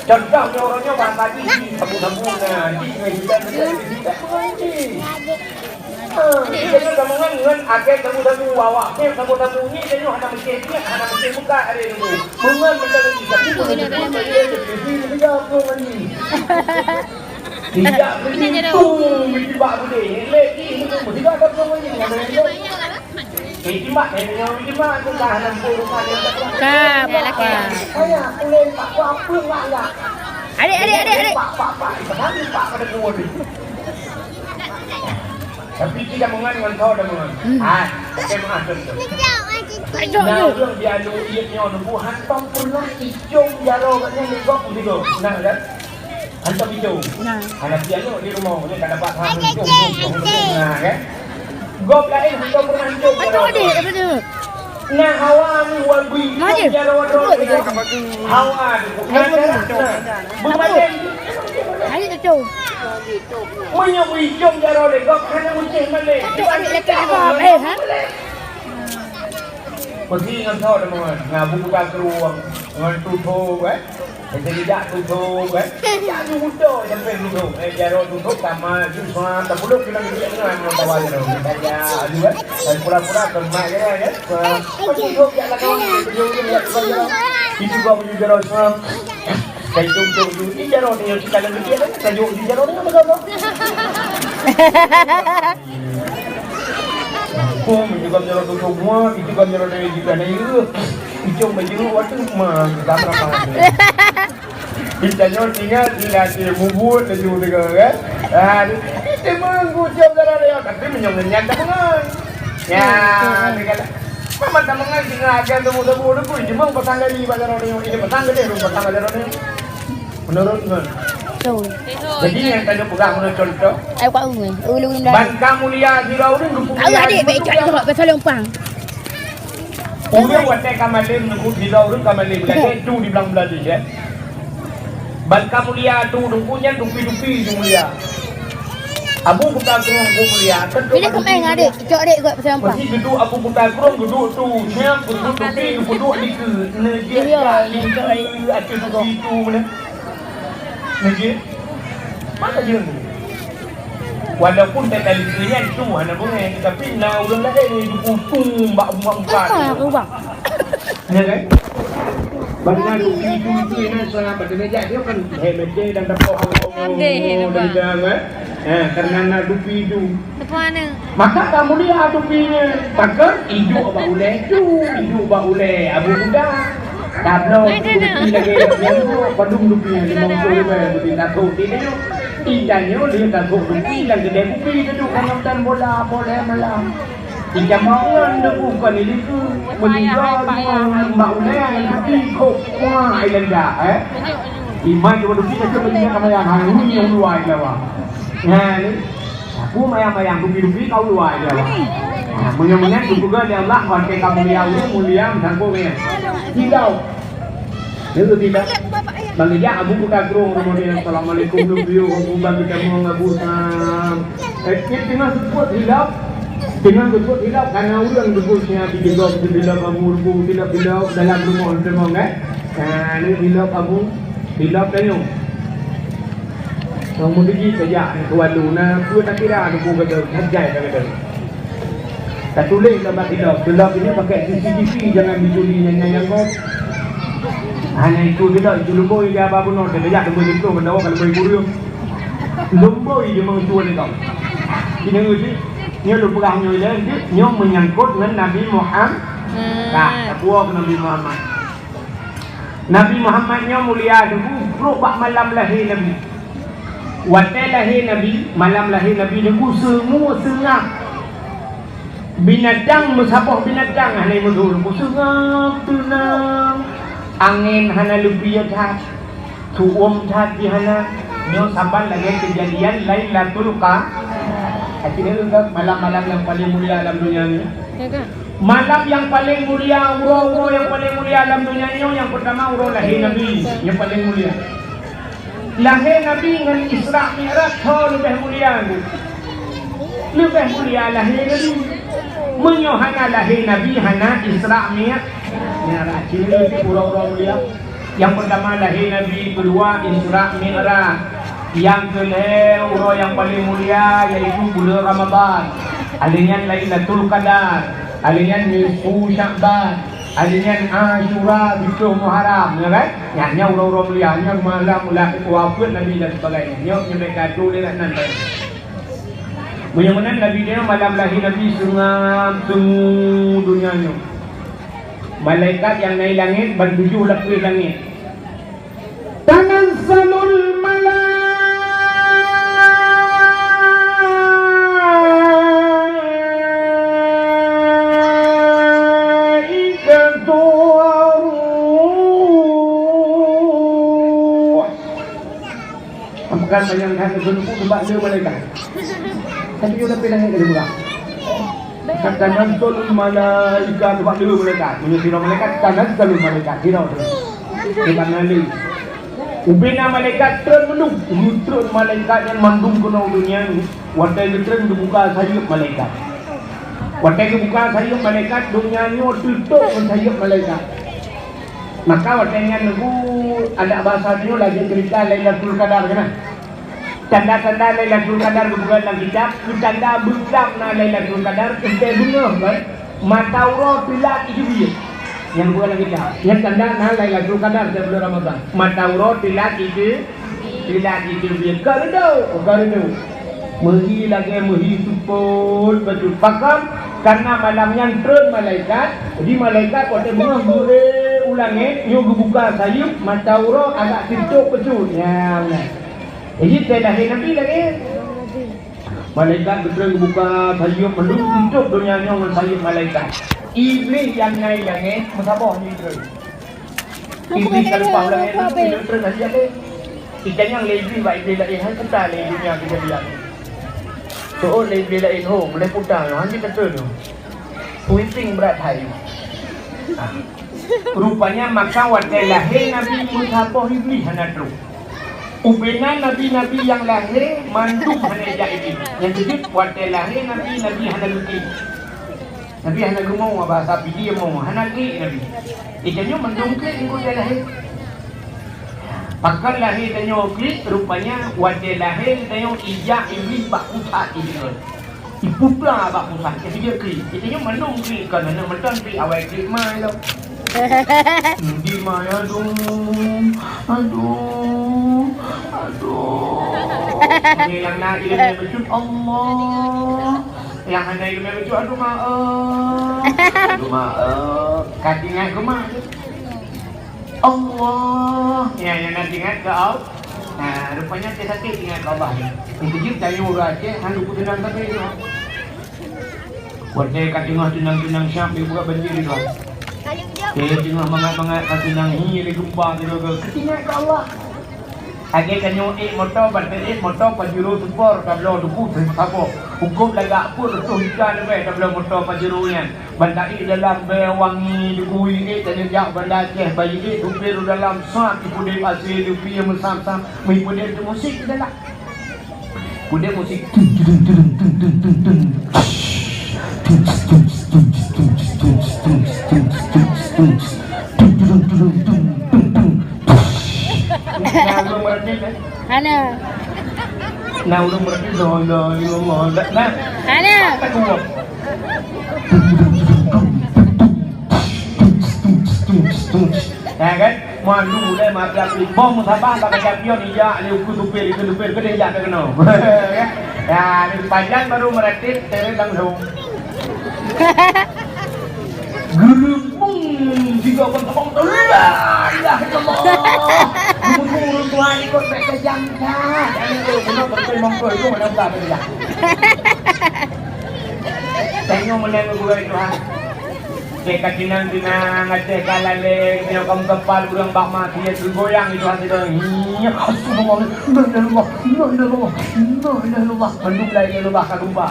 Contoh nyoe, uroe nyoe bahasa jih, sabu-sabu na, jih ngon hitam, hitam, hitam, hitam. Ah, kita nyoe tameungon ngon akhé sabu-sabu, awak pih sabu-sabu nyoe, kita nyoe hana meusti, hana meusti buka ada dulu. Meungon macam ni, tapi meungon macam ni, jadi dia pun mandi. Tidak begitu, mesti bak budaya. Lagi itu, tidak ada pun mandi, ada yang Eh, jimat, eh, nyoe jimat, bukan hana pun rumah dia tak pernah. Ka, bukan. Saya, aku lempar, aku apa enggak, enggak. Adik, adik, adik, adik. Pak, pak, pak, itu kan pak pada kuat ni. Tapi tidak mengan ngon tho dah mengan. Hmm. Ah, saya maaf tu. Aduh, nah, aduh. Orang dia lu iat nyoe nunggu hantom pernah icong jaro katnya ni kok begitu. Nah, kan? Hantom icong. Nah. Anak dia nyoe di rumah, dia tak dapat hantom icong. Nah, kan? Gob lain hantom pernah icong. Aduh, adik, apa tu? Na hawa ni wan bui. Hawa ni. Bukan. Hai, itu. Meunyoe bui jom jaroe lé gob hana meucéh malée. Itu adik lelaki apa? Eh, ha? Pergi ngon thon, teman. Ngon buka keruang, ngon tutup, eh. Jadi jak tutup, eh. Jak tutup, sampai tutup. Eh, jaroe tutup, sama, jus, sama, tak perlu kita pergi dengan, sama, tawa jaroe. Kita jak, aduh, eh. Dan pura-pura, kemak, ya, ya. Sama, tutup, jak, lakukan, tutup, tutup, tutup, tutup. Itu gua punya jaroe, sama. Kancung-cung tu, di jaroe ni yang kita lagi dia kan, kancung di jaroe ni apa kau? Pun juga jaroe tu semua, itu kan jaroe dari juga ni. Icung baju waktu mah kita berapa? Kita nyoh tinggal di nasi bubur laju tiga kan. Ah, itu mah gucok jaroe dia, tapi menyong nyan tak mengai. Ya, dia kata, "Mama tak mengai singa akan temu-temu dulu, cuma petang kali bak jaroe ni, ini petang kali, petang kali jaroe ni." Menurut ngon. Betul. Jadi yang tadi pegang menurut contoh. Ai kuat ulu, ulu ulu. Ban ka mulia sira ureueng geupeubuet. Alah, adik, baik cak tengok pasal lempang. Ureueng watèe ka malem, neubut sira ureueng ka malem, lagèe tu di blang Bangladesh, eh. Ban ka mulia tu, deungon nyan dupi-dupi tu mulia. Abu Kuta Krueng ku mulia, kan tu. Bila kau main, adik? Cok adik buat pasal lempang. Mesti duduk Abu Kuta Krueng, duduk tu, siap, duduk dupi, duduk di ke, neujek. Iya, tak, iya, cok adik. Ateueh dupi tu, mana? Nyoe jih, mana jeuet? Walaupun teuka likeue nyan tu hana beungèh, tapi na ureueng laén nyang jiputong bak umat-umat. Apa aku, Bang? Ya kan? Bagaimana itu, itu, ini, sahabat dia kan, eh, macam dan dapat Allah, Andai, Allah, nampak. Dan jangan, eh, karena na dupi itu. Teupeue aneuk. Maka ka mulia dupi nyan. Pakon? Iduek bak ulèe tu, iduek bak ulèe Abu Kuta. Tabloe dupi lagèe nyan tu, padum dupi nyan limong ploh ribèe dupi takot di tanyoe. Di tanyoe lé takot dupi nyang keudè dupi tu, tu ka nonton bola, bola malam. Di jameun ngon dupi kon di situ. Meuninggai bak ulèe, tapi kok kuah ai lenda, eh. Iman cuma dupi, tapi meuninggai ka mayang, hai, hui, hui, hui, hui. Nah, ni. Aku mayang-mayang, dupi-dupi kau luar je, Abang. Ha, meunyoe-meunyoe geupeugah lé Allah, watèe ka mulia ulèe, mulia meusangkot ngon nyan. Tidak. Itu tidak. Bang Ijak, Abu Kuta Krueng, kemudian, "Assalamualaikum, Abu, Abu, Bang, kita mau ngabu, Sam." Eh, dia tengah sebut hilap. Tengah sebut hilap, karena ureueng sebut siap di jilbab, di jilbab Abu, Abu, tidak, tidak, dalam rumah, rumah, kan? Ha, ni hilap Abu, hilap tanyoe. Nyang meudegi tajak keu walu na peue takira teungku gata, hajai ka gata. Tatuléh lam bak silop, silop ini pakai C C T V, jangan dicuri nyan nyang gob. Hana itu silop, itu lumboi dia ba bunoe, tajak lumboi jiploh, meudawa ka lumboi kureueng. Lumboi dia meucue lé gob. Keuneuk jih, nyoe lôn peugah nyoe lé, nyoe meunyangkot ngon Nabi Muhammad. Ka, tapuwoe keu Nabi Muhammad. Nabi Muhammad nyoe mulia teungku, trok bak malam lahé Nabi. Watèe lahé Nabi, malam lahé Nabi teungku seungab-seungab. Binatang meusaboh binatang hana meuduek, seungab teunang. Angén hana leubie that, tuom that jih hana. Nyoe saban lagèe keujadian Lailatul Qa-, artinya malam-malam nyang paleng mulia lam donya nyoe. Ya kan? Malam nyang paleng mulia, uroe-uroe nyang paleng mulia lam donya nyoe, nyang peurtama uroe lahé Nabi, nyang paleng mulia. Lahé Nabi ngon Isra Mi'raj tho leubeh mulia tu. Leubeh mulia lahé Nabi. Meunyoe hana lahé Nabi, hana Isra Mi-, Mi'raj. Ciri uroe-uroe mulia. Nyang peurtama lahé Nabi, keudua Isra Mi'raj. Nyang keulhèe uroe nyang paleng mulia yaitu buleuen Ramadhan. Alèh nyan Lailatul Qadar. Alèh nyan nisfu Sya'ban. Alèh nyan Asyura, siplôh Muharram, ya kan? Nyan, nyan uroe-uroe mulia, nyan malam ulah wafeuet Nabi dan sebagainya. Nyoe, nyoe bèk gadu lé nan. Meunyoe meunan Nabi nyoe malam lahé Nabi seungab-seungab donya nyoe. Malaikat nyang na i langèt ban tujoh lapéh langèt. Tanazzalul malaikatu war-ruh. Apakah sayang that keuneuk bak le malaikat? Tapi yo tapi langèt ka dibuka. Tanazzalul malaikat, bak dua malaikat. Meunyoe sidroe malaikat, tanazzalul malaikat, sidroe tu. Di mana ni? Ubena malaikat treun mandum, treun malaikat nyan mandum keunoe donya ni. Watèe geutreun geubuka sayeuep malaikat. Watèe geubuka sayeuep malaikat, donya nyoe teutôp ngon sayeuep malaikat. Maka watèe nyan neugui adak basa nyoe lagèe ceurita Lailatul Qadar keunan. Tanda-tanda Lailatul Qadar geupeugah lam kitab, keu tanda beuklam na Lailatul Qadar, teuntèe beungoh, kan? Mata uroe teulat ijeubiet. Nyang geupeugah lam kitab. Nyan tanda na Lailatul Qadar di bulan Ramadhan. Mata uroe teulat ijeu-, teulat ijeubiet. Ka reudôk, ka reudôk. Meuhi lagèe meuhi seupôt bacut. Pakon? Karena malam nyan treun malaikat, di malaikat watèe beungoh geu-, eh, u langèt, nyoe geubuka sayeuep, mata uroe agak teutôp bacut. Nyan, nyan. Jadi, teuh lahé Nabi lagèe. Malaikat geutreun geubuka sayeuep mandum teutôp donya nyoe ngon sayeuep malaikat. Iblih nyang na i langèt meusaboh jih treun. Iblih ka leupah u langèt, treun, treun, treun, treun, treun. Itanyong lé Iblih bak Iblih laén, hai puta lé donya keujadian. Seuôt lé Iblih laén, ho, meulai puta nyoe, han jeuet tatreun nyoe. Sweeping brat hai. Ah. Rupanya maka watèe lahé Nabi meusaboh Iblih hana trôh. Ubena nabi-nabi nyang lahé mandum hana jak Iblih. Nyang keujeuet watèe lahé Nabi, Nabi hana geuklik. Nabi hana geumo, bahasa Pidie mo, hana klik Nabi. Eh, tanyoe mandum klik ngon watèe lahé. Pakon lahé tanyoe klik, rupanya watèe lahé tanyoe ijak Iblih bak pusat Iblih. Ipupla bak pusat, keujeuet klik. Jadi nyoe mandum klik, kon aneuk meuton klik, awai klik ma ilong. Di ma, aduh, aduh, aduh. Ini nyang na ileumèe bacut, Allah. Nyang hana ileumèe bacut, aduh, maaf. Aduh, maaf. Ka tinggai keu ma. Allah. Ya, nyang na ingat keu Allah. Nah, rupanya dia sakit ingat keu Allah ni. Yang kejut kayu orang Aceh, hang duku tenang tapi tu. Watèe ka teungoh teunang-teunang siap, dia buka banjir itu. Dia teungoh mangat-mangat ka teunang, hi, ada gempa, dia ke. Ingat keu Allah. Lagèe tanyoe ék moto, ban ék moto Pajero Sport, tabloe duku, sabok. Hukôm lagak pun reutôh juta leubeh, tabloe moto Pajero nyan. Ban taék dalam bèe wangi, dikui ék tanyoe jak Banda Aceh, bayi ék supir dalam, sa ipudép asé, lupi meusam-sam, meuipudép teumusik di dalam. Pudép musik. Nah, ureueng meuratéb, eh? Hana. Nah, ureueng meuratéb, la ilaha illallah. Nah. Hana. Tak kuat. Ya kan? Malu lé mata api. Bom sabar bak kaca pion ijak lé uku supir, itu supir, keudéh jak keunoe. Ya, pajan baru meuratéb, teuret langsung. Geuleumpung tiga ban tabang, la ilaha illallah. Geumeuteumé ureueng tuha ikot bèk tajam that. Aneuk, beuna beutôi mongkoi tu mana buka beda. Tanyoe meunang gurèe tuha. Cek ka tinang-tinang, Aceh ka laleng, nyoe ka meukeumpal ureueng bak ma, dia teugoyang itu hati dia. Iya, astagfirullah, la ilaha illallah, la ilaha illallah, la ilaha illallah. Mandum la ilaha illallah ka gempa.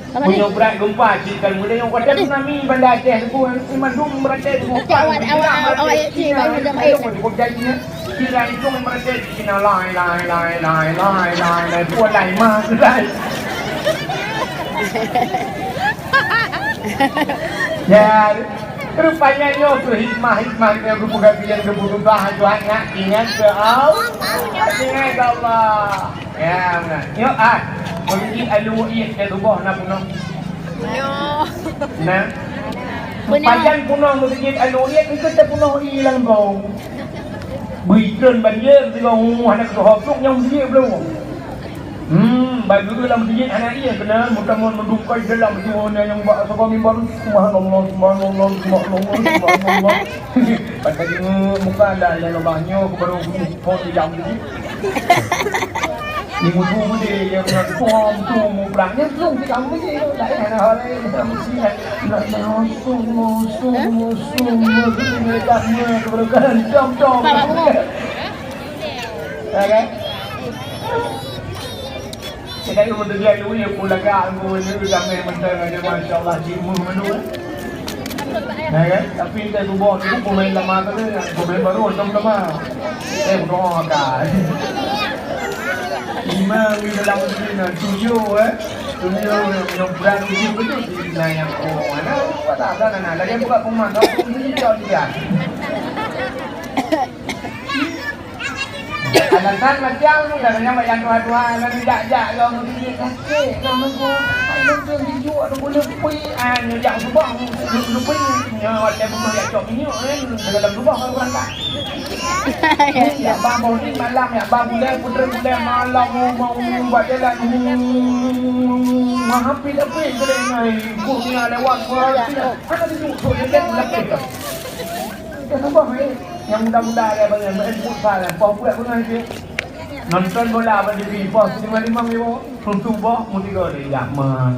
Meunyoe brat gempa, cit kan mulai nyang kuat tsunami Banda Aceh tu, mandum beratai tu. Awak, awak, awak, awak, cik, baru jam lain. Cukup jadinya. Kira itu mereka di sini, lai, lai, lai, lai, lai, lai, lai, buat lai, mak, lai. Ya, rupanya nyoe tu hikmah-hikmah nyang geupeugah, nyang geupeugah, Tuhan nak ingat ke Allah. Ingat ke Allah. Ya, beuna. Nyoe, ah, meuseujid Alue Wahid nyang tuboh na peunoh. Nyoe. Na. Peunoh. Pajan peunoh meuseujid Alue Wahid, engkau teupeunah ie lam gong. Beuitrön banjir, sigoe hana keudroe pluek nyang meuseujid bloe. Hmm, bak geuh lam meuseujid hana ie, keunan meutamon meudungkai dalam tu, hana nyang bak saboh mimbar, subhanallah, subhanallah, subhanallah, subhanallah. Padahai muka dah, ya Allah, nyoe baru phon di dalam meuseujid. Ni mutu mudi, ya, tuan tu mubrang, ya, tu di dalam meuseujid, dah, ya, hana hal lain, dalam meuseujid. Nak, nak, musuh, musuh, musuh, musuh, musuh, musuh, dom, dom. Ya, kan? Saya menteujak lui, aku lagak, aku ni, damai mantong aja, masya Allah, cik Muh menu, eh. Ya kan? Tapi kita subuh tu, pemain lama tu, pemain baru, macam lama. Eh, berdoa kan. Lima, di dalam sini, nah, tujuh, eh. Tujuh, yang berat, tujuh, betul. Nah, yang, oh, mana? Apa tak ada, nah, lagi buka pengumuman, kau pun tujuh, kau tiga. Alasan macam tu, katanya banyak tuha-tuha, lalu jak-jak, kau mesti sakit, kau mesti, ai, lu tu tijuk, tu boleh pui, ah, nyo jak subah, lu, lu pui, nyo, watèe bunoh jak cok minyeuk, kan, dalam subah, kau berangkat. Yak ba boh ni malam, yak ba gulai, putra gulai malam, mau, mau buat jalan, mau hampir dah pui, gulai ngai, ikut ni lewat, gua, mana tijuk, tu, dia kan, dia kan. Dah subah, eh. Nyang muda-muda lé bangai, main futsal, poh peuet beungoh cit. Nonton bola bak T V, poh silimong-limong ribu. Tuntu boh, mutiga lé, ya, man.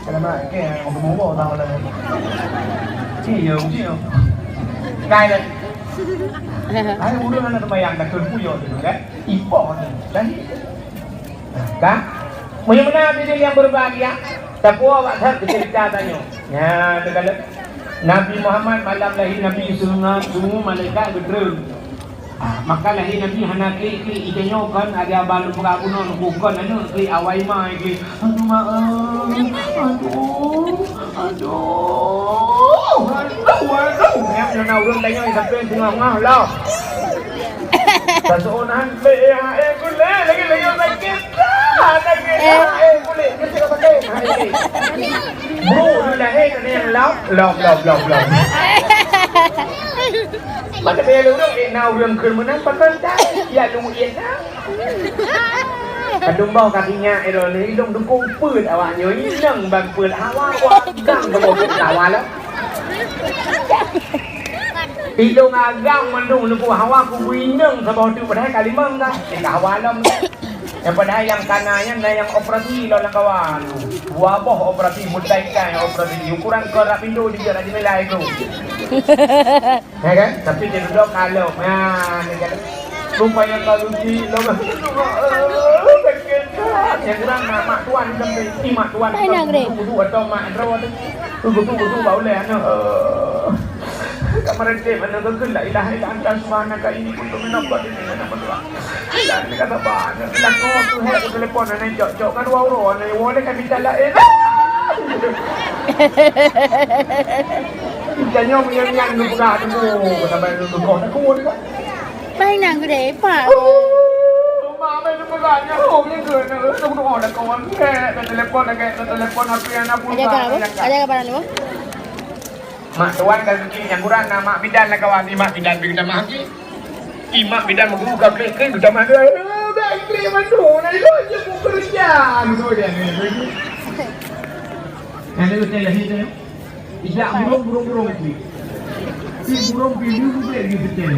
Kena mak, ke, orang gemuk boh, tahu lah. Cik, ya, cik, ya. Ngai deh. Hai, urang anak sembahyang, dah kena puyuh tu, kan? Ipoh ni. Dah ni. Kan? Meunyoe meunan hadirin yang berbahagia, tapuwoe bak that keu ceurita tanyoe. Nyan, teuka lé. Nabi Muhammad malam lahé Nabi sunat sungu malaikat geutreun. Ah, maka lahé Nabi hana klik-klik, ita nyoe kon ada balu peugah bunoe, kon aneuk klik awai ma klik. Aduh, ma, eh. Aduh, aduh, aduh, aduh. Nyang na ureueng tanyoe sampai tengah-tengah lah. Taseuonan lé, eh, kulé, lagi-lagi sakit. Ah, sakit. Eh, kulé, sakit apa, sakit? Ah, sakit. Bro, lu lahé kena yang lom, lom, lom, lom, lom. Maka saya dulu, eh, na ureueng keu meunan, pakon tak? Ya, lu, iya, tak? Kadung boh kaki nyak, eh, dulu, hidung dukung peuet awak nyoe, inong ban peuet hawa, wah, gang keu boh peuet hawa lah. Ilong agam mandum neupeu hawa kubu inong saboh teuk padahai ka limong ka. Ka hawa lom. Nyang padahai nyang kana nyan na nyang operasi lom lam kawan. Dua boh operasi, mutai ikan nyang operasi. Ukuran keu rak pintu jijak lam jendela itu. Ya kan? Tapi dia duduk kalon. Ha, ni kan. Rupanya kalau si lom. Nyang kurang nak mak tuan sampai. Ni mak tuan. Hai, Nang Rem. Kudu atau mak draw tu. Betul-betul bau leh aneuk. Ka meureunteh aneuk geukheun la ilaha illa anta subhanaka inni kuntu minadh dhalimin, aneuk meutuah. Dan dia kata, "Bah, aneuk, bila kau tu hai, aku telepon aneuk jok-jok kan dua uroe, aneuk, wah, dia kan minta lain." Kita nyoe meunyan-nyan geupeugah teungku, sampai geugoh teungku dia. Pai nang geude, Pak. Oh, mak, pai geupeugah nyoe, oh, dia kena, eh, teungku, oh, dah kawan, eh, dah telepon, dah, dah telepon, apa yang nak. Ada pulsa, ke apa? Ada ke barang dulu? Mak tuan dan rezeki nyang kurang na mak bidan lah kawan. Ni mak bidan bagi tamah lagi. Ni mak bidan meugu ka klik-klik, tamah dia. Eh, dah klik mandum, dah dia je buku kerja. Betul dia ni. Yang dia kata lahir tu. Ijak burung, burung, burung klik. Si burung pilu klik di betul.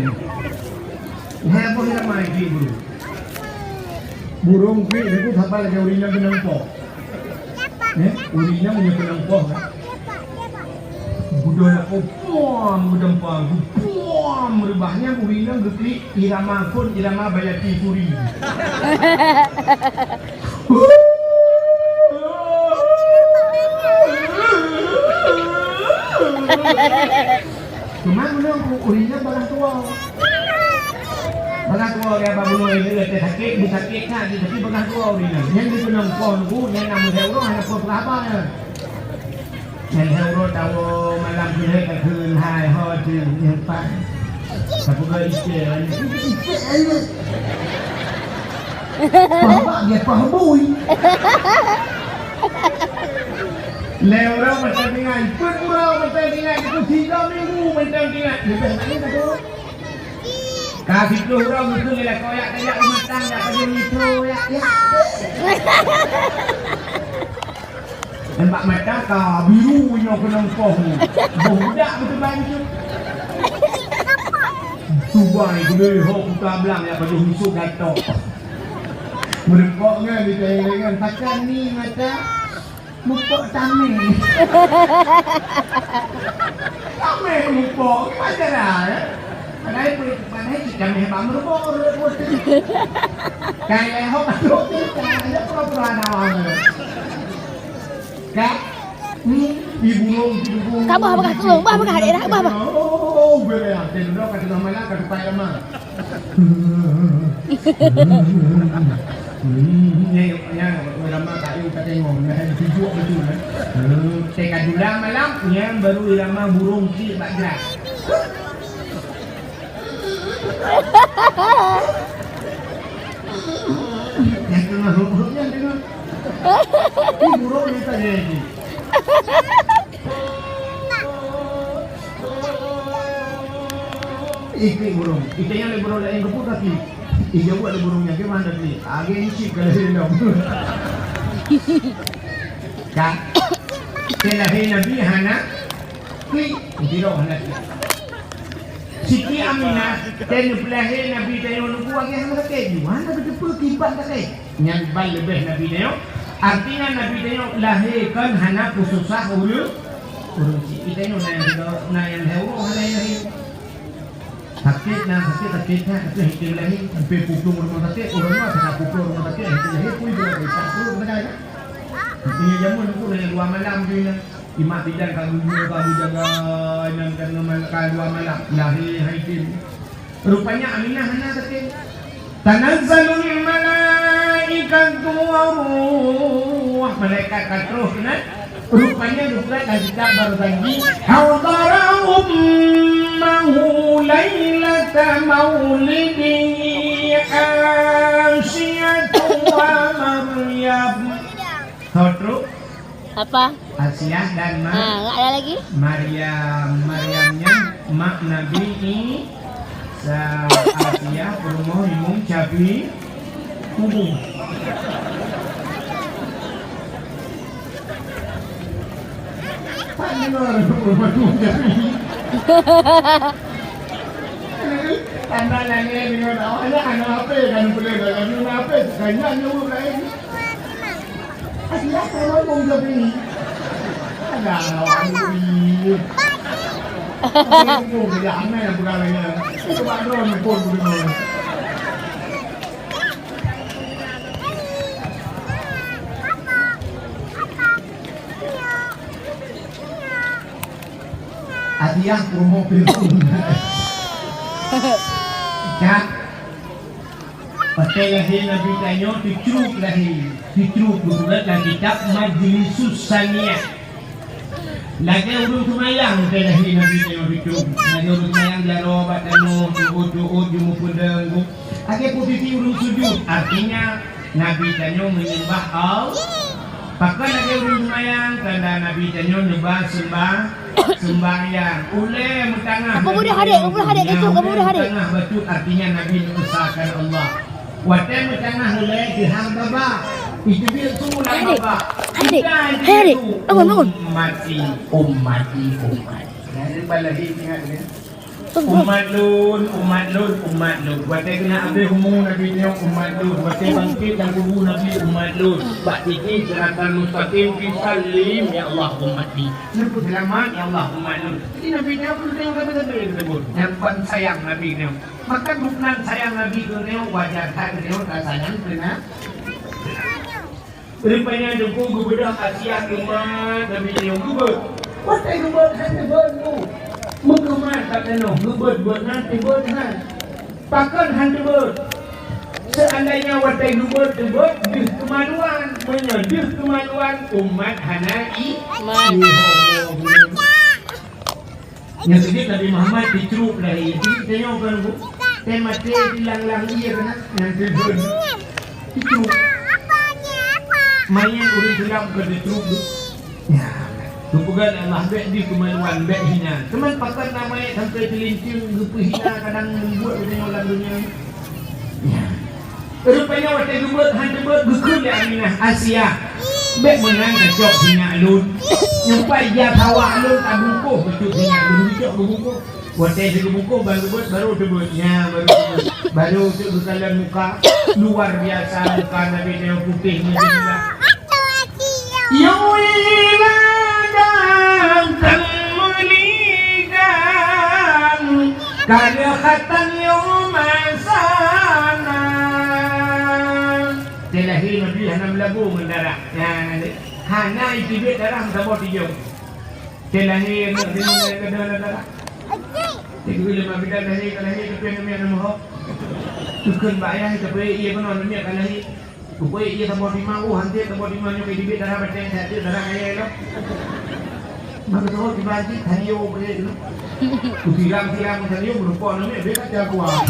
Hai boh ramai klik burung. Burung klik itu sabar lagi urinya benang po. Eh, ureueng inong meunyoe keunong poh, eh. Geudoh lakoe, puam, geudampa, geupuam, reubah nyan ureueng inong geuklik irama phon, irama Bayati Puri. Cuma meunyoe ureueng inong bagaih tuwoe. Bagaih tuwoe, ya, bak bunoe, ya, sakét, sakét that, tapi bagaih tuwoe ureueng inong. Nyan dikeunong poh nunggu, nyan na meuhai uroe, hana peue peugah haba nyan. Nyan hai uroe tawoe malam keuhai ka kheun hai ho teuh nyan pat. Tapeugah icé, icé, icé. Pah bak dia pah bui. Lhèe uroe mantong tinggai, peuet uroe mantong tinggai, itu tiga minggu mantong tinggai. Leubeh mantong satu. Ka siplôh uroe meukeue lé lakoe yak tajak u matang yak pajoh nitho yak, yak. Dan bak mata ka biru nyoe keunong poh nyoe. Boh budak beuteubai beutôi. Tubai geude ho kuta blang yak pajoh nitho gatok. Meureumpok nyan di taéng lengan pakan ni mata. Mupok tamé. Tamé mupok, gimana cara, ya? Padahai peue, padahai cit ka meuhé bak meurumpok ureueng pun. Ka lheueh hok ka lheueh pura-pura na awak. Ka? Hmm, ibu long, ibu long. Ka bah, bah, bah, bah, bah, daerah, bah, bah. Oh, beureulèe, teuh dong ka teuh malam ka tupai lama. Hmm, nyan, nyan, lama ka yum ka tengok, nah, tujuh betul, eh. Hmm, teuka jula malam, nyan baru irama burung cit bak jrat. Nyang teungoh rot-rot nyan deungon. Ih, burung ni tadi lagi. Ih, klik burung. Ih, tanya lé burung laén keupeue ka klik. Ih, jaweueb lé burung nyan, keuman ka klik. Agé icip ka lahé lom. Ka. Teuh lahé Nabi hana klik. Sidroe hana klik. Siti Aminah, teuh neupeulahé Nabi tanyoe nunggu agé hana sakét, hana geuteupeue kiban sakét. Nyan ban leubeh Nabi tanyoe. Artinya Nabi tanyoe lahé kon hana peususah ureueng, ureueng chik. Geutanyoe na nyang, na nyang lahé uroe hana lahé. Sakét na sakét, sakét that, tapi hana lahé. Sampai pulang rumoh sakét, ureueng nyoe hana pulang rumoh sakét, hana lahé, pun dia tak tahu, tak tahu. Artinya jameun nunggu na nyang dua malam tu na. Imak bidan ka geujue, ka geujaga, nyan ka ngeuma-, ka dua malam. Lahé hai tem. Rupanya Aminah hana sakét. Tanazzalul malaikatu war ruh. Malaikat ka troh keunan. Rupanya geupeugah lam kitab baru janji. Hadara ummahu lailata maulidihi Asiyatu wa Maryam. Ho troh? Apa? Asiah dan Ma-, Ah, ada lagi? Maryam. Maryam nyan mak Nabi Isa. Asiah peurumoh Imum Syafi'i. Kubu. Pan deungoe peurumoh Imum Syafi'i. Tanda langét deungon awak nyan hana ape kan, peuleueh lagèe nyoe ape, kan nyan nyoe laén. Ada orang ngomong tapi ni. Ada orang ngomong. Ngomong dia aneh yang pegang lainnya. Itu Pak Don pun begitu. Hadiah promo film. Cak. Watèe lahé Nabi tanyoe teucruk lahé. Teucruk geupeugah lam kitab Majlisus Saniah. Lagèe ureueng seumayang watèe lahé Nabi tanyoe teucruk. Lagèe ureueng seumayang jaroe bak tanoh, tuôt-tuôt, jumeupeudeueng. Lagèe posisi ureueng sujud, artinya Nabi tanyoe menyembah Allah. Pakon lagèe ureueng seumayang, tanda Nabi tanyoe neuba seumbah-, seumbahyang. Ulèe meutangah. Apa mudah hadir? Apa mudah hadir? Itu, apa mudah hadir? Meutangah bacut artinya Nabi neuesakan Allah. Watèe meutangah ulèe di hang baba. Itu dia tu lah baba. Hadir. Hadir. Bangun, bangun. Ummati, ummati, ummati. Jadi balahi ingat dia. Umat lôn, umat lôn, umat lôn. Watèe keuneuk abéh umu Nabi nyoe, umat lôn. Watèe bangkét lam kubu Nabi, umat lôn. Bak titi siratal mustaqim, fi sallim, ya Allah, ummati. Neupeuseulamat, ya Allah, umat lôn. Jadi Nabi nyoe pun teuh sabe-sabe teusebut. Nyan kon sayang Nabi nyoe. Maka bukon sayang Nabi keu nyoe, wajar that nyoe ka sayang keu na-, Rupanya Teungku geubeudôh Asiah keu mak Nabi nyoe geubeuet. Watèe geubeuet hana teubeuet tu. Meukeumat bak tanoh geubeuet-beuet hana teubeuet hana. Pakon hana teubeuet? Seandainya watèe geubeuet teubeuet deuh keumaluan. Meunyoe deuh keumaluan umat hana i-, Man. Ihoh. Nyang keudeh Nabi Muhammad dicruk lahé. Jadi tanyoe kan bu, teuh maté di lang-lang ie keunan nyang teubeuet. Dicruk. Manyét ureueng Islam ka dicruk tu. Ya. Geupeugah lé Allah bèk dikeumaluan, bèk hina. Teuma pakon na manyét sampai teulinceng geupeuhina kadang membuat ureueng lam dunia. Ya. Rupanya watèe geubeuet hana teubeuet geukheun lé Aminah, Asiah, bèk meunan tacok sinyak lôn. Nyang pai jak hawa lôn tabungkôh bacut sinyak lôn, geucok geubungkôh. Watèe geugeubungkôh ban geubeuet baru teubeuet. Nya baru teubeuet. Baru teuk geukalon muka luar biasa muka Nabi nyoe putéh meujeulah. Yue ladang keumeuninggan. Ka lheueh khatan yôh masa na. Teuh lahé Nabi hana meulabu ngon darah. Nyan, hana jiteubiet darah meusaboh tijông. Teuh lahé aneuk deungon keudroe lam darah. Teuh lheueh mak bidan lahé, ka lahé, tapi aneuk miet na meuhok. Teuh kheun bak ayah, tapi ié keunoe aneuk miet ka lahé. Rupanya ia saboh tima, oh, hanté saboh tima nyoe ka jiteubiet darah batèe, that darah kayèe lom. Maka saboh tima jih, tanyoe beurék lom. Kusiram-siram tanyoe, meureumpok namiet, bèk ka kuat.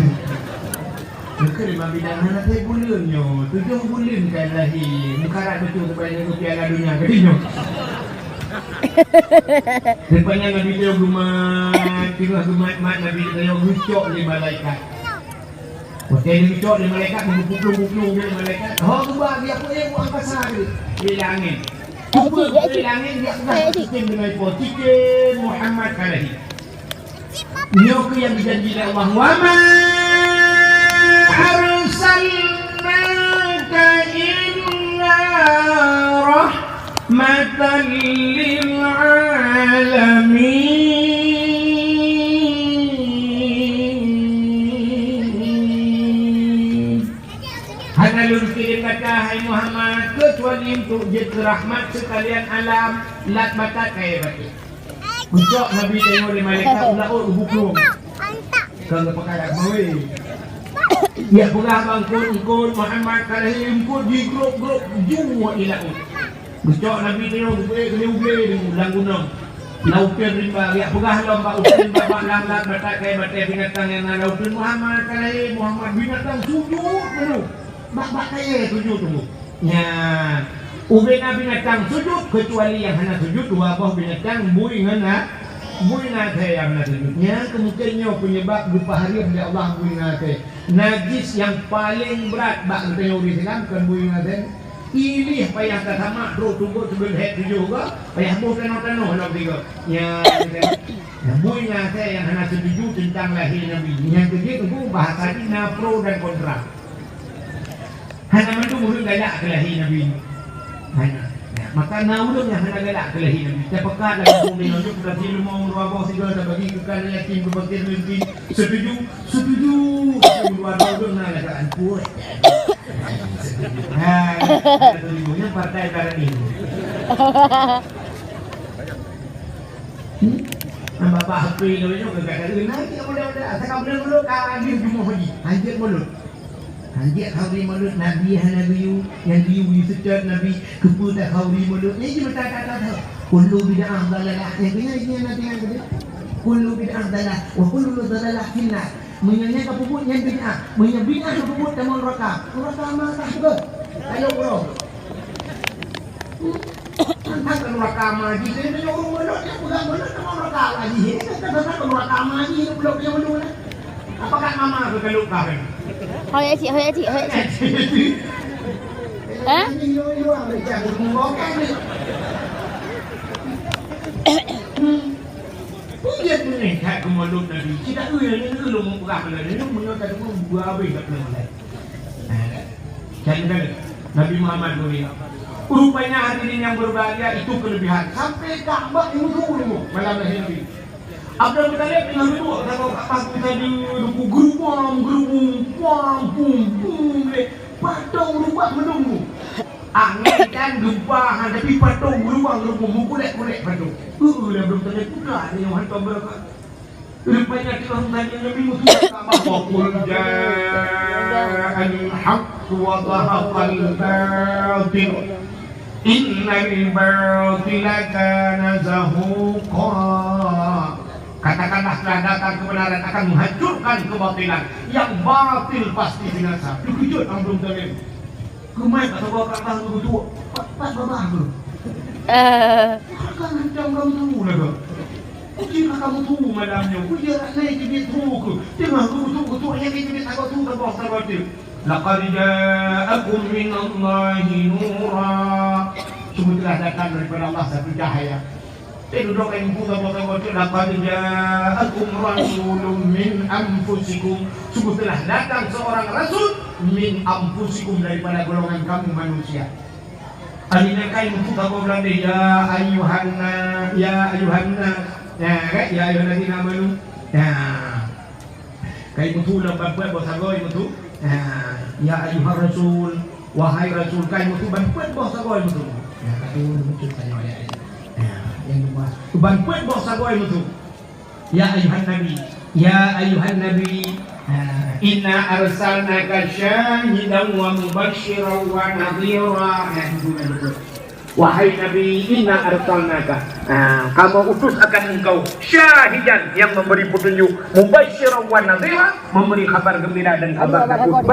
Meukeureuh mak bidan hana thèe buleuen nyoe, tujôh buleuen ka lahé. Meukarat beutôi sebagai nyoe Piala Dunia keu nyoe. Rupanya Nabi nyoe geumat, teungoh geumat-mat Nabi nyoe geucok lé malaikat. Watèe geuyue cok lé malaikat, geuplueng-guplueng lé malaikat. Ho geuba geujak peuék u angkasa geuh, lé langèt. Cuba lé langèt geujak peugah cicém deungon ipo, cicém Muhammad ka lahé. Nyoe keuh nyang geujanji lé Allah, "Wa ma arsalnaka illa rahmatan lil alamin." Hana lôn kirém gata, hai Muhammad, keucuali untuk jeuet keu rahmat seukalian alam, lat batat kayèe batèe. Geucok Nabi tanyoe lé malaikat u laôt, geuplueng. Ka geupakat dak mawe. Geujak peugah bak eungkôt, eungkôt Muhammad ka lahé, eungkôt jigrôp-grôp jeuet u laôt. Geucok Nabi nyoe geupeuék keu ubeue lam gunong. Lam uteuen rimba, geujak peugah lom bak uteuen rimba, bak lam lat batat kayèe batèe binatang nyang na lam uteuen, "Muhammad ka lahé, Muhammad." Binatang sujut peue. Bak-bak kayèe sujut teungku. Nyan. Ubé na binatang sujut, keucuali nyang hana sujut, dua boh binatang, bui ngon a-, bui ngon asèe nyang hana sujut. Nyan keuh mungken nyoe peunyebab geupeuhareuem lé Allah bui ngon asèe. Najis nyang paleng brat bak geutanyoe ureueng Islam kon bui ngon asèe. Ilèe payah tasamak trôk teumbot sibeuleuhèk tujôh goe, payah boh tanoh-tanoh lom sigoe. Nyan, nyan bui ngon asèe nyang hana seutuju teuntang lahé Nabi. Nyan keuh jeuet teungku bahasa jih na pro dan kontra. Hana mandum ureueng galak keu lahé Nabi. Hana. Nah, maka na ureueng nyang hana galak keu lahé Nabi. Tapeugah lam kampung deungon nyoe, peukaji leumo ureueng abah sigoe, tabagi keu keunan yatim, keu fakir miskin. Setuju? Setuju. Tapi dua tahun na galak, ampun. Nah, setuju. Nyan partai barani. Hmm? Nambah bah H P nyoe nyoe keu gata. Nanti mudah-mudahan asai ka buleuen mulod ka hadir jumoh haji. Hanjeuet mulod. Hanjeuet hauri mulod Nabi hana geuyue, nyang geuyue geuyue seutôt Nabi, keupeue tahauri mulod. Nyan jeuet meuta-meuta. Kullu bid'ah dalalah. Nyang keunan, nyang na tinggai keudeh. Kullu bid'ah dalalah wa kullu dalalah finnar. Meunyoe nyan ka peubuet nyan bid'ah, meunyoe bid'ah ka peubuet tamong neuraka. Neuraka ma ka peugah. Ayo uroe. Mantong ka neuraka ma jih, keuneuk ureueng mulod, nyang peugah mulod tamong neuraka ma jih. Nyan ka neuraka ma jih, nyan bulok nyang mulod. Apakah mama keu ka lupa kan? Hoi, Acik, hoi, Acik, hoi, Acik. Hah? Peue jeuet meunan that keu mulod Nabi? Cit taeu nyang nyoe lôn muprah keu lôn, nyoe meunyoe tadeungoe dua abéh that keu lôn. Nah, kan? Nabi Muhammad dunia. Rupanya hadirin yang berbahagia, itu kelebihan. Sampai Ka'bah yang dulu malam lahir Nabi. Abdul Muttalib teungoh duduk sagoe Ka'bah, geutadu geurubum, geurubum, pam, pum, pum, lé. Patong rubah meudong. Angén kan gempa, ha, tapi patong rubah geurubum, meukulek-kulek patong. Uh, lé Abdul Muttalib, peugah lé nyoe hantom beureukat. Rupanya teungoh meungaji Nabi Musa, "Wa qul ja'al haqq wa zahaqal batil, innal batila kana zahuqa." Katakanlah, telah datang kebenaran akan menghancurkan kebatilan. Yang batil pasti binasa. Teukeujot Abdul Muttalib. Keumae bak saboh Ka'bah geutôk, pat, pat babah tu. Eh. Ka hancam kamoe tu lagoe. Kuci ka kamoe tu malam nyoe. Kuci rak nai jeuet tu keu. Teuma geutôk-geutôk nyang jeuet sagoe tu saboh-sagoe tu. Laqad ja'akum minallahi nura. Sungguh telah datang daripada Allah satu cahaya. Eh, dudoe keu ibu saboh-saboh tu, "Laqad ja'akum rasulun min anfusikum." Sungguh telah datang seorang rasul min anfusikum, daripada golongan kamu manusia. Akhirnya kan ibu saboh Belanda, "Ya ayyuhanna, ya ayyuhanna." Ya, kan? "Ya ayyuhalladzina amanu." Ya. Kai mutu lam ban peuet boh sagoe mutu. Ha, ya ayyuhar rasul, wahai rasul, kai mutu ban peuet boh sagoe mutu. Ya, kata mutu tanya ayat. Ya, yang kedua, ban peuet boh sagoe mutu. Ya ayyuhan nabi, ya ayyuhan nabi, ha, inna arsalnaka syahidan wa mubasyiran wa nadhira. Ya, mutu, mutu. Wahai Nabi, inna arsalnaka, nah, kamu utus akan engkau, syahidan, yang memberi petunjuk, mubasyiran wa nadhira, memberi kabar gembira dan kabar takut.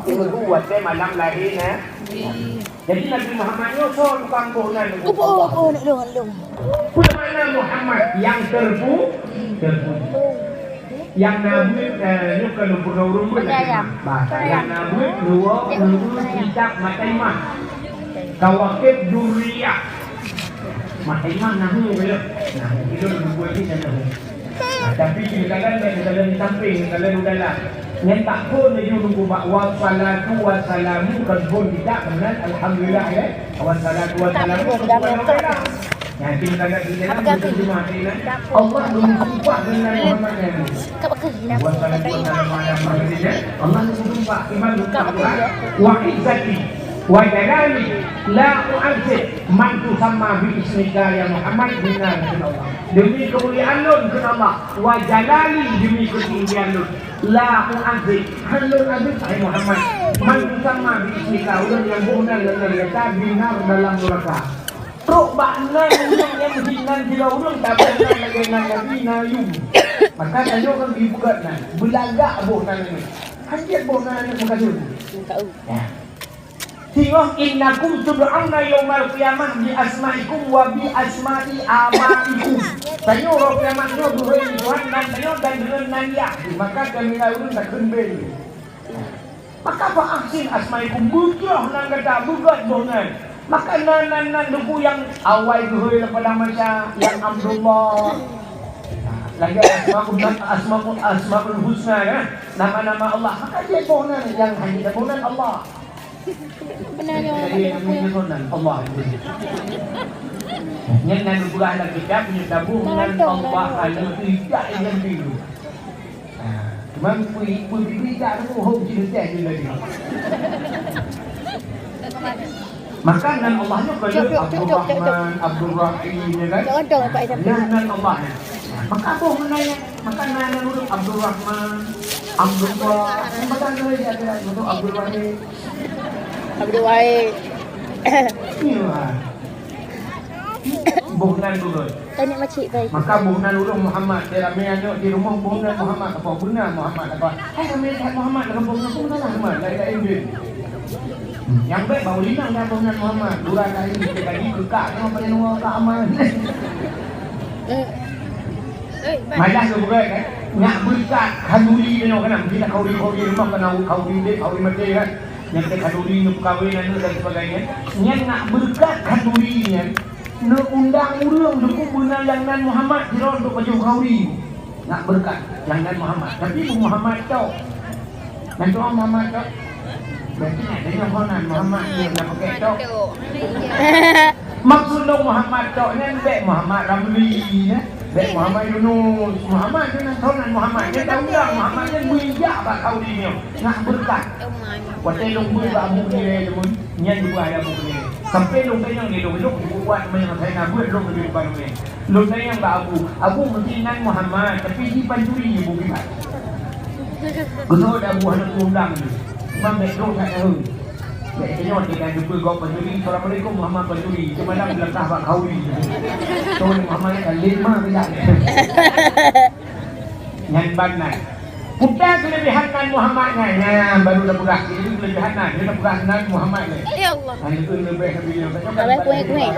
Berbuat malam lahir, nah. Jadi Nabi Muhammad nyoe soe tukang boh nan? Upo, upo, nak dong, nak dong. Peue makna Muhammad yang terpu-, terpuji. Nyang na buet, eh, nyoe keuneuk peurunoe ureueng buet. Bahasa nyang na buet, dua, dua, kitab, mata imah. Kawakib, duriyah. Mata imah nahu, ya. Nah, itu lebih buat ni dan nahu. Nah, tapi di dalam, di dalam di samping, di dalam di dalam. Nyan tak pun laju nunggu bak wassalatu wassalamu, kan pun tidak, kemudian alhamdulillah, ya. Wassalatu wassalamu, Nah, kita lihat di dalam terjemah ini, Allah bersumpah dengan Muhammad Nabi. Wassalatu wassalamu ala Muhammadin. Allah bersumpah, iman bersumpah, wa izzati wa jalali la u'azzib man tusamma bi ismika ya Muhammad, benar kata Allah. Demi kemuliaan lôn kata Allah, wa jalali, demi ketinggian lôn, la u'azzib, han lôn azab, hai Muhammad, man tusamma bi ismika, ureueng nyang boh nan lôn gata, binar dalam neraka. Trok bak nan ureueng nyang meuhina sidroe ureueng, tapi nan lagèe nan Nabi na yum. Maka tanyoe kan geupeugöt nan, beulagak boh nan nyoe. Hanjeuet boh nan nyoe meukadeung. Ya. Singoh innakum tud'auna yaumal qiyamah bi asma'ikum wa bi asma'i abaikum. Tanyoe uroe kiamat nyoe geuhôi lé Tuhan nan tanyoe dan deungon nan yah. Maka kami ureueng takheun beu. Maka fa ahsin asma'ikum, beujroh nan gata, beugöt boh nan. Maka nan, nan, nan Teungku nyang awai geuhôi lam Padang Mahsyar, nyang Abdullah. Lagèe Asmaul, Asmaul, Asmaul Husna, kan? Nama-nama Allah. Maka jeuet boh nan nyang hana boh nan Allah. Benar, ya. Jadi, namanya boh nan Allah. Nyan nan geupeugah lam kitab, nyan taboh nan Allah, hana tidak yang dulu. Ha, cuma pui-, pui-, pui tak tahu, ho, cerita je lagi. Maka nan Allah nyoe kalau Abdul Rahman, Abdul Rahim, ya kan? Nan, nan Allah nyoe. Maka apa menanya? Maka nan, nan urut Abdul Rahman, Abdullah, yang bahasa Indonesia ada, untuk Abdul Wahid. Abdul Wahid. Iya. Boh nan turun. Tanya makcik baik. Maka boh nan ureueng Muhammad. Dia ramé aneuk di rumoh boh nan Muhammad. Apa beuna Muhammad apa? Hai ramé that Muhammad dalam boh nan pun salah Muhammad. Lain-lain dia. Nyang bèk bak ureueng inong dah boh nan Muhammad. Dua kali dia tadi kekak tengok pada dua ka aman. Malah tu bukan kan? Nak berkat khanduri dia nak kena. Mungkin nak khanduri, khanduri rumah kena khanduri dek, khanduri mati kan. Nyang keu khanduri, nyang peukawen aneuk dan sebagainya. Nyan nak beureukat khanduri nyan, neuundang ureueng dukung beuna nyang nan Muhammad sidroe untuk pajoh khanduri. Nak beureukat nyang nan Muhammad. Tapi bu Muhammad tok. Nan tok Muhammad tok. Berarti nak tanya ho nan Muhammad tu nak pakai tok. Maksud lôn Muhammad tok nyan bèk Muhammad Ramli, ya. Bèk Muhammad Yunus. Muhammad tu nan ho nan Muhammad. Nyan taundang Muhammad nyan beujak bak khanduri nyoe. Nak beureukat. Watèe lôn beuet bak Abu Hurairah lôn, nyan geupeugah lé Abu Hurairah. Sampai lôn tanyong lé lôn, lôn buet manyang asai na beuet lôn leubeh ban lôn. Lôn tanyong bak Abu, "Abu, meusti nan Muhammad, tapi di pancuri ibu kiban." Geutanyoe Abu hana peundang lé. Cuma bèk lôn that tahu. Bèk tanyoe tinggai jumpa gob pancuri, "Assalamualaikum Muhammad pancuri." Cuma lam leutah bak khanduri. Tuan Muhammad kan lima kejap. Nyan ban nan. Peue keulebihan nan Muhammad nyan? Nyan baru tapeugah. Ini keulebihan nan. Dia tapeugah nan Muhammad ni. Ya Allah. Hanya tu lebih Nabi yang kata. Abang kuih, kuih.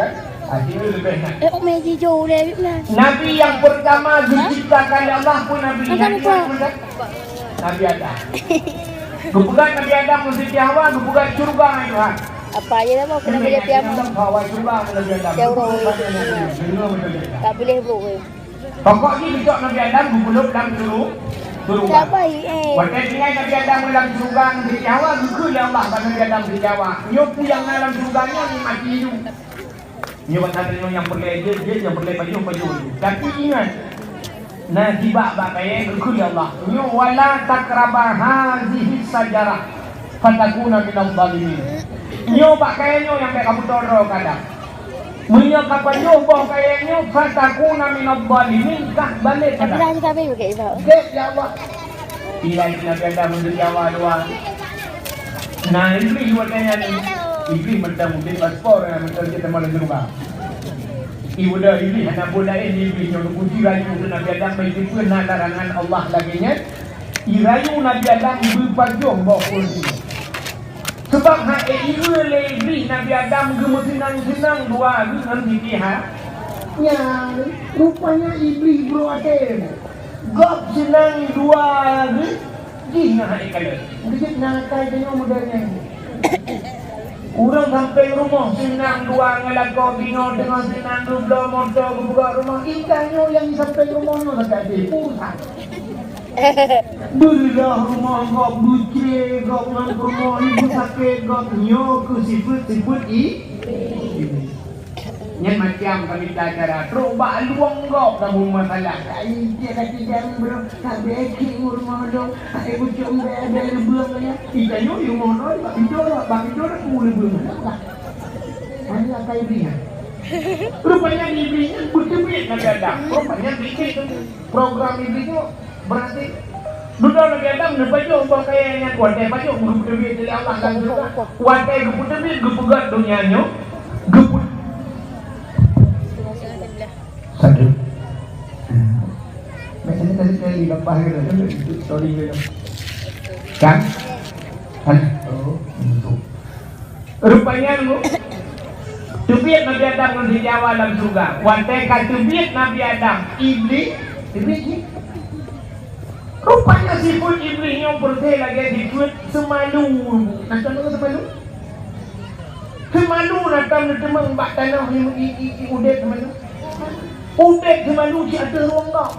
Ah, dia lebih nan. Eh, umi jijau deh, Bib, nan. Nabi yang pertama diciptakan oleh Allah pun Nabi. Masa yang lupa. Nabi Adam. Geupeugah Nabi Adam ngon Siti Hawa, geupeugah syurga ngon Tuhan. Apa aja dah, Bang? Kenapa jadi tiap Adam, Hawa syurga ngon Nabi Adam. Tiap orang. Tak boleh, bro. Pokok jih geucok Nabi Adam geupeuleub lam syuru-, syeuruga. Watèe tinggai Nabi Adam lam syeuruga ngon Siti Hawa, geukheun lé Allah bak Nabi Adam Siti Hawa, "Nyoe peue nyang na lam syeuruga nyoe, nikmati ju. Nyoe bak gata nyoe nyang peureulèe jeuet, jeuet, nyang peureulèe pajoh, pajoh ju. Tapi ingat, Na sibak bak kayèe geukheun lé Allah, "Nyoe wala taqraba hazihi syajarah fatakuna minadh dhalimin." Nyoe bak kayèe nyoe nyang bèk kamoe toe droe keu Adam. Meunyoe kapajoh boh kayèe nyoe, fatakuna minadh dhalimin, kah balek keu Adam. Gét, ya Allah. Ilai Nabi Adam meunjeuet nyawa dua. Nah, Iblih watèe nyan, Iblih mantong udép paspor, mantong jeuet teuma laju ka. Ibuda Iblih hana buet laén, Iblih nyoe geupuji rayu keu Nabi Adam, meukeusud na larangan Allah lagèe nyan. Irayu Nabi Adam beupajoh boh kursi. Sabab hana ieu lé Iblih Nabi Adam geumeuseunang-seunang dua geuh ngon Siti Ha. Nyan, rupanya Iblih brôk até. Gob seunang dua geuh jih ngon hai kalon. Geujeuet na akai tanyoe model nyan. Ureueng sampéng rumoh seunang dua ngon lakoe binoe teungoh seunang geubloe moto geupeugah rumoh, i tanyoe nyang sampéng rumoh nyoe sakai tipu that. Beureuloh rumoh gob, beucré gob ngon peurumoh, ibu sakét gob, nyoe keuh sifeuet-sifeuet i. Nyan macam ka mita cara trok bak luwang gob kamoe masalah. Ai, dia kata jangan bro, tak beki ngurma dong. Ai, ucok bèk ada reubeueng ya. Ika yo yo mono bak pintu, bak pintu dah ku reubeueng. Hanya akai Iblih. Rupanya Iblih nyan beuteubiet Nabi Adam. Rupanya bikin program Iblih tu berarti dudoe Nabi Adam neupajoh boh kayèe nyan, watèe pajoh geupeuteubiet lé Allah lam syeuruga. Watèe geupeuteubiet geupeugöt donya nyoe, geupeu- Satu. Biasanya tadi kali lepas gitu, kan? Sorry gitu. Kan? Kan? Oh, gitu. Rupanya lu teubiet Nabi Adam ngon Siti Hawa lam syeuruga. Watèe ka teubiet Nabi Adam, Iblih, Iblih jih. Rupanya sifeuet Iblih nyoe peureuté lagèe sifeuet seumalu. Nah, contoh seumalu. Seumalu na tam neuteumeung bak tanoh i, i, i, i udép seumalu. Udép seumalu cit ateueh rueng gob.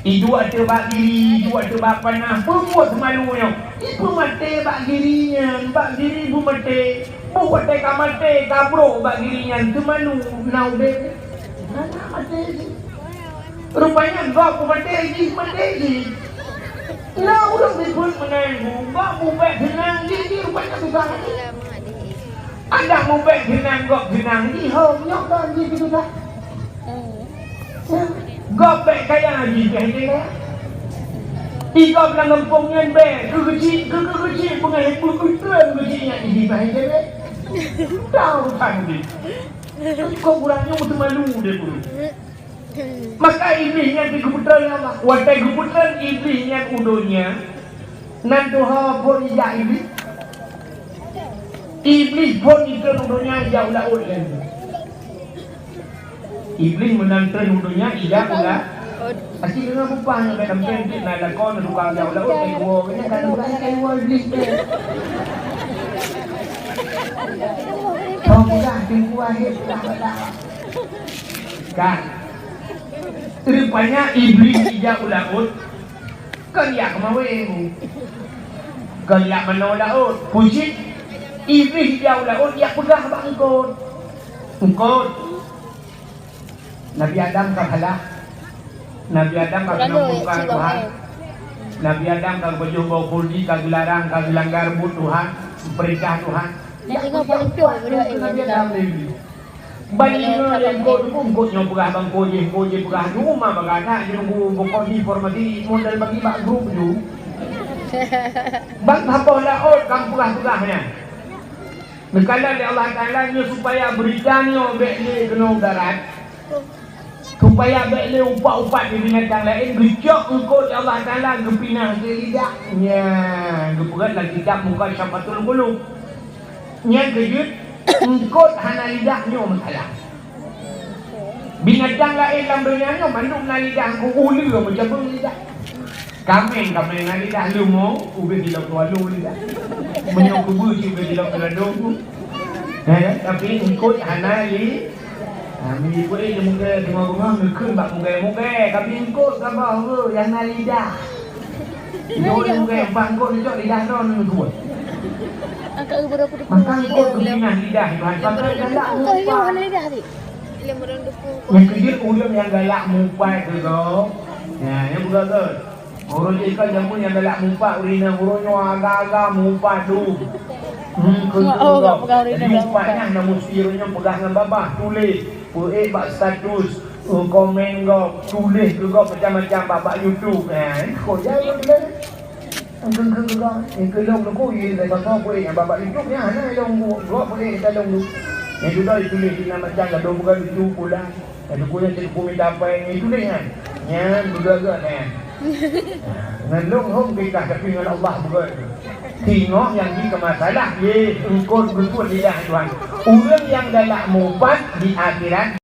Iduek ateueh bak giri, iduek ateueh bak panah, peubuet seumalu nyoe. Ipeumaté bak giri nyan, bak giri peumaté. Boh watèe ka maté, ka brôk bak giri nyan, seumalu na udép. Na, na maté jih. Rupanya gob peumaté jih, maté jih. Na ureueng sifeuet meunan, gob mubèk seunang jih, jih rupanya susah. Adak mubèk seunang gob seunang jih, hom nyoe kan jih susah. Gob bèk kaya jih, bèk kaya. Di gob lam gampông nyan bèk, keu keuchik, keu, keu keuchik, peungaih peue keu treun keuchik nyan jih, bèk kaya. Tahu kan jih. Kok urang nyoe meuteumèe deh, Guru. Maka Iblih nyan di geupeutreun lé Allah. Watèe geupeutreun Iblih nyan u donya, nan tuha phôn ijak Iblih. Iblih phôn itreun u donya ijak u laôt lé. Iblih meunan treun u donya ijak u la-, aci deungoe bupah nyang ka sampé na lakoe na tukang jak u laôt, eh, woe, nyan kan bukan kayu Iblih teh. Kau peugah teungku akhé peugah badak. Kan. Rupanya Iblih ijak u laôt, kon ijak keumawé. Kon ijak manoe laôt. Pucit Iblih ijak u laôt, ijak peugah bak eungkôt. Eungkôt. Nabi Adam ka salah. Nabi Adam ka keunong murka Tuhan. Nabi Adam ka geupajoh boh khuldi, ka geularang, ka geulanggar buet Tuhan, peurintah Tuhan. Nabi Adam lé. Ban ingat lé eungkôt, eungkôt nyoe peugah bak eungkôt jih, eungkôt jih peugah, "Cuma baganak jih nunggu bukon informasi model bagi bak grup ju." Ban saboh laôt ka peugah-peugah nyan. Neukalon lé Allah Taala nyoe supaya beurita nyoe bèk lé keunoe darat, supaya bèk lé upat-upat di binatang laén, geucok eungkôt lé Allah Taala geupinah di lidah. Nyan geupeugah lam kitab Mukasyafatul Qulub. Nyan keuh jeuet eungkôt hana lidah nyoe meusalah. Binatang laén lam donya nyoe mandum na lidah, ku uleue meucabeueng lidah. Kaméng, kaméng na lidah, leumo, ubé silop tualu lidah. Meunyoe kubeue cit ubé silop teuladôm. Eh, tapi eungkôt hana li-, ha, meunyoe kuék di muka teuma beungoh neukheun bak muka-muka, tapi eungkôt saboh nyang na lidah. Nyoe di muka bak eungkôt neucok lidah droe neubuet. Angkat ke bodoh kudu. Maka eungkôt geupinah lidah, Tuhan. Pakai galak muka. Hana lidah tadi. Nyang keujeuet ureueng nyang galak mupat keu gob. Nyan, nyang beugöt-göt. Ureueng jih kan jameun nyang galak mupat ureueng inong, ureueng nyoe agak-agak mupat dum. Hmm, keu gob. Jadi mupat nyan na musti ureueng nyoe peugah ngon babah, tuléh, peuék bak status, eh, komen gob, tuléh keu gob macam-macam bak, bak YouTube. Eh, kok jai kok tuléh. Engkeue-engkeue juga, engkeue lôn nuku, ie, dari bangsa peuék nyang babah YouTube nyan, hana lôn bu-, buat peuék kita lôn bu-, nyang sudah ditulis di nama macam ladôm bukan lucu pula. Nyang suku nyan cit suku minta apa yang ditulis nyan. Nyan, beugöt-göt nyan. Ngon lôn hom kita, tapi ngon Allah beugöt. Tengok yang di masalah, ye, engkon beutôi lidah Tuhan. Ureueng nyang galak mupat di akhirat,